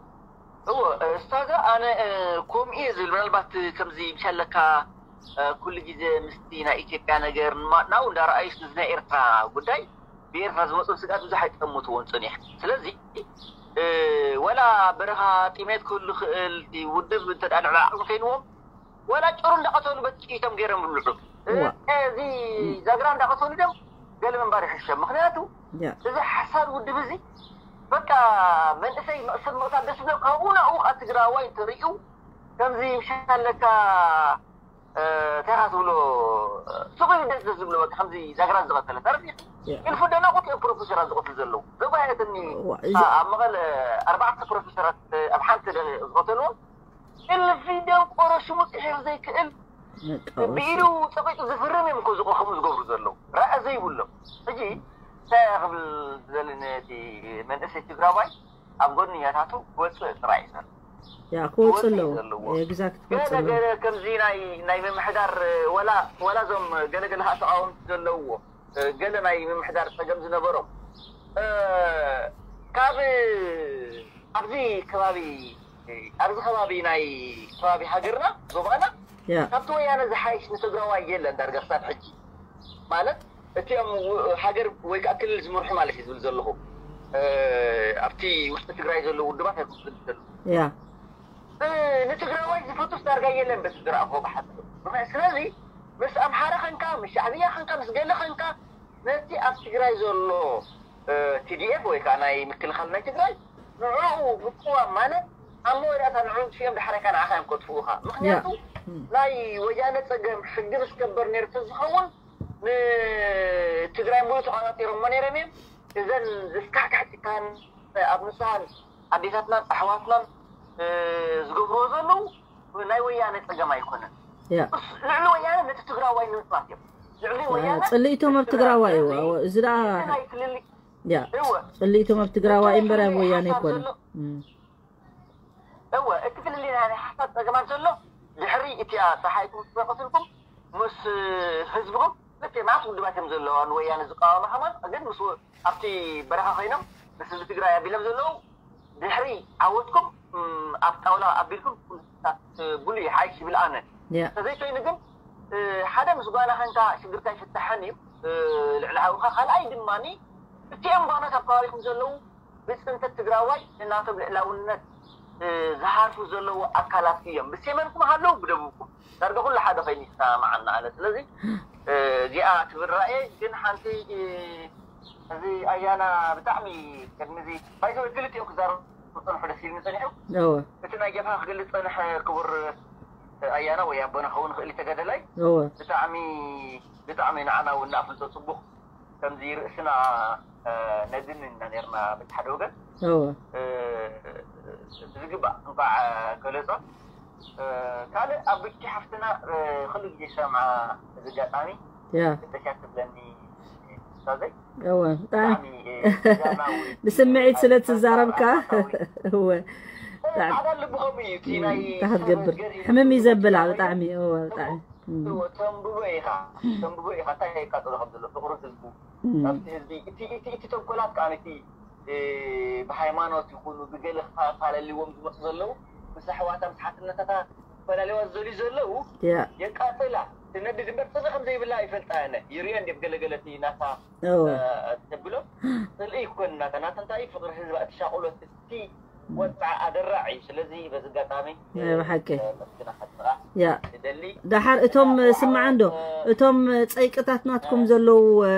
እወ፣ እ፣ እስታዘ፣ ኣነ፣ እ፣ ከምኡ እየ ዝብል። ምናልባት ከምዚ ምሻለካ፣ እ፣ ኩሉ ግዜ ምስቲ ናይ ኢትዮጵያ ነገር ንማ-፣ ናው እንዳረኣዩስ ነዚ ናይ ኤርትራ ጉዳይ፣ ብኤርትራ ዝመፁ ስግኣት ብዙሕ ኣይጠምትዎን ፀኒሑ። ስለዚ፣ እ፣ ወላ በረኻ ጥሜት ክህሉ ይኽእል፣ እቲ ውድብ እንተ ደኣ ልዕሊ ዓቕሚ ኮይንዎም፣ ወላ ጭሩ እንዳቐተሉ በቲ ጥይቶም ገይሮም ይብልዑ። እዋ። እዚ ዛግራ እንዳቐተሉ ደም ገለ ምንባር ይሕሸም። ምኽንያቱ ያ። እዚ ሓሳድ ውድብ እዚ በቃ መንእሰይ መቕሰብ ምቕታል ደስ ዝብሎ ካብኡ ናብኡ ካብ ትግራዋይ እንተርእዩ ከምዚ ምሻለካ፣ እ፣ እንታይ ኢኻ ትብሎ፣ ሱቕ ኢሉ ደስ ደስ ዝብሎ በቃ ከምዚ ዛግራ ዝቐተለ። ተረዲእኺ? ያ። ኢልፉ ደናቑት እዮም ፕሮፌሰራት ዝቐትሉ ዘለዉ። ዘጓየተኒ እዋ፣ እዚ ኣብ መቐለ ኣርባዕተ ፕሮፌሰራት ኣብ ሓንቲ ደቂቕ ዝቐተልዎም እልፊ ደንቆሮ ሽሙ ጽሒፍ ዘይክእል በቃ፣ ብኢዱ ጸቂጡ ዝፍርም እዮም እኮ ዝቆ-፣ ከምኡ ዝገብሩ ዘለዉ። ራእ ዘይብሎም። ሕጂ እንታይ እየ ክብል ዝደሊ ነቲ መንእሰይ ትግራዋይ ኣብ ጎድኒ ያታቱ ክወጽእ ጥራይ እዩ ዘሎ። ያ፣ ክወጽእ ክወጽእ ኣለዎ። እዩ ዘለዎ። ኤግዛክት፣ ገለ ክወጽእ ኣለዎ። ገለ ከምዚ ናይ፣ ናይ ምምሕዳር ወላ፣ ወላ እዞም ገለ ገለ ከዓ ተቃወምቲ ዘለውዎ፣ ገለ ናይ ምምሕዳር ጸገም ዝነበሮም፣ እ፣ ካብ ኣብዚ ከባቢ፣ ኣብዚ ከባቢ ናይ ከባቢ ሃገርና፣ ዞባና፣ ያ። ካብቲ ወያነ ዝሓይሽ ንትግራዋይ የለን ዳርጋ ክሳብ ሕጂ። ማለት፣ እቲኦም ው-፣ ሃገር ወይ ከዓ ክልል ዝመርሑ ማለት እዩ ዝብል ዘለኹ። እ፣ ኣብቲ ውሽጢ ትግራይ ዘለዉ ውድባት ኣይኮኑን ዝብል ዘለኹ። ያ። እ፣ ንትግራዋይ ዝፈቱስ ዳርጋ የለን በቲ ዝረኣኹዎ ብሓፂሩ። ምኽንያቱ፣ ስለዚ ምስ ኣምሓራ ኸንካ፣ ምስ ሻዕብያ ኸንካ፣ ምስ ገለ ኸንካ፣ ነቲ ኣብ ትግራይ ዘሎ፣ እ፣ ቲ ዲ ኤፍ ወይ ከዓ ናይ ምክልኻል ናይ ትግራይ፣ ንዕኡ ምቅዋም ማለት ኣብ መወዳእታ ንዕኡ ጥፊኦም ዳሕራይ ከዓ ንዓኻ እዮም ከጥፍኡኻ። ምኽንያቱ፣ ያ። ናይ ወያነ ጸገም ሕጊ ምስ ከበር ነይሩ ተዝኸውን፣ ንትግራይ ሙሉ ተቆጻጺሮሞ ነይሮም እዮም። እዘን ዘስካሕክሕ ጭካን ኣብ ንስሃን ኣዴታትናን ኣሕዋትናን፣ እ፣ ዝገብርዎ ዘለዉ ናይ ወያነ ጸገም ኣይኮነን። ያ። እስ-፣ ልዕሊ ወያነ ነቲ ትግራዋይ ንምጽናት እዮም። ልዕሊ ያ፣ ወያነ ጽልኢቶም ኣብ ነቲ ትግራዋይ እዩ። ስለዚ ኣዎ፣ እዚ ደኣ ናይ ትልልቅ ያ እወ ጽልኢቶም ኣብ ትግራዋይ እምበር ኣብ ወያነ ኣይኮነን። እም። እወ እቲ ፍልልይ ናይ ሓሳብ ጸገማት ዘሎ ድሕሪ እቲኣ ፀሓይ ትወፅእ ቀትልኩም ምስ ህዝብኩም ልክዕ ማለት ውድባት እዮም ዘለዋ ንወያነ ዝቃወሙ ከማን ግን ምስ ኣብቲ በረኻ ኮይኖም ምስ ህዝቢ ትግራይ ኣቢሎም ዘለዉ ድሕሪ ዓወትኩም ኣብ ጣውላ ኣቢልኩም ቡሉ ሓይሽ ይብል ኣነ ያ ተዘይኮይኑ ግን ሓደ ምስ ጓና ከንካ ሽግርካ ይፍታሐን እዩ ልዕሊ ሓውካ ካልኣይ ድማ እቲኦም ጓኖት ኣብ ከባቢኩም ዘለዉ ብፅንተት ትግራዋይ እናቶም ልዕላውነት ዝሃርፉ ዘለዉ ኣካላት እዮም ብሰሜንኩም ሃለዉ ብደቡብኩም ዳርጋ ኩሉ ሓደ ኮይኑ ይሰማማዓና ኣለ ስለዚ እዚኣ ትብል ራእየ ግን ሓንቲ እዚ ኣያና ብጣዕሚ ቅድሚ እዚ ባይዘወ ክልቲኦም ክዛረቡ ፀንሑ ደስ ኢልኒ ፀኒሑ እወ እቲ ናይ ጌታ ክገልፅ ፀንሐ ክቡር ኣያና ወይ ኣቦና ክኸውን ክእል ተገደላይ እወ ብጣዕሚ ብጣዕሚ ንዓና እውን ንኣፍልጦ ፅቡቅ ከምዚ ርእስና ነድን ኢና ነርና በቲ ሓደ ወገን እወ ብዝግባእ እንኳዕ ገለፆ ካልእ ኣብ ብኪ ሓፍትና ኩሉ ግዜ ሰምዓ እዚ ኣጋጣሚ ያ ፍተሻ ትብለኒ ስታዘይ እወ ብጣዕሚ ብጣዕሚ እ፣ ሚዛናዊ ብስምዒት ስለ ትዛረብካ እወ ብጣዕሚ ፃዕዳ ልቢ ከምኡ እዩ እቲ ናይ እንታይ ክትገብር ገሪብ ሕምም እዩ ዘብላ ገሪብ ብጣዕሚ እወ ብጣዕሚ እም፣ እዎ፣ ተንብቦ ኢኻ ተንብቦ ኢኻ እንታይ የቃፅሎ ከም ዘሎ ፍቅሪ ህዝቡ እም፣ ኣብቲ ህዝቢ እቲ እቲ እቲ ተንኮላት ከዓ ነቲ እ፣ ብሃይማኖት ይኹኑ ብገለ ክፈላለልዎም ዝመፁ ዘለዉ ምስ ኣሕዋታ ምስ ሓትነታታ ክፈላለዋ ዝደልዩ ዘለዉ ያ የቃፅላ ትነድድ እምበር ፅልኢ ከም ዘይብላ ይፈልጣ እነ ይርዮ እንዲም ገለገለ እቲ ናታ እወ ተብሎ ፅልኢ ይኮን ናታ ናታ እንታይ እዩ? ፍቅሪ ህዝባ እቲ ሻቁሎት እቲ ወፅዓ ኣደራዕ እዩ ስለዚ በዚ ኣጋጣሚ ናይ ብሓቂ መስግና ከጥራ ያ ይደሊ ደሓር እቶም ስማዕ እንዶ እቶም ፀይቅታት ናትኩም ዘለዉ እ፣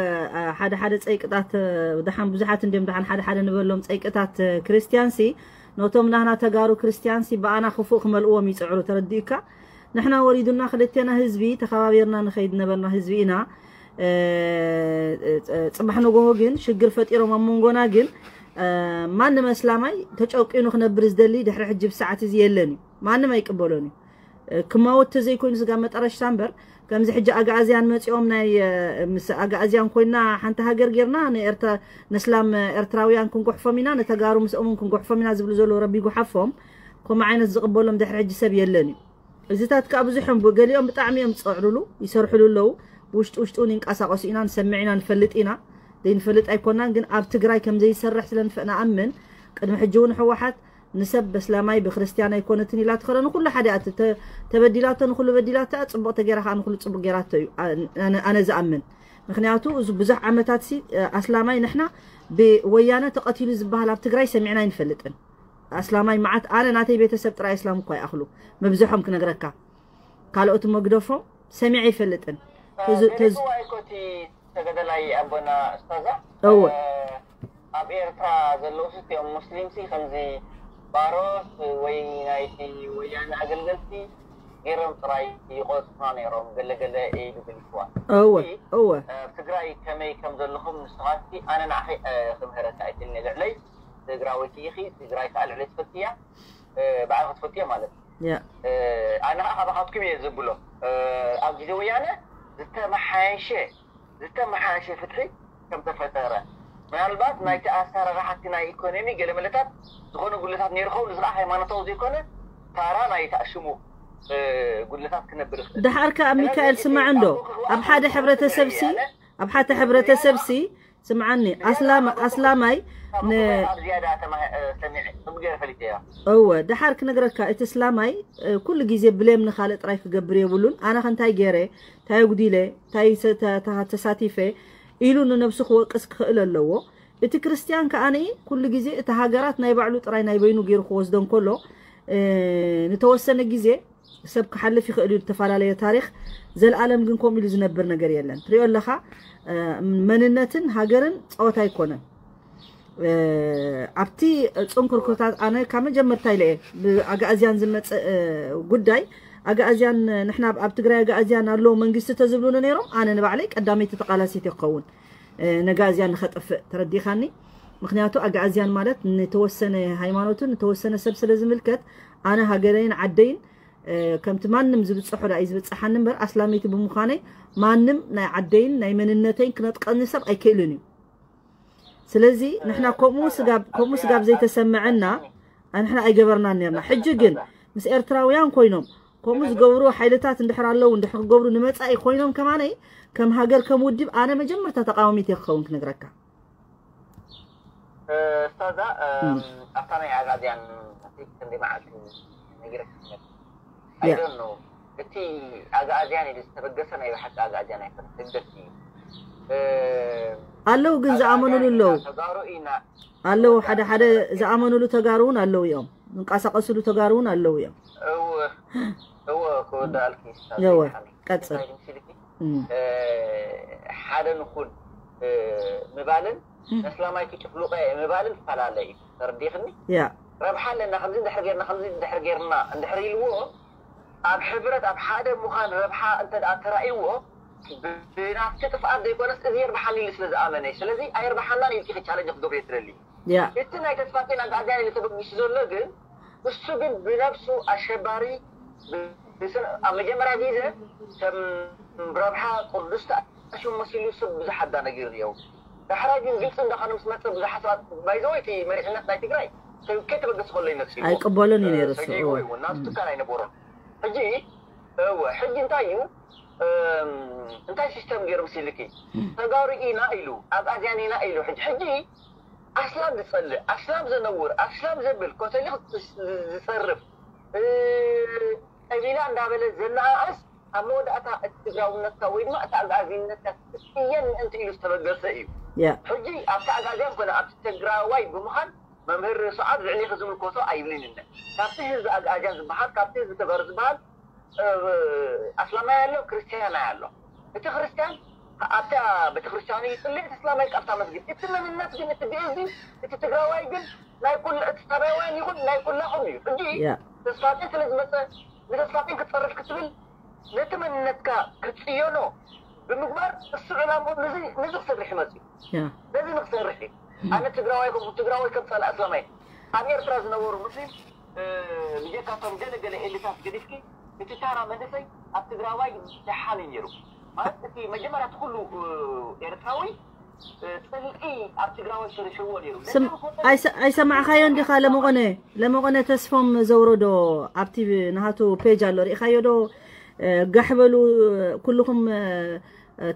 ሓደ ሓደ ፀይቅታት እ፣ ደሓን ብዙሓት እንዲም ደሓን ሓደ ሓደ ንበሎም ፀይቅታት እ፣ ክርስትያን ሲ ነቶም ናህና ተጋሩ ክርስትያን ሲ ብኣና ክፉእ ክመልእዎም ይፅዕሩ ተረዲእካ ንሕና ወሪዱና ክልቴና ህዝቢ ተኸባቢርና ንኸይድ ነበርና ህዝቢ ኢና እ፣ እ፣ ፅባሕ ንጎሆ ግን ሽግር ፈጢሮም ኣብ መንጎና ግን እ፣ ማንም ኣስላማይ ተጨቂኑ ክነብር ዝደሊ ድሕሪ ሕጂ ብሰዓት እዚ የለን እዩ ማንም ኣይቅበሎን እዩ እ፣ ክማወት ተዘይኮይኑ ስጋ መጠረሽታ እምበር ከምዚ ሕጂ ኣግኣዝያን መፂኦም ናይ እ፣ ምስ ኣግኣዝያን ኮይና ሓንቲ ሃገር ጌርና ንኤርትራ ነስላም ኤርትራውያን ክንጎሕፎም ኢና ነተጋሩ ምስኦምን ክንጎሕፎም ኢና ዝብሉ ዘለዉ ረቢ ይጉሓፎም ከምኡ ዓይነት ዝቕበሎም ድሕሪ ሕጂ ሰብ የለን እዩ እዚታት ከዓ ብዙሖም ገሊኦም ብጣዕሚ እዮም ዝፀዕሩሉ ይሰርሕሉ ኣለዉ ውሽጢ ውሽጢ እውን ይንቀሳቀሱ ኢና ንሰምዕ ኢና ንፈልጥ ኢና ዘይንፈልጥ ኣይኮናን ግን ኣብ ትግራይ ከም ዘይሰርሕ ስለ ንፈ- ንኣምን ቅድሚ ሕጂ እውን ህወሓት ንሰብ በስላማይ ብክርስትያን ኣይኮነትን ኢላ ትኸረ ንኩሉ ሓደ እያ ተ- ተበዲላቶ ንኩሉ በዲላቶ እያ ፅቡቅ ተገይራ ከዓ ንኩሉ ፅቡቅ ገይራቶ እዩ ኣ- ኣነ- ኣነ ዝኣምን ምክንያቱ እዚ ብዙሕ ዓመታት ሲ ኣስላማይ ንሕና ብወያነ ተቐቲሉ ዝበሃል ኣብ ትግራይ ሰሚዕና ኣይንፈልጥን ኣስላማይ መዓት ኣነ ናተይ ቤተሰብ ጥራይ ኣስላም እኳ ይኣኽሉ መብዝሖም ክነግረካ ካልኦት መግደፎም ሰሚዐ ይፈልጥን ተዝ- ተዝ- ዋይኮቲ ተገደላይ ኣቦና እስታዛ እወ ኣብ ኤርትራ ዘለዉ ስቲኦም ሙስሊም ሲ ከምዚ ባሮት ወይ ናይቲ ወያነ ኣገልገልቲ ገይሮም ጥራይ ይቆፅና ነይሮም ገለገለ ኢሉ ገሊፅዋ እወ እወ ኣብ ትግራይ ከመይ ከም ዘለኹም ንስኻትኪ ኣነ ንዓኺ ክምህረካ ኣይትልኒ ልዕለይ ትግራወይቲ ኢኺ ትግራይ ከዓ ልዕለይ ትፈልጥያ ባዕልኻ ትፈልጥያ ማለት እዩ ያ ኣነ ከዓ ካባኻትኩም እየ ዝብሎ ኣብ ግዜ ወያነ ዝተመሓየሸ ዝተመሓየሸ ፍትሒ ከም ተፈጠረ ምናልባት ናይቲ ኣሰራርሓቲ ናይ ኢኮኖሚ ገለ መለታት ዝኾነ ጉድለታት ነይሩ ኸውን እዚ ከዓ ሃይማኖታዊ ዘይኮነ ታራ ናይ ተኣሽሙ ጉድለታት ክነብር ይኽእል ደሓር ከዓ ሚካኤል ስማዕ እንዶ ኣብ ሓደ ሕብረተሰብ ሲ ኣብ ሓደ ሕብረተሰብ ሲ ስምዓኒ ኣስላም ኣስላማይ ን ኣብ ዝያዳ ተማሂ- ሰሚዐ ፅቡቅ ገይረ ፈሊጠያ እወ ደሓር ክነግረካ እቲ እስላማይ እ፣ ኩሉ ግዜ ብሌም ንካልእ ጥራይ ክገብር የብሉን ኣነ ከ እንታይ ገይረ እንታይ ኣጉዲለ እንታይ ሰ- ተ- ተ- ተሳቲፈ ኢሉ ንነብሱ ክወቅስ ክኽእል ኣለዎ እቲ ክርስትያን ከኣ ኩሉ ግዜ እቲ ሃገራት ናይ ባዕሉ ጥራይ ናይ በይኑ ገይሩ ክወስዶ እንከሎ እ፣ ንተወሰነ ግዜ ሰብ ክሓልፍ ይኽእል እዩ ዝተፈላለየ ታሪክ ዘልኣለም ግን ከምኡ ኢሉ ዝነብር ነገር የለን ትሪኦ ኣለኻ እ፣ መንነትን ሃገርን ፀወታ ኣይኮነን እ፣ ኣብቲ ፅንኩር ኩነታት ኣነ ካብ መጀመርታ ኢለ እየ ብኣጋእዝያን ዝመፅእ እ፣ ጉዳይ ኣጋእዝያን ንሕና ኣብ ትግራይ ኣጋእዝያን ኣለዎ መንግስቲ ተዝብሉኒ ነይሮም ኣነ ንባዕለይ ቀዳመይቲ ተቃላሲት እየ ክኸውን እ፣ ነጋእዝያን ንኸጥፍእ ተረዲኻኒ ምክንያቱ ኣጋእዝያን ማለት ንተወሰነ ሃይማኖትን ንተወሰነ ሰብ ስለ ዝምልከት ኣነ ሃገረይን ዓደይን እ፣ ከምቲ ማንም ዝብፅሖ ዳ እዩ ዝብፅሓኒ እምበር ኣስላመይቲ ብምዃነይ ማንም ናይ ዓደይን ናይ መንነተይን ክነጥቀኒ ሰብ ኣይክእልን እዩ ስለዚ ንሕና ከምኡ ስጋብ ከምኡ ስጋብ ዘይተሰምዐና ንሕና ኣይገበርናን ነርና። ሕጂ ግን ምስ ኤርትራውያን ኮይኖም ከምኡ ዝገብሩ ሓይልታት እንድሕር ኣለዉ፣ እንድሕር ክገብሩ ንመጻኢ ኮይኖም ከማነይ ከም ሃገር ከም ውድብ ኣነ መጀመርታ ተቃዋሚት እየ ክኸውን ክነግረካ። ስታዛ ኣብታ ናይ ኣጋዝያን ክንደይ መዓልቲ ነጊረክ ኣይደኖ እቲ ኣጋዝያን ኢሉ ዝተበገሰ ናይ ብሓቂ ኣጋዝያን ኣይኮነ ህግደፍ እዩ። ኣለዉ ግን ዝኣመኑሉ ኣለዉ። ተጋሩ ኢና ኣለዉ ሓደ ሓደ ዝኣመኑሉ ተጋሩ እውን ኣለዉ እዮም። ዝንቀሳቀስሉ ተጋሩ እውን ኣለዉ እዮም። እወ እወ ክወዳልኪ እወ፣ ቀጽል። ሓደ ንኹን ምባልን ነስላማይ ክጭፍልቆ ምባልን ፈላለ እዩ። ተረዲኽኒ? ያ ረብሓ ኣለና ከምዚ ድሕር ጌርና ከምዚ ድሕር ጌርና እንድሕር ኢልዎ ኣብ ሕብረት ኣብ ሓደ ምዃን ረብሓ እንተ ደኣ ተራእይዎ ብናፍቲ ጥፍኣት ዘይኮነስ እዚ የርብሓኒ ኢሉ ስለ ዝኣመነ እዩ። ስለዚ ኣየርብሓናን ኢልኪ ክቻለንጅ ክገብር እየ ትደሊ። ያ እቲ ናይ ተስፋ ጤና ጋዜጣ ኢሉ ተበጊሱ ዘሎ ግን እሱ ግን ብነብሱ ኣሸባሪ ብስን ኣብ መጀመርያ ግዜ ከም ረብሓ ቅዱስ ተኣሽሙ መሲሉ ሰብ ብዙሕ ኣዳ ነጊሩ እየው። ዳሕራይ ግን ግልፂ እንዳኾነ ምስ መፀ ብዙሓት ሰባት ባይዘወይ እቲ መሪሕነት ናይ ትግራይ ከይተበገስ ከሎ ይመፅእ ኣይቅበሎን እዩ ነይሩ እሱ። ሰጊእዎ እዩ ናብቲ ትካል ኣይነበሮን። ሕጂ እወ ሕጂ እንታይ እዩ እንታይ ሲስተም ገይሩ ምስ ኢልኪ ተጋሩ ኢና ኢሉ ኣግኣዝያን ኢና ኢሉ ሕጂ ሕጂ ኣስላም ዝጸልእ ኣስላም ዘነውር ኣስላም ዘብል ኮተሊክ ዝጸርፍ ቀቢላ እንዳበለ ዘነኣእስ ኣብ መወዳእታ እቲ ትግራውነትካ ወይ ድማ እቲ ኣግኣዚነትካ ክትቅየን ምእንቲ ኢሉ ዝተበገሰ እዩ። ያ ሕጂ ኣብቲ ኣግኣዝያን ኮነ ኣብቲ ትግራዋይ ብምዃን መምህር ሰዓድ ልዕሊኺ ዝምልከቶ ኣይብልን እነ ካብቲ ህዝቢ ኣግኣዝያን ዝበሃል ካብቲ ህዝቢ ተጋሩ ዝበሃል ኣስላማይ ኣሎ ክርስቲያናይ ኣሎ። እቲ ክርስቲያን ኣብታ ቤተክርስትያኑ ይጽልእ እቲ እስላማይ ካብታ መስጊድ። እቲ መንነት ግን እቲ ግእዝ እዩ። እቲ ትግራዋይ ግን ናይ ኩሉ እቲ ሳባውያን ይኹን ናይ ኩላኹም እዩ። ሕጂ ያ ተስፋጤን ስለ ዝመፀ ንተስፋጤን ክትፀርፍ ክትብል ነቲ መንነትካ ክትፅየኖ ብምግባር እሱ ዕላምኡ ነዚ ነዚ ክሰርሕ ይመፅእ እዩ። ያ ነዚ ንክሰርሕ እዩ። ኣነ ትግራዋይ ከም ትግራዋይ ከም ፀላእ እስላማይ ኣብ ኤርትራ ዝነበሩ ሙስሊም ብጀካቶም ገለ ገለ ኤሊታት ገዲፍኪ እቲ ታራ መንእሰይ ኣብ ትግራዋይ ደሓን እዩ ነይሩ። ማለት እቲ መጀመርያ እቲ ኩሉ ኤርትራዊ ፅልኢ ኣብ ትግራዋይ ሰሪሕዎ ነይሩ። ስም- ኣይሰ- ኣይሰማዕካዮን ዲኻ? ለመቆነ ለመቆነ ተስፎም ዘውረዶ ኣብቲ ናሃቱ ፔጅ ኣሎ ርኢኻዮ ዶ? ጋሕ በሉ ኩልኹም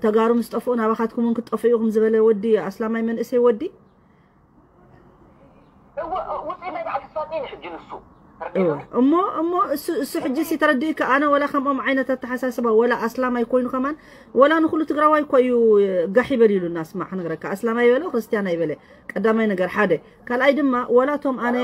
ተጋሩ ምስ ጠፍኡ ናባኻትኩም እውን ክትጠፍኡ ኢኹም ዝበለ ወዲ ኣስላማይ መንእሰይ ወዲ ውፅኢት ናይ በዓል ተስፋ ፂን ሕጂ ንሱ እወ። እሞ እሞ እሱ እሱ ሕጂ ሲ ተረዲእካ ኣነ ወላ ከምኦም ዓይነት ኣተሓሳስባ ወላ ኣስላማይ ኮይኑ ከማን ወላ ንኩሉ ትግራዋይ እኮ እዩ ጋሕ ይበል ኢሉና። ስማዕ ክነግረካ ኣስላማይ ይበለ ክርስትያን ኣይበለ ቀዳማይ ነገር ሓደ። ካልኣይ ድማ ወላ እቶም ኣነ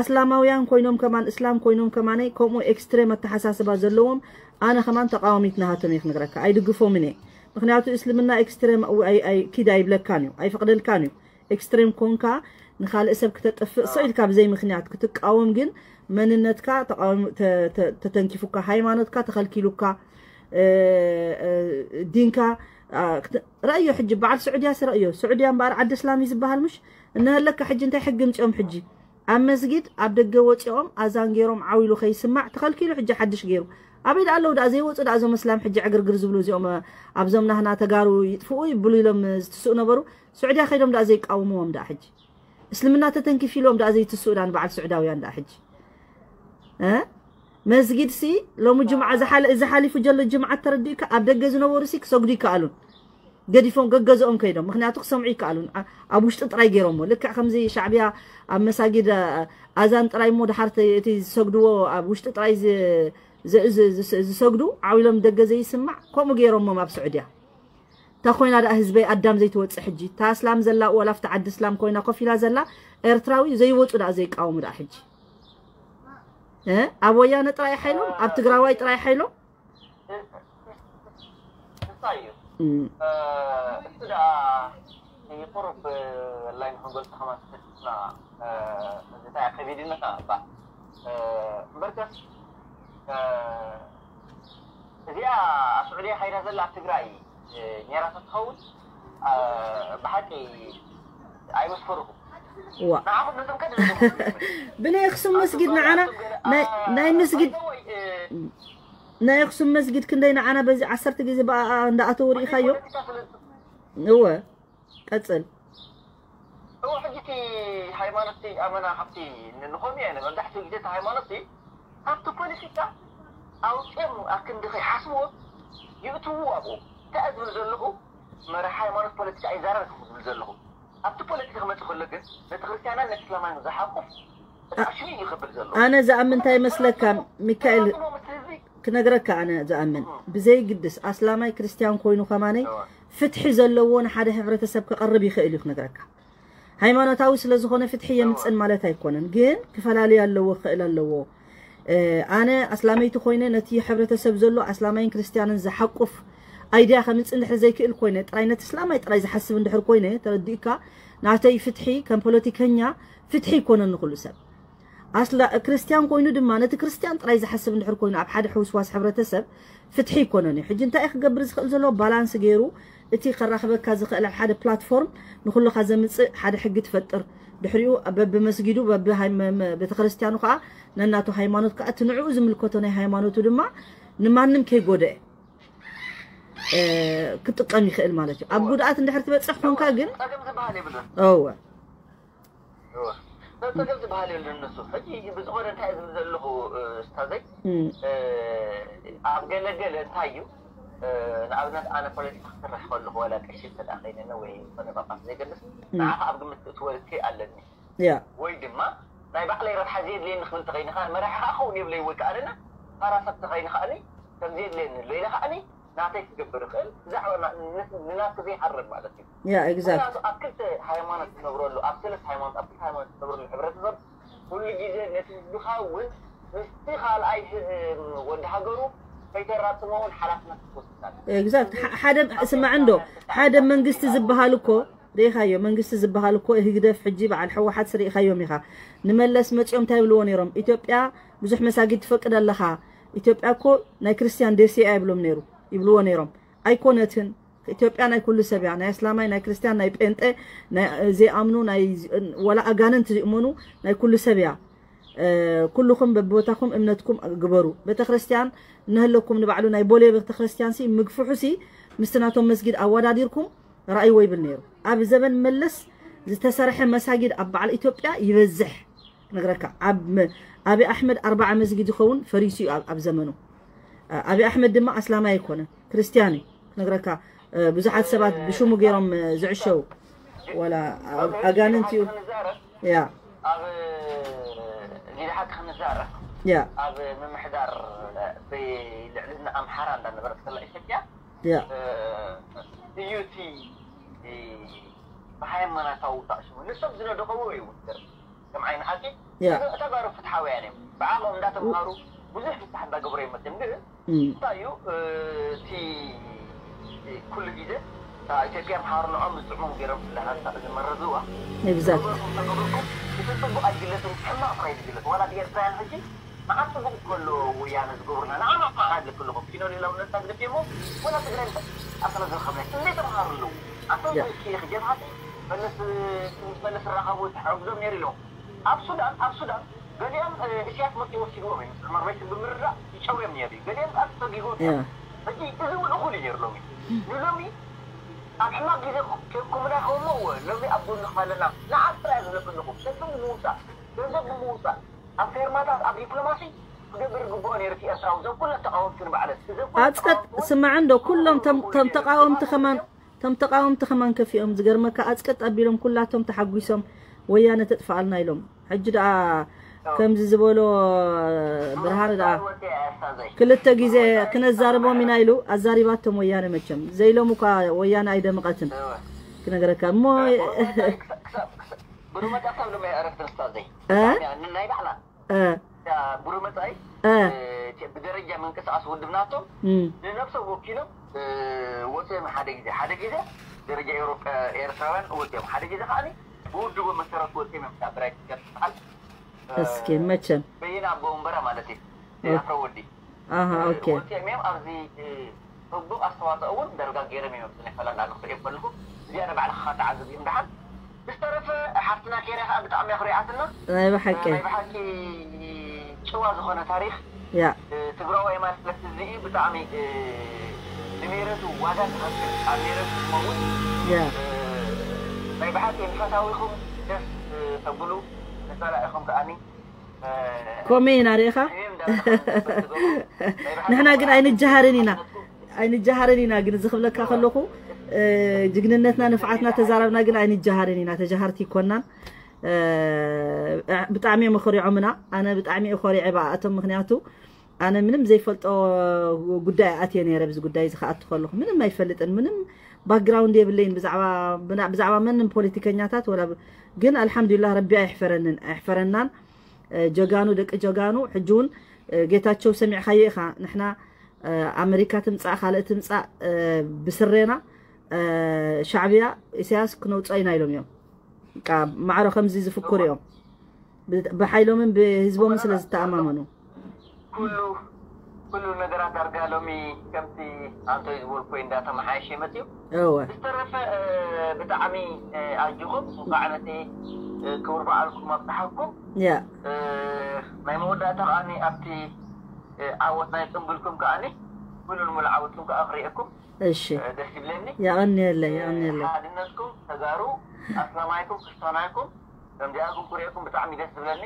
ኣስላማውያን ኮይኖም ከማን እስላም ኮይኖም ከማነይ ከምኡ ኤክስትሬም ኣተሓሳስባ ዘለዎም ኣነ ከማን ተቃዋሚት ናሃቶም እየ ክነግረካ ኣይድግፎምን እየ። ምክንያቱ እስልምና ኤክስትሬም ኣይ- ኣይ- ኪድ ኣይብለካን እዩ ኣይፈቅደልካን እዩ። ኤክስትሬም ኮንካ ንኻልእ ሰብ ክተጥፍእ ስቕ ኢልካ ብዘይ ምክንያት ክትቃወም ግን መንነትካ ተቃዋሚ ተ- ተ- ተተንኪፉካ ሃይማኖትካ ተኸልኪሉካ እ- እ- ዲንካ አ፣ ክት- ረእዮ ሕጂ በዓል ስዑድያ ሲ ረእዮ ስዑድያ እምበኣር ዓዲ እስላም እዩ ዝበሃል ምሽ እነሀለካ ሕጂ እንታይ ሕጊ ምፅኦም ሕጂ ኣብ መስጊድ ኣብ ደገ ወፂኦም ኣዛን ገይሮም ዓው ኢሉ ከይስማዕ ተኸልኪሉ ሕጂ ሓድሽ ገይሩ ኣበይ ደኣ ኣለዉ ደኣ ዘይወፁ ደኣ እዞም እስላም ሕጂ ዕግርግር ዝብሉ እዚኦም ኣብዞም ናህና ተጋሩ ይጥፍኡ ይብሉ ኢሎም ዝትስኡ ነበሩ። ስዑድያ ከይዶም ደኣ ዘይቃወምዎም ደኣ ሕጂ እስልምና ተተንኪፍ ኢሎም ደኣ ዘይትስኡ ደኣ ንበዓል ስዑዳውያን ደኣ ሕጂ እ መስጊድ ሲ ሎሚ ጅምዓ ዝሓለ እዚ ሓሊፉ ዘሎ ጅምዓ ተረዲእካ ኣብ ደገ ዝነበሩ ሲ ክሰግዱ ይከኣሉን ገዲፎም ገገዝኦም ከይዶም ምክንያቱ ክሰምዑ ይከኣሉን ኣ- ኣብ ውሽጢ ጥራይ ገይሮሞ ልክዕ ከምዚ ሻዕብያ ኣብ መሳጊድ ኣ- ኣዛን ጥራይ እሞ ድሓር እቲ እቲ ዝሰግድዎ ኣብ ውሽጢ ጥራይ ዝ- ዝ- ዝ- ዝ- ዝሰግዱ ዓው ኢሎም ደገ ዘይስማዕ ከምኡ ገይሮሞም ኣብ ስዑድያ እታ ኮይና ደኣ ህዝበይ ኣዳም ዘይትወፅእ ሕጂ እታ እስላም ዘላ ወላ ኣብቲ ዓዲ እስላም ኮይና ኮፍ ኢላ ዘላ ኤርትራዊ ዘይወፁ ደኣ ዘይቃወሙ ደኣ ሕጂ እ ኣብ ወያነ ጥራይ ሓይሎም ኣብ ትግራዋይ ጥራይ ሓይሎም እንታይ እዩ እቲ ደኣ ቁሩብ ላይን ክንገልፆ ከማን ተፈትና እንታይ ከቢድና ባ እምበርከስ እዚኣ ኣብ ስዑድያ ካይዳ ዘላ ኣብ ትግራይ ኔራ ተትኸውን ብሓቂ ኣይመስፈርኹ ዋ ንዓኹም ነቶም ከደ ብናይ ኣክሱም መስጊድ ንዓና ናይ- ናይ መስጊድ ናይ ኣክሱም መስጊድ ክንደይ ንዓና በዚ ዓሰርተ ግዜ ብኣኣ እንዳኣተው ርኢኻዮ እወ ቀፅል ሕጂ እቲ ሃይማኖት ኣመና ካብቲ ንኾኑ እየ መብዛሕትኡ ግዜ እቲ ሃይማኖት ካብቲ ፖለቲካ ኣውፅኦም ኣክንዲ ከይሓስብዎ ይእትዉ ኣብኡ። እንታይ ዝብል ዘለኹ መራሒ ሃይማኖት ፖለቲካ ኣይዛረብ ዝብል ዘለኹ ኣብቲ ፖለቲካ ክመፅእ ከሎ ግን ነቲ ክርስትያናን ነቲ እስላማን ዝሓቁፍ ጣሽሚ ይኽብል ዘሎ። ኣነ ዝኣምን እንታይ ይመስለካ ሚካኤል፣ ክነግረካ ኣነ ዝኣምን ብዘይግድስ ኣስላማይ ክርስትያን ኮይኑ ከማነይ ፍትሒ ዘለዎ ንሓደ ሕብረተሰብ ክቐርብ ይኽእል እዩ ክነግረካ። ሃይማኖታዊ ስለ ዝኾነ ፍትሒ የምፅን ማለት ኣይኮነን፣ ግን ክፈላልይ ኣለዎ ክኽእል ኣለዎ። ኣነ ኣስላመይቲ ኮይነ ነቲ ሕብረተሰብ ዘሎ ኣስላማይን ክርስትያንን ዝሓቁፍ ኣይድያ ከምፅእ እንድሕር ዘይክእል ኮይነ ጥራይ ነቲ እስላማይ ጥራይ ዝሓስብ እንድሕር ኮይነ ተረዲእካ ናተይ ፍትሒ ከም ፖለቲከኛ ፍትሒ ይኮነኒ ኩሉ ሰብ ኣስላ ክርስትያን ኮይኑ ድማ ነቲ ክርስትያን ጥራይ ዝሓስብ እንድሕር ኮይኑ ኣብ ሓደ ሕውስዋስ ሕብረተሰብ ፍትሒ ይኮነን እዩ። ሕጂ እንታይ ክገብር ዝኽእል ዘሎ ባላንስ ገይሩ እቲ ከራኽበካ ዝኽእል ኣብ ሓደ ፕላትፎርም ንኩልኻ ዘምፅእ ሓደ ሕጊ ትፈጥር ድሕሪኡ በብመስጊዱ በብቤተክርስትያኑ ከዓ ነናቱ ሃይማኖት ከዓ እቲ ንዕኡ ዝምልከቶ ናይ ሃይማኖቱ ድማ ንማንም ከይጎደአ ክጥቀም ይኽእል ማለት እዩ። ኣብ ጉድኣት እንድሕር ትበፅሕ ኮንካ ግን እወ እወ ጸገም ዝበሃል የብሉን። ንሱ ሕጂ ብዝኾነ እንታይ ዝብል ዘለኹ ስታዘይ ኣብ ገለገለ እንታይ እዩ ንኣብነት ኣነ ፖለቲካ ክሰርሕ ከለኹ ወላ ቀሺ እንተ ኮይነ ወይ ዝኾነ ጳጳስ ዘይገድስ ንዓኻ ኣብ ግምት ክትወልቲ ኣለኒ ያ ወይ ድማ ናይ ባዕለይ ረብሓ ዘየድልየኒ ክብል ተኸይኒ ከዓ መራሒ ከዓ ክኸውን የብለይ ወይ ከዓ ኣነና ፓራሰብ ተኸይኒ ከዓኒ ከም ዘየድልየኒ ኣሎ ኢለ ከዓኒ ናተይ ክገብር ይኽእል ብዛዕባ ንናቱ ዘይሓርም ማለት እዩ ያ exact ምክንያቱ ኣብ ክልተ ሃይማኖት ዝነብረሉ ኣብ ሰለስተ ሃይማኖት ኣብ ክልተ ሃይማኖት ዝነብረሉ ሕብረተሰብ ኩሉ ግዜ ነቲ ዝኸውን ምስቲ ካልኣይ ወዲ ሃገሩ ከይተራጽሞ እውን ሓላፍነት ክትወስድ ኣለካ። exact ሓደ ስማዕ እንዶ ሓደ መንግስቲ ዝበሃል እኮ ርኢኻዮ መንግስቲ ዝበሃል እኮ ህግደፍ ሕጂ በዓል ሕወሓት ርኢኻዮም ኢኻ ንመለስ መፂኦም እንታይ ይብልዎ ነይሮም ኢትዮጵያ ብዙሕ መሳጊድ ትፈቅድ ኣለኻ ኢትዮጵያ እኮ ናይ ክርስቲያን ደሴ እያ ይብሎም ነይሩ ይብልዎ ነይሮም ኣይኮነትን ኢትዮጵያ ናይ ኩሉ ሰብ እያ ናይ እስላማይ ናይ ክርስቲያን ናይ ጴንጠ ዘይኣምኑ ናይ ወላ ኣጋንንት ዝእመኑ ናይ ኩሉ ሰብ እያ ኩልኹም በብቦታኹም እምነትኩም ግበሩ ቤተክርስትያን እነህለኩም ንባዕሉ ናይ ቦሌ ቤተክርስትያን ሲ ምግፍሑ ሲ ምስቲ ናቶም መስጊድ ኣወዳዲርኩም ረኣይዎ ይብል ነይሩ ኣብ ዘበን መለስ ዝተሰርሐ መሳጊድ ኣብ በዓል ኢትዮጵያ ይበዝሕ ክነግረካ ኣብ ኣቢ ኣሕመድ ኣርባዓ መስጊድ ይኸውን ፈሪሱ እዩ ኣብ ዘመኑ ኣቢ ኣሕመድ ድማ ኣስላማይ ኣይኮነን ክርስትያን እዩ ክነግረካ ብዙሓት ሰባት ብሽሙ ገይሮም ዝዕሸው ወላ ኣጋንንቲ እዩ ያ ኣብ ጊዜ ሓቂ ክንዛረብ ያ ኣብ ምምሕዳር ብልዕልና ኣምሓራ እንዳነበረት ከላ ኢትዮጵያ ያ እዩ እቲ ብሃይማኖታዊ ጣዕሽሙ ንሶም ዝነደኸዎ ይውድር ከም ዓይኒ ሓቂ ተጋሩ ፍትሓውያን እዮም ብዓቕም እንዳተምሃሩ ብዙሕ ፍታሕ እንዳገበሩ ይመፅም ግን እንታይ እዩ እቲ ኩሉ ግዜ ኢትዮጵያ ምሓሩ ንዖም ዝጥዕሞም ገይሮም ስለ ሃንሳ ዝመረዝዋ exact ተገብርኩም እቲ ፅቡቅ ኣይግለፅን ሕማቅ ጥራይ ዝግለፅ ዋላ ብኤርትራውያን ሕጂ መዓት ፅቡቅ ከሎ ወያነ ዝገብሩና ንዓና ፋቃ ድልክ ኣለኹም ኪኖ ሌላ እምነት ታግደፍ እሞ ወላ ትግራይ ኣሰና ዝረኸብና ክንደይ ተምሃሩ ኣለዉ ኣቶም ያ። ኪ ጀብሃቲ መለስ ምስ መለስ ራኸቡ ተሓግዞም ነይሩ ኢሎም ኣብ ሱዳን ኣብ ሱዳን ገሊኦም እስያስ መፂ ወሲድዎም እዩ ምስ ዑመር በሽር ብምርዳእ ይጨውዮም ነይሩ እዩ ገሊኦም ከዓ ተሰጊጎም እዮም ሕጂ እዚ እውን እኹል እዩ ነይሩ ሎሚ ንሎሚ ኣብ ሕማቅ ግዜ ኬብኩምና ከሞ እወ ሎሚ ኣብ ጎንኹም ኣለና ንዓት ጥራይ ዝብለኩ ኣለኹ ገንዘብ ብምውፃእ ገንዘብ ብምውፃእ ኣብ ፌርማታት ኣብ ዲፕሎማሲ ክገብር ዝግብኦ ነይሩ እቲ ኤርትራዊ እዞም ኩሎም ተቃወምቲ ንባዕለን እዞም ኣፅቀጥ ስማዕ እንዶ ኩሎም ቶም ተቃወምቲ ከማን ቶም ተቃወምቲ ከማን ከፊኦም ዝገርመካ ኣፅቀጥ ኣቢሎም ኩላቶም ተሓጒሶም ወያነ ተጥፍኣልና ኢሎም ሕጂ ደኣ ከምዚ ዝበሎ ብርሃነ ደኣ ክልተ ግዜ ክነዛርቦም ኢና ኢሉ ኣዛሪባቶም ወያነ መቸም ዘይሎም እኳ ወያነ ኣይደምቐትን ክነገረካ እሞ ብሩመ ጣሳብ ድማ ዕረፍቲ ንስታዘይ ናይ ባዕላ ብሩመፃይ ብደረጃ ምንቅስቃስ ውድብ ናቶም ንነብሶም ወኪሎም ወፂኦም ሓደ ግዜ ሓደ ግዜ ደረጃ ኤሮጳ ኤርትራውያን ወፂኦም ሓደ ግዜ ከዓ ብውድቦ መሰረት ወፂኦም እዮም ብራይ ትገርትዓል እስኪ መቸም በየነ ኣቦ ወንበራ ማለት እዩ ኣፍረ ወዲ ኣሃ ኦኬ ወፂኦም እዮም ኣብዚ ፅቡቅ ኣስተዋፅኦ እውን ደርጋ ገይሮም እዮም ኣብዚ ናይ ፈላላ ንክትሪኦ ከለኹ እዚኣ ንባዕልካ ተዓዘብ እዮም ደሓን ዝተረፈ ሓፍትና ኬርያ ከዓ ብጣዕሚ ኣኽሪዓትና ናይ ብሓቂ ናይ ብሓቂ ጭዋ ዝኾነ ታሪክ ያ ትግራዋይ ማለት እዚ እዩ ብጣዕሚ ንሜረቱ ዋጋ ዝኸፍል ኣብ ሜረቱ ዝመውት ያ ናይ ብሓቂ ንፈታዊኹም ደስ ተብሉ፣ ንጸላኢኹም ከኣኒ ኮሜ ኢና ርኢኻ። ንሕና ግን ኣይንጀሃርን ኢና ኣይንጀሃርን ኢና። ግን እዚ ክብለካ ከለኹ እ፣ ጅግንነትና ንፍዓትና ተዛረብና ግን ኣይንጀሃርን ኢና። ተጀሃርቲ ይኮናን። እ፣ ብጣዕሚ እዮም ኮሪዖምና። ኣነ ብጣዕሚ እየ ኮሪዐ ብኣቶም፣ ምክንያቱ ኣነ ምንም ዘይፈልጦ ጉዳይ ኣትየ ነይረ። ብዚ ጉዳይ እዚ ክኣቱ ከለኹ ምንም ኣይፈልጥን፣ ምንም ባክግራውንድ የብለይን ብዛዕባ ብና- ብዛዕባ መንም ፖለቲከኛታት ወላ ብ- ግን ኣልሓምዱሊላህ ረቢ ኣይሕፈረንን ኣይሕፈረናን። እ፣ ጀጋኑ ደቂ ጀጋኑ ሕጂ እውን እ፣ ጌታቸው ሰሚዕካዮ ኢኻ። ንሕና እ፣ ኣመሪካ ትምፃእ ካልእ ትምፃእ እ፣ ብስሬና እ፣ ሻዕብያ ኢሳያስ ክነውፅኦ ኢና ኢሎም እዮም። በቃ ማዕረ ከምዚ ዝፍክሩ እዮም። ብ- ብሓይሎምን ብህዝቦምን ስለ ዝተኣማመኑ ኩሉ ኩሉ ነገራት ዳርጋ ሎሚ ከምቲ ኣንቶይ ዝበልኩ እንዳተመሓየሸ መፅዩ። እወ ዝተረፈ እ፣ ብጣዕሚ እ፣ ኣጆኹም። እንኳዕ ነቲ እ፣ ክቡር በዓልኩም ኣብፅሓኩም። ያ እ፣ ናይ መወዳእታ ከኣኒ ኣብቲ እ፣ ዓወት ናይ ፅምብልኩም ከኣኒ ሙሉእ ንሙሉእ ዓወትኩም ከኣ ክርእየኩም እሺ እ፣ ደስ ይብለኒ። የቐንየለይ የቐንየለይ ሓድነትኩም ተጋሩ ኣስላማይኩም ክርስቲያናይኩም ከምዚኣኩም ክርእየኩም ብጣዕሚ ደስ ዝብለኒ።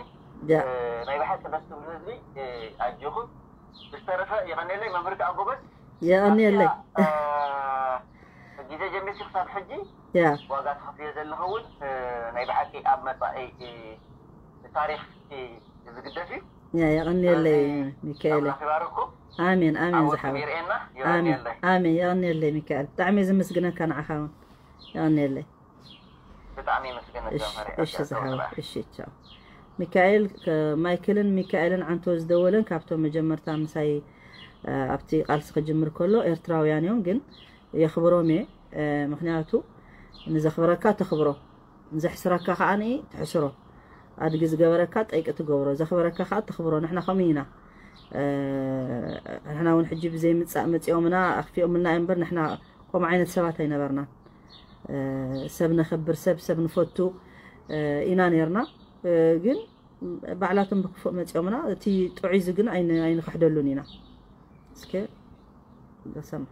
ያ እ፣ ናይ ብሓቂ ደስ ዝብል ህዝቢ እ፣ ኣጆኹም። ዝተረፈ የቐንየለይ። መምህር ከኣ ጎበዝ የቐንየለይ ኣብታ፣ እ፣ ግዜ ጀሚርሲ ክሳብ ሕጂ ያ ዋጋ ተኸፍልዮ ዘለኹ እውን እ፣ ናይ ብሓቂ ኣብ መፃኢ እ፣ ታሪኽ እ፣ ዝግደፍ እዩ። ያ የቐንየለይ ሚካኤል ኣምላኽ ይባርኩም። ኣሜን ኣሜን ዓወት ዝሓወ ይርኤና። ኣሜን የቐንየለይ። ኣሜን የቐንየለይ ሚካኤል ብጣዕሚ እየ ዘመስግነካ ንዓኻ እውን የቐንየለይ ብጣዕሚ የመስግን እሺ መምህር እሺ ዝሓወ እሺ ቻው ሚካኤል ከ- ማይክልን ሚካኤልን ዓንቶ ዝደወለን ካብቶም መጀመርታ ምሳይ እ፣ ኣብቲ ቃልሲ ክጅምር ከሎ ኤርትራውያን እዮም ግን የኽብሮም እየ እ፣ ምክንያቱ ንዘኽብረካ ተኽብሮ ንዘሕስረካ ከዓ ትሕስሮ ኣድጊ ዝገበረካ ጠይቂ ትገብሮ ዘኽበረካ ከዓ ተኽብሮ ንሕና ከምኡ ኢና እ፣ ንሕና እውን ሕጂ ብዘይምፃእ መፂኦምና ኣኽፊኦምልና እዮም እምበር ንሕና ከምኡ ዓይነት ሰባት ኣይነበርና እ፣ ሰብ ነኽብር ሰብ ሰብ ንፈቱ እ፣ ኢና ነርና እ፣ ግን ባዕላቶም ብክፉእ መፂኦምና እቲ ጥዑይ እዚ ግን ኣይን- ኣይንክሕደሉን ኢና እስከ ገሰማ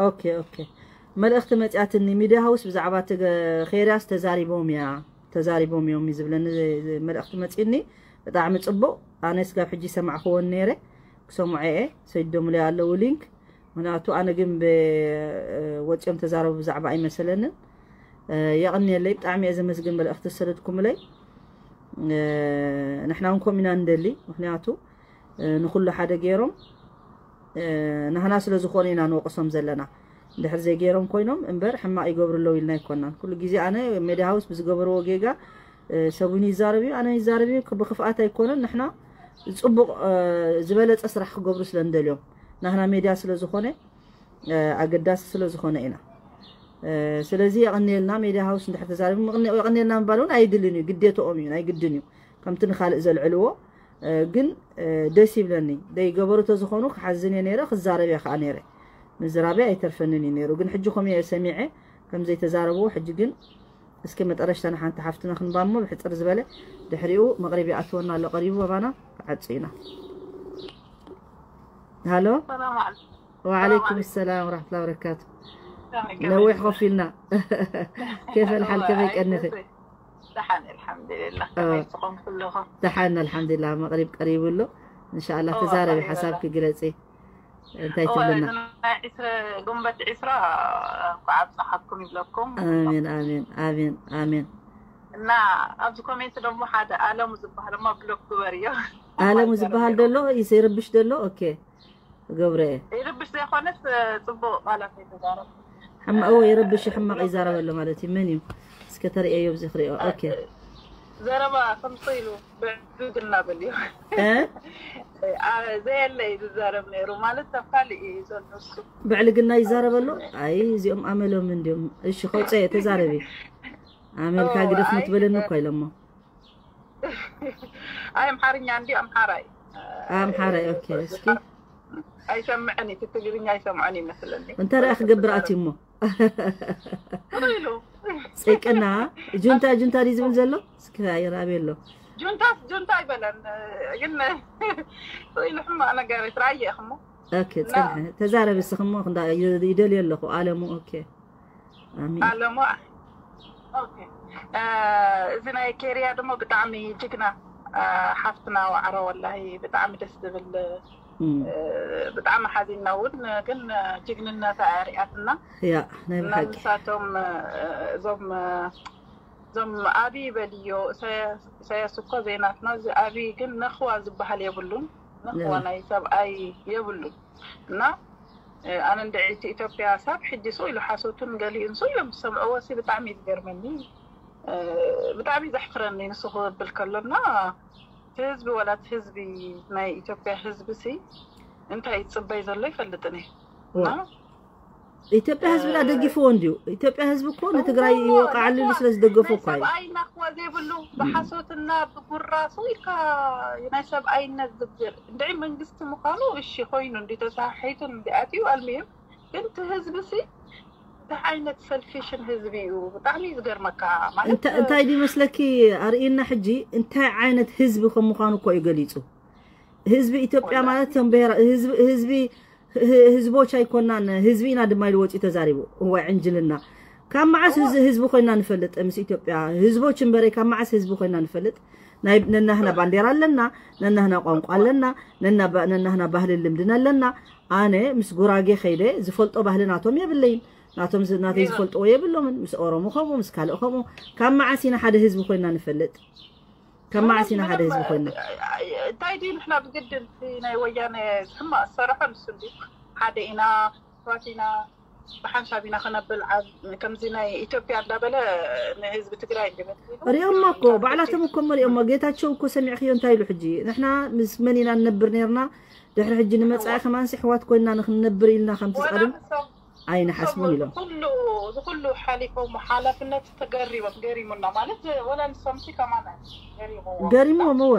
ኦኬ ኦኬ መልእኽቲ መፅያትኒ ሚድያ ሃውስ ብዛዕባ ኬርያስ ተዛሪቦም እያ ተዛሪቦም እዮም እዩ ዝብለኒ መልእኽቲ መፅዩኒ ብጣዕሚ ፅቡቕ ኣነ ስጋብ ሕጂ ሰማዕክዎን ነይረ ክሰምዖ እየ ሰይዶምለይ ኣለዉ ሊንክ ምክንያቱ ኣነ ግን ወፂኦም ተዛረቡ ብዛዕባ ኣይመሰለንን የቕንየለይ ብጣዕሚ እየ ዘመስግን መልእኽቲ ዝሰደድኩምለይ ንሕና እውን ከምኡ ኢና ንደሊ ምክንያቱ ንኩሉ ሓደ ገይሮም ናህና ስለ ዝኾኑ ኢና ንወቕሶም ዘለና እንድሕር ዘይገይሮም ኮይኖም እምበር ሕማቕ ይገብሩ ኣለዉ ኢልና ኣይኮናን ኩሉ ግዜ ኣነ ሜድያ ሃውስ ብዝገበርዎ ጌጋ ሰብ እውን ይዛረብ እዩ ኣነ ይዛረብ እዩ ብክፍኣት ኣይኮነን ንሕና ፅቡቕ ዝበለፀ ስራሕ ክገብሩ ስለ ንደልዮም ናህና ሜድያ ስለ ዝኾነ ኣገዳሲ ስለ ዝኾነ ኢና ስለዚ የቐንየልና ሜድያ ሃውስ እንድሕር ተዛሪቡ የቐንየልና ምባል እውን ኣይድልን እዩ ግዴታኦም እዩ ናይ ግድን እዩ ከምቲ ንካልእ ዘልዕልዎ ግን ደስ ይብለኒ ደይገበሩ ተዝኾኑ ክሓዝን እየ ነይረ ክዛረብ እየ ከዓ ነይረ ምዝራበይ ኣይተርፈንን እዩ ነይሩ ግን ሕጂ ከምኡ እየ ሰሚዐ ከም ዘይተዛረብዎ ሕጂ ግን እስኪ መጠረሽታ ንሓንቲ ሓፍትና ክንባሞ ብሕፅር ዝበለ ድሕሪኡ መቕሪብ ይኣትወና ኣሎ ቀሪቡ ኣባና ክዓፁ ኢና ሃሎ ሰላም ዓለይኩም ወዓለይኩም ሰላም ወራሕመቱላ ወበረካቱ ነዊሕ ኮፍ ኢልና ኬፈ ልሓል ከመይ ቀንኺ ደሓን ኣልሓምዱሊላ ከመይ ትኾን ኩልኹም ደሓን ኣልሓምዱሊላ መቕሪብ ቀሪቡ ኣሎ እንሻላ ተዛረቢ ሓሳብኪ ግለፂ እንታይ ትብልና ጉንበት ዒስራ እንኳዕ ኣብፀሓኩም ይብለኩም ኣሜን ኣሜን ኣሜን ኣሜን እና ኣብዚ ኮሜንት ደሞ ሓደ ኣለሙ ዝበሃል እሞ ብሎክ ግበርዮ ኣለሙ ዝበሃል ደሎ ይርብሽ ደሎ ኦኬ ገብረ እየ ይርብሽ ዘይኮነስ ፅቡቅ ቃላት ኣይተዛረብ ሕማቅ እዎ ይረብሽ ሕማቅ ይዛረብ ኣሎ ማለት እዩ መን እዩ እስከ ተርእየዮ ብዚ ክሪኦ ኦኬ ዘረባ ከምፅእ ኢሉ ብዕግና በልዮ እ? ዘየለ እዩ ዝዛረብ ነይሩ ማለት ሰብ ካልእ እዩ ዘሎ እሱ ብዕልግና ይዛረብ ኣሎ ኣይ እዚኦም ኣመሎም እንዲዮም እሺ ከውፀ ተዛረቢ ኣመልካ ግደፍ ምትበለኒ እኳ ኢሎሞ ኣይ ኣምሓርኛ እንዲ ኣምሓራይ ኣምሓራይ ኦኬ እስኪ ኣይሰምዕን እዩ ትግርኛ ኣይሰምዖን ይመስለኒ እንታይ ደኣ ክገብር ኣትዩ እሞ ኢሉ ፀይቀና ጁንታ ጁንታ ድዩ ዝብል ዘሎ እስኪ ይራብ ኣሎ ጁንታስ ጁንታ ኣይበለን። ግን ኢሉ ሕማቕ ነገር ይትራየ እሞ ኦኬ፣ ጽንሐ ተዛረብ እስኺ እሞ። ክንዳ ይደልዮ ኣለኹ ኣለሙ። ኦኬ፣ ኣሜን። ኣለሞ። ኦኬ። እዚ ናይ ኬርያ ደሞ ብጣዕሚ ጅግና ሓፍትና ዋዕሮ፣ ወላሂ ብጣዕሚ ደስ ዝብል፣ ብጣዕሚ ሓዚና እውን፣ ግን ጅግንነታ ኣርያትና። ያ ናይ ብሓቂ ንሳቶም እዞም እዞም ኣቢ በልዮ፣ ኢሳያስ እኮ ዘይናትና። እዚ ኣቢ ግን ነኽዋ ዝበሃል የብሉን። ነኽዋ ናይ ሰብኣይ የብሉን። እና ኣነ እንድዒ እቲ ኢትዮጵያ ሰብ ሕጂ ስቕ ኢሉ ሓሶቱን ገሊኡን ስቕ ኢሎም ዝሰምዕዎ ሲ ብጣዕሚ እዩ ዝገርመኒ። ብጣዕሚ ዘሕፍረኒ ንሱ ክብል ከሎና፣ እቲ ህዝቢ፣ ዋላ እቲ ህዝቢ፣ ናይ ኢትዮጵያ ህዝቢ ሲ እንታይ ይፅበይ ዘሎ ይፈልጥን እየ። እና ኢትዮጵያ ህዝቢ ዳ ደግፍዎ እንዲዩ። ኢትዮጵያ ህዝቢ እኮ ንትግራይ ይወቃዓሉ ኢሉ ስለ ዝደገፎ እኮ እዩ። ሰብኣይ ናኽዋ ዘይብሉ፣ ብሓሶትና ብጉራ ስቕ ኢልካ ናይ ሰብኣይነት ዝግር እንድዒ መንግስቲ ምዃኑ እሺ ኮይኑ እንዲ ተሳሒቱ እንዲ ኣትዩ ኣልሚዩ። ግን እቲ ህዝቢ ሲ እንታይ ዓይነት ሰልፊሽን ህዝቢ እዩ። ብጣዕሚ እዩ ዝገርመካ። ማለት እንታይ ድዩ መስለኪ ኣርእየና ሕጂ እንታይ ዓይነት ህዝቢ ከም ምዃኑ እኮ እዩ ገሊፁ። ህዝቢ ኢትዮጵያ ማለት እቶም ብሄራ ህዝቢ ህዝቦች ኣይኮናን፣ ህዝቢ ኢና ድማ ኢሉ ወፂኡ ተዛሪቡ። እዋይ ዕንጅልና። ካብ መዓስ ህዝቢ ኮይና ንፈልጥ? ምስ ኢትዮጵያ ህዝቦች እምበረይ ካብ መዓስ ህዝቢ ኮይና ንፈልጥ? ናይ ነናህና ባንዴራ ኣለና፣ ነናህና ቋንቋ ኣለና፣ ነናህና ባህልን ልምድን ኣለና። ኣነ ምስ ጉራጌ ከይደ ዝፈልጦ ባህሊ ናቶም የብለይን፣ ናቶም ናተይ ዝፈልጥዎ የብሎምን። ምስ ኦሮሞ ከምኡ፣ ምስ ካልእ ከምኡ። ካብ መዓስ ኢና ሓደ ህዝቢ ኮይና ንፈልጥ? ካብ መዓስ ኢና ሓደ ህዝቢ ኮይና? እንታይ ድዩ ንሕና ብግድን ናይ ወያነ ሕማቕ ዝሰረሖ ንሱ እንዲ ሓደ ኢና፣ ባት ኢና፣ ብሓንሳብ ኢና ክነብል። ከምዚ ናይ ኢትዮጵያ እንዳበለ ንህዝቢ ትግራይ እንዲመት ሪኦማ እኮ ባዕላቶም እኮ ሪኦማ። ጌታቸው እኮ ሰሚዕክዮ እንታይ ኢሉ ሕጂ? ንሕና ምስ መን ኢና ንነብር ነርና? ድሕሪ ሕጂ ንመጻኢ ከማንሲ ኣሕዋት ኮይና ንክንነብር ኢልና ከምቲ ዝቐድም ኣይንሓስቡን ኢሎም። ኩሉ ዝኩሉ ሓሊፎም ሓላፍነት ተገሪቦም ገሪሙና ማለት ወላ ንሶምሲ ከማን ገሪምዎም ገሪምዎም እወ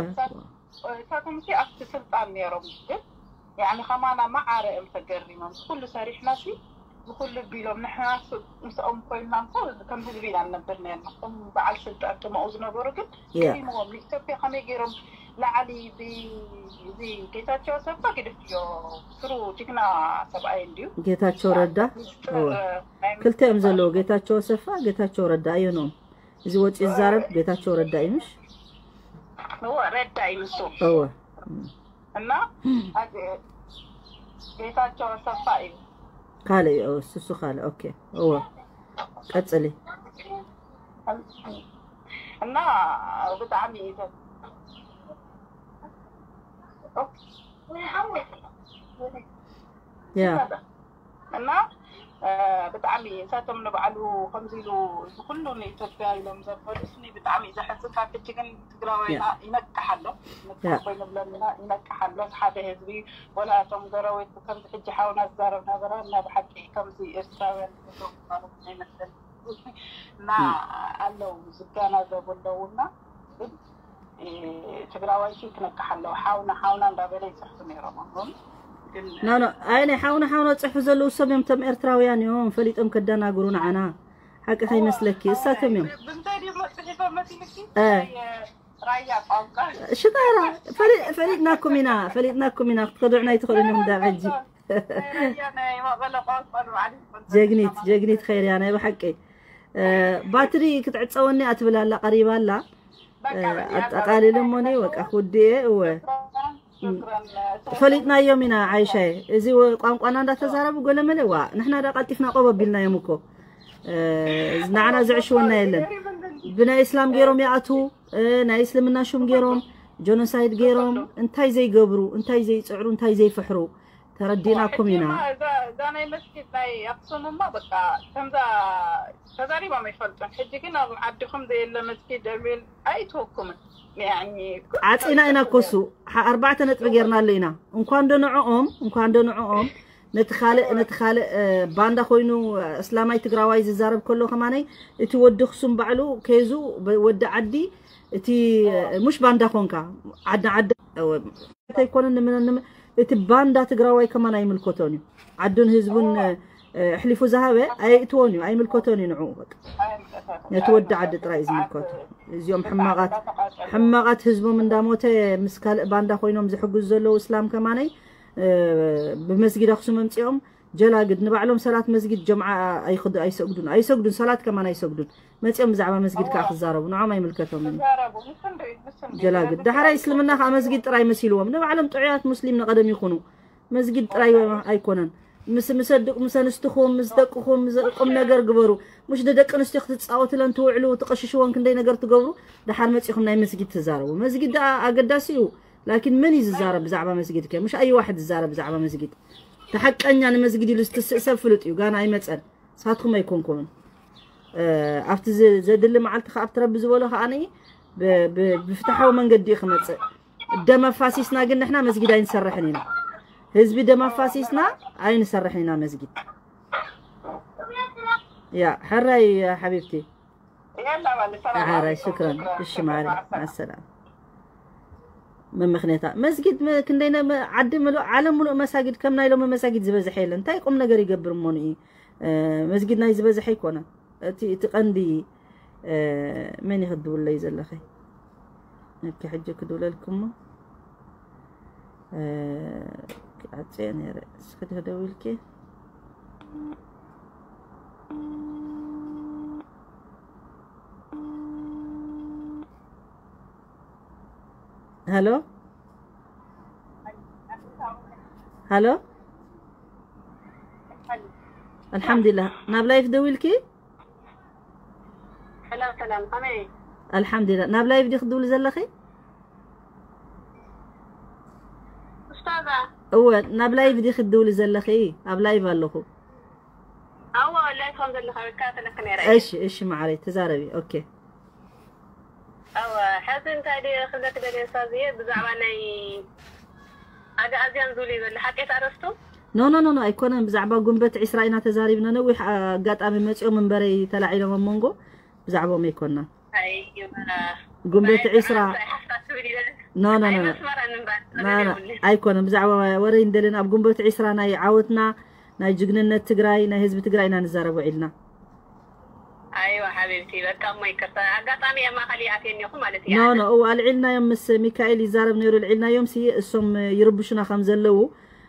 እሳቶምሲ ኣብቲ ስልጣን ነይሮም ግን ያኒ ከማና ማዓረ እዮም ተገሪሞም። ዝኩሉ ሰሪሕና ሲ ዝኩሉ ቢሎም ንሕና ምስኦም ኮይንና እንኮ ከም ህዝቢ ኢና ንነብር ነርና። እቶም በዓል ስልጣን እቶም ኣብኡ ዝነበሩ ግን ገሪምዎም። ንኢትዮጵያ ከመይ ገይሮም ላዕሊ እዚ ጌታቸው ኣሰፋ ግድፍዮ ስሩ ጅግና ሰብኣይ እንድዩ። ጌታቸው ረዳ ክልተ እዮም ዘለዉ፣ ጌታቸው ኣሰፋ፣ ጌታቸው ረዳ እዮም። እዚ ወፂ ዝዛረብ ጌታቸው ረዳ እዩ ምሽ? እወ ረዳ እዩ ንሱ። እወ እና ጌታቸው ኣሰፋ እዩ ካልእ እዩ እሱ ካልእ። ኦኬ እወ ቀፅሊ። እና ብጣዕሚ እዩ ያ እና ብጣዕሚ እሳቶም ንባዕሉ ከምዚ ኢሉ እዚ ኩሉ ንኢትዮጵያ ኢሎም ዘበሉስኒ ብጣዕሚ እዩ ዘሕዝን። ካብ ሕጂ ግን ትግራዋይ ይነቅሕ ኣሎ ኮይኑ ብለና ይነቅሕ ኣሎ ሓደ ህዝቢ። ወላ እቶም ገረወይቱ ከምዚ ሕጂ ሓውና ዝዛረብ ነበረ እና ብሓቂ ከምዚ ኤርትራውያን ማለት ኣይመስለኒ እና ኣለዉ ዝገናዘቡ ኣለዉ እና ግን ትግራዋይ ሲ ክነቅሕ ኣለዎ ሓውና ሓውና እንዳበለ ይፅሕፉ ነይሮም። ኣሁን ግን ኖ ኖ ኣይ ናይ ሓውና ሓውና ፅሕፉ ዘለዉ ሰብ እዮም። እቶም ኤርትራውያን እዮም ፈሊጦም ከደናግሩ ንዓና። ሓቂ ከይመስለኪ እሳቶም እዮም። ብምንታይ ድዮም ፅሒፎም መሲልኪ? እ ራያ ቋንቋ ሽጋራ ፈሊ- ፈሊጥናኩም ኢና ፈሊጥናኩም ኢና ክትከድዑና ኣይትኽእሉን ኢኹም ዳብ ሕጂ። ናይ ራያ ናይ መቐለ ቋንቋ ንባዕሉ ይፈልጥ። ጀግኒት ጀግኒት ኸይርያ ናይ ብሓቂ እ፣ ባትሪ ክትዕፀወኒ እያ ትብል ኣላ ቀሪባ ኣላ። እ፣ ኣጠቃሊለ እሞኒ በቃ ክውድእ እየ እወ። ፈሊጥናዮም ኢና ዓይሻይ እዚ ወ- ቋንቋና እንዳተዛረቡ ገለመለ ዋ ንሕና ዳ ቀልጢፍና ቆብ ኣቢልናዮም እኮ። እ፣ ንዓና ዝዕሽወና የለን። ብናይ እስላም ገይሮም ይኣትዉ እ፣ ናይ እስልምና ሹም ገይሮም ጆኖሳይድ ገይሮም እንታይ ዘይገብሩ እንታይ ዘይፅዕሩ እንታይ ዘይፍሕሩ ተረዲእናኩም ኢና። እዛ ናይ መስጊድ ናይ ኣክሱምማ በቃ ከምዛ ተዛሪቦም ኣይፈልጡን። ሕጂ ግን ኣብ ዓድኹም ዘየለ መስጊድ ደብል ኣይትወኩምን። ዓፂና ኢና ኮሱ ኣርባዕተ ነጥቢ ጌርናሉ ኢና። እንኳን ዶ ንዕኦም እንኳን ዶ ንዕኦም ነቲ ካልእ ነቲ ካልእ ባንዳ ኮይኑ እስላማይ ትግራዋይ ዝዛረብ ከሎ ከማነይ እቲ ወዲ ክሱም ባዕሉ ከይዙ ወዲ ዓዲ እቲ ሙሽ ባንዳ ኮንካ ዓዲ ዓዲ ኣይኮነን ንምነ እቲ ባንዳ ትግራዋይ ከማን ኣይምልከቶን እዩ። ዓዱን ህዝቡን ኣሕሊፉ ዝሃበ ኣይእትዎን እዩ፣ ኣይምልከቶን እዩ ንዕኡ። በቃ ነቲ ወዲ ዓዲ ጥራይ እዩ ዝምልከቶ። እዚኦም ሕማቓት ሕማቓት ህዝቦም እንዳሞተ ምስ ካልእ ባንዳ ኮይኖም ዝሕግዙ ዘለዉ እስላም ከማነይ ብመስጊድ ኣኽሱም ኣምፂኦም ጀላግድ ንባዕሎም ሰላት መስጊድ ጀምዓ ኣይሰግዱን ኣይሰግዱን ሰላት ከማን ኣይሰግዱን። መፂኦም ብዛዕባ መስጊድ ከዓ ክዛረቡ ንዖም ኣይምልከቶምን። ጀላግድ ዳሕራይ እስልምና ከዓ መስጊድ ጥራይ መሲልዎም ንባዕሎም ጥዑያት ሙስሊም ንቐደም ይኹኑ። መስጊድ ጥራይ ኣይኮነን። ምስ ምስ ኣድቅ ምስ ኣንስትኹም ምስ ደቅኹም ቁም ነገር ግበሩ። ሙሽ ንደቂ ኣንስትዮ ክትፃወትለን ትውዕሉ ትቐሽሽወን ክንደይ ነገር ትገብሩ። ደሓር መፂኹም ናይ መስጊድ ትዛረቡ። መስጊድ ደኣ ኣገዳሲ እዩ። ላኪን መን እዩ ዝዛረብ ብዛዕባ መስጊድ ከ? ሙሽ ኣይ ዋሕድ ዝዛረብ ብዛዕባ መስጊድ? ተሓቀኛ ንመስጊድ ኢሉ ዝትስእ ሰብ ፍሉጥ እዩ። ጋና ኣይመፀን። ንሳትኩም ኣይኮንኩምን። ኣብቲ ዘድሊ መዓልቲ ከኣ ኣብቲ ረቢ ዝበሎ ከኣ ብፍትሓዊ መንገዲ እዩ ክመፅእ። ደም ኣፋሲስና ግን ንሕና መስጊድ ኣይንሰርሕን ኢና። ህዝቢ ደም ኣፋሲስና ኣይንሰርሕን ኢና መስጊድ። ያ ሕራይ ሓቢብቲ። ሕራይ ሽክረን። እሺ ማሪ ማሰላም። መምክንያታ መስጊድ ክንደይ ዓዲ ምሉእ ዓለም ምሉእ መሳጊድ ከም ናይ ሎሚ መሳጊድ ዝበዝሐ የለን። እንታይ ቁም ነገር ይገብር እሞ ንኢ መስጊድ ናይ ዝበዝሐ ኣይኮነን። እቲ እቲ ቀንዲ መን ኢኺ ትድውለይ ዘለኺ? እኪ ሕጂ ክድውለልኩሞ ኣፅየ ነይረ። እስኪ ደውልኪ። ሃሎ ሃሎ ኣልሓምዱሊላህ። ናብ ላይፍ ደዊልኪ? ሰላም ሰላም፣ ከመይ? ኣልሓምዱሊላህ። ናብ ላይፍ ዲኺ ትድውሊ ዘለኺ? ኡስታዛ። እወ፣ ናብ ላይፍ ዲኺ ትድውሊ ዘለኺ? ኣብ ላይፍ ኣለኹ። ኣዎ፣ ላይፍ ከም ዘለኻ ይከታተለኪ ነይረ እየ። እሺ፣ እሺ፣ ማዕረይ፣ ተዛረቢ። ኦኬ። ኣወ፣ ሕዚ እንታይ ድየ ክብለኪ ደልየ ኡስታዝየ፣ ብዛዕባ ናይ ኣግኣዝያን ዝብል እዩ ዘሎ፣ ሓቂ እቲ ኣርእስቱ? ኖ፣ ኖ፣ ኖ፣ ኖ፣ ኣይኮነን። ብዛዕባ ጉንበት ዒስራ ኢና ተዛሪብና። ነዊሕ ኣጋጣሚ መጺኦም እምበረይ ተላዒሎም ኣብ መንጎ፣ ብዛዕባኦም ኣይኮናን። ኣይዋ። ጉንበት ናይ ዒስራ። ሓፍታት ትብል ይበል። ኖ፣ ኖ፣ ኖ፣ ኖ። ኣይመስመረን እምበር፣ ኖ፣ ኖ፣ ነገር የብሉን። ኣይኮነን። ብዛዕባ ወረ እንደልን ኣብ ጉንበት ዒስራ ናይ ዓወትና፣ ናይ ጅግንነት ትግራይ፣ ናይ ህዝቢ ትግራይ ኢና ንዛረብ ውዒልና። ኣይዋ ሓቢብቲ፣ በቃ እሞ ይቅርታ፣ ኣጋጣሚ ኣብ ማእኸል ይኣትየኒ ኢኹ ማለት እዩ። ኖ፣ ኣነ ኖ፣ እው ኣልዒልናዮም፣ ምስ ሚካኤል ይዛረብ ነይሩ፣ ኣልዒልናዮም ሲ እሶም ይርብሹና ከም ዘለዉ፣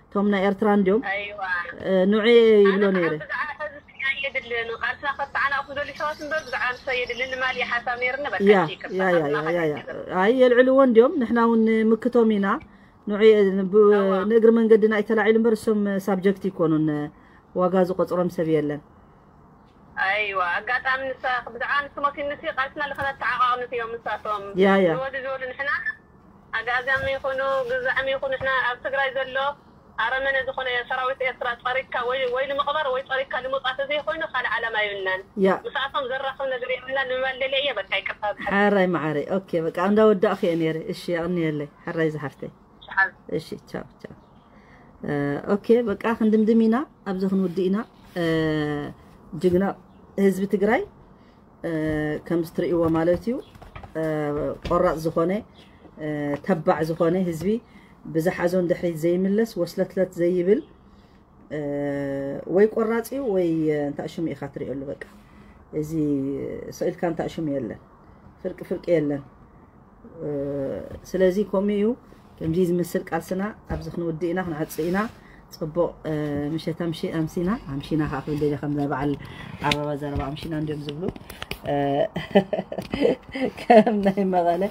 እቶም ናይ ኤርትራ እንዲዮም። ኣይዋ። እ፣ ንዑ እየ ይብሎ ኣነ ከዓ ነይረ። ብዛዕባ ሕዚ ስያ የድልን፣ ቃልስና ከተዓናቑ ዝደልዩ ሰባት እምበር ብዛዕባ ንሶ የድልን ንማል እዩ ሓሳብ ነይርኒ፣ በቃ ያ፣ እሺ፣ ይቅርታ፣ ያ፣ ያ፣ ኣብ ያ፣ ማእኸል ያ፣ ያ። ይቅርታ። ኣይ፣ የልዕልዎ እንዲዮም፣ ንሕና እውን ምክቶም ኢና። ንዑ ብ-፣ እዋ። ንእግሪ መንገድና እዩ ተላዒሉ እምበር እሶም ሳብጀክት ይኮኑን፣ ዋጋ ዝቆፅሮም ሰብ የለን። ኣይዋ፣ ኣጋጣሚ ንሳ ብዛዕባ ንሱ መሲልኒ ሲ ቃልስና ለኸነተዓቓቕንት እዮም ንሳቶም። ያ፣ ያ። ንወዲ ዝበሉ ንሕና ኣግኣዝያም ይኹኑ፣ ግዛዕም ይኹኑ፣ ንሕና ኣብ ትግራይ ዘሎ ኣረመነ ዝኾነ ሰራዊት ኤርትራ ጸሪግካ ወይ፣ ወይ ንምቕባር ወይ ጸሪግካ ንምውጻእ ተዘይኮይኑ ካልእ ዓላማ የብልናን። ያ። ምስኣቶም ዘራኽብ ነገር የብልናን ንምባል ደልየ እየ። በቃ ይቅርታ ዝሓ-፣ ሓራይ መዓረይ። ኦኬ፣ በቃ እንዳወዳእኹ እየ ነይረ። እሺ፣ የቕንየለይ። ሓራይ ዝሓፍተይ። ሸሓዝ። እሺ፣ ቻው፣ ቻው። እ፣ ኦኬ፣ በቃ ክንድምድም ኢና፣ ኣብዚ ክንውድእ ኢና። እ፣ ጅግና ህዝቢ ትግራይ፣ እ፣ ከምዚ ትርእይዎ ማለት እዩ። እ፣ ቆራፅ ዝኾነ፣ እ፣ ተባዕ ዝኾነ ህዝቢ፣ ብዝሓዞ ንድሕሪት ዘይምለስ፣ ወስለትለት ዘይብል፣ እ፣ ወይ ቆራፅ እዩ ወይ፣ እ፣ እንታይ ሽሙ ኢኻ ትርእየሉ። በቃ እዚ ስቕ ኢልካ እንታይ ሽሙ የለን፣ ፍርቂ ፍርቂ የለን። እ፣ ስለዚ ከምኡ እዩ። ከምዚ ዝመስል ቃልስና ኣብዚ ክንውድእ ኢና፣ ክንዓጽእ ኢና። ጽቡቕ፣ እ፣ ምሸት ኣምሺ-፣ ኣምሲና፣ ኣምሺና ከዓ ክብል ደልየ፣ ከም ናይ በዓል ዓበባ ዘረባ ኣምሺና እንድዮም ዝብሉ። እ፣ ከም ናይ መቐለ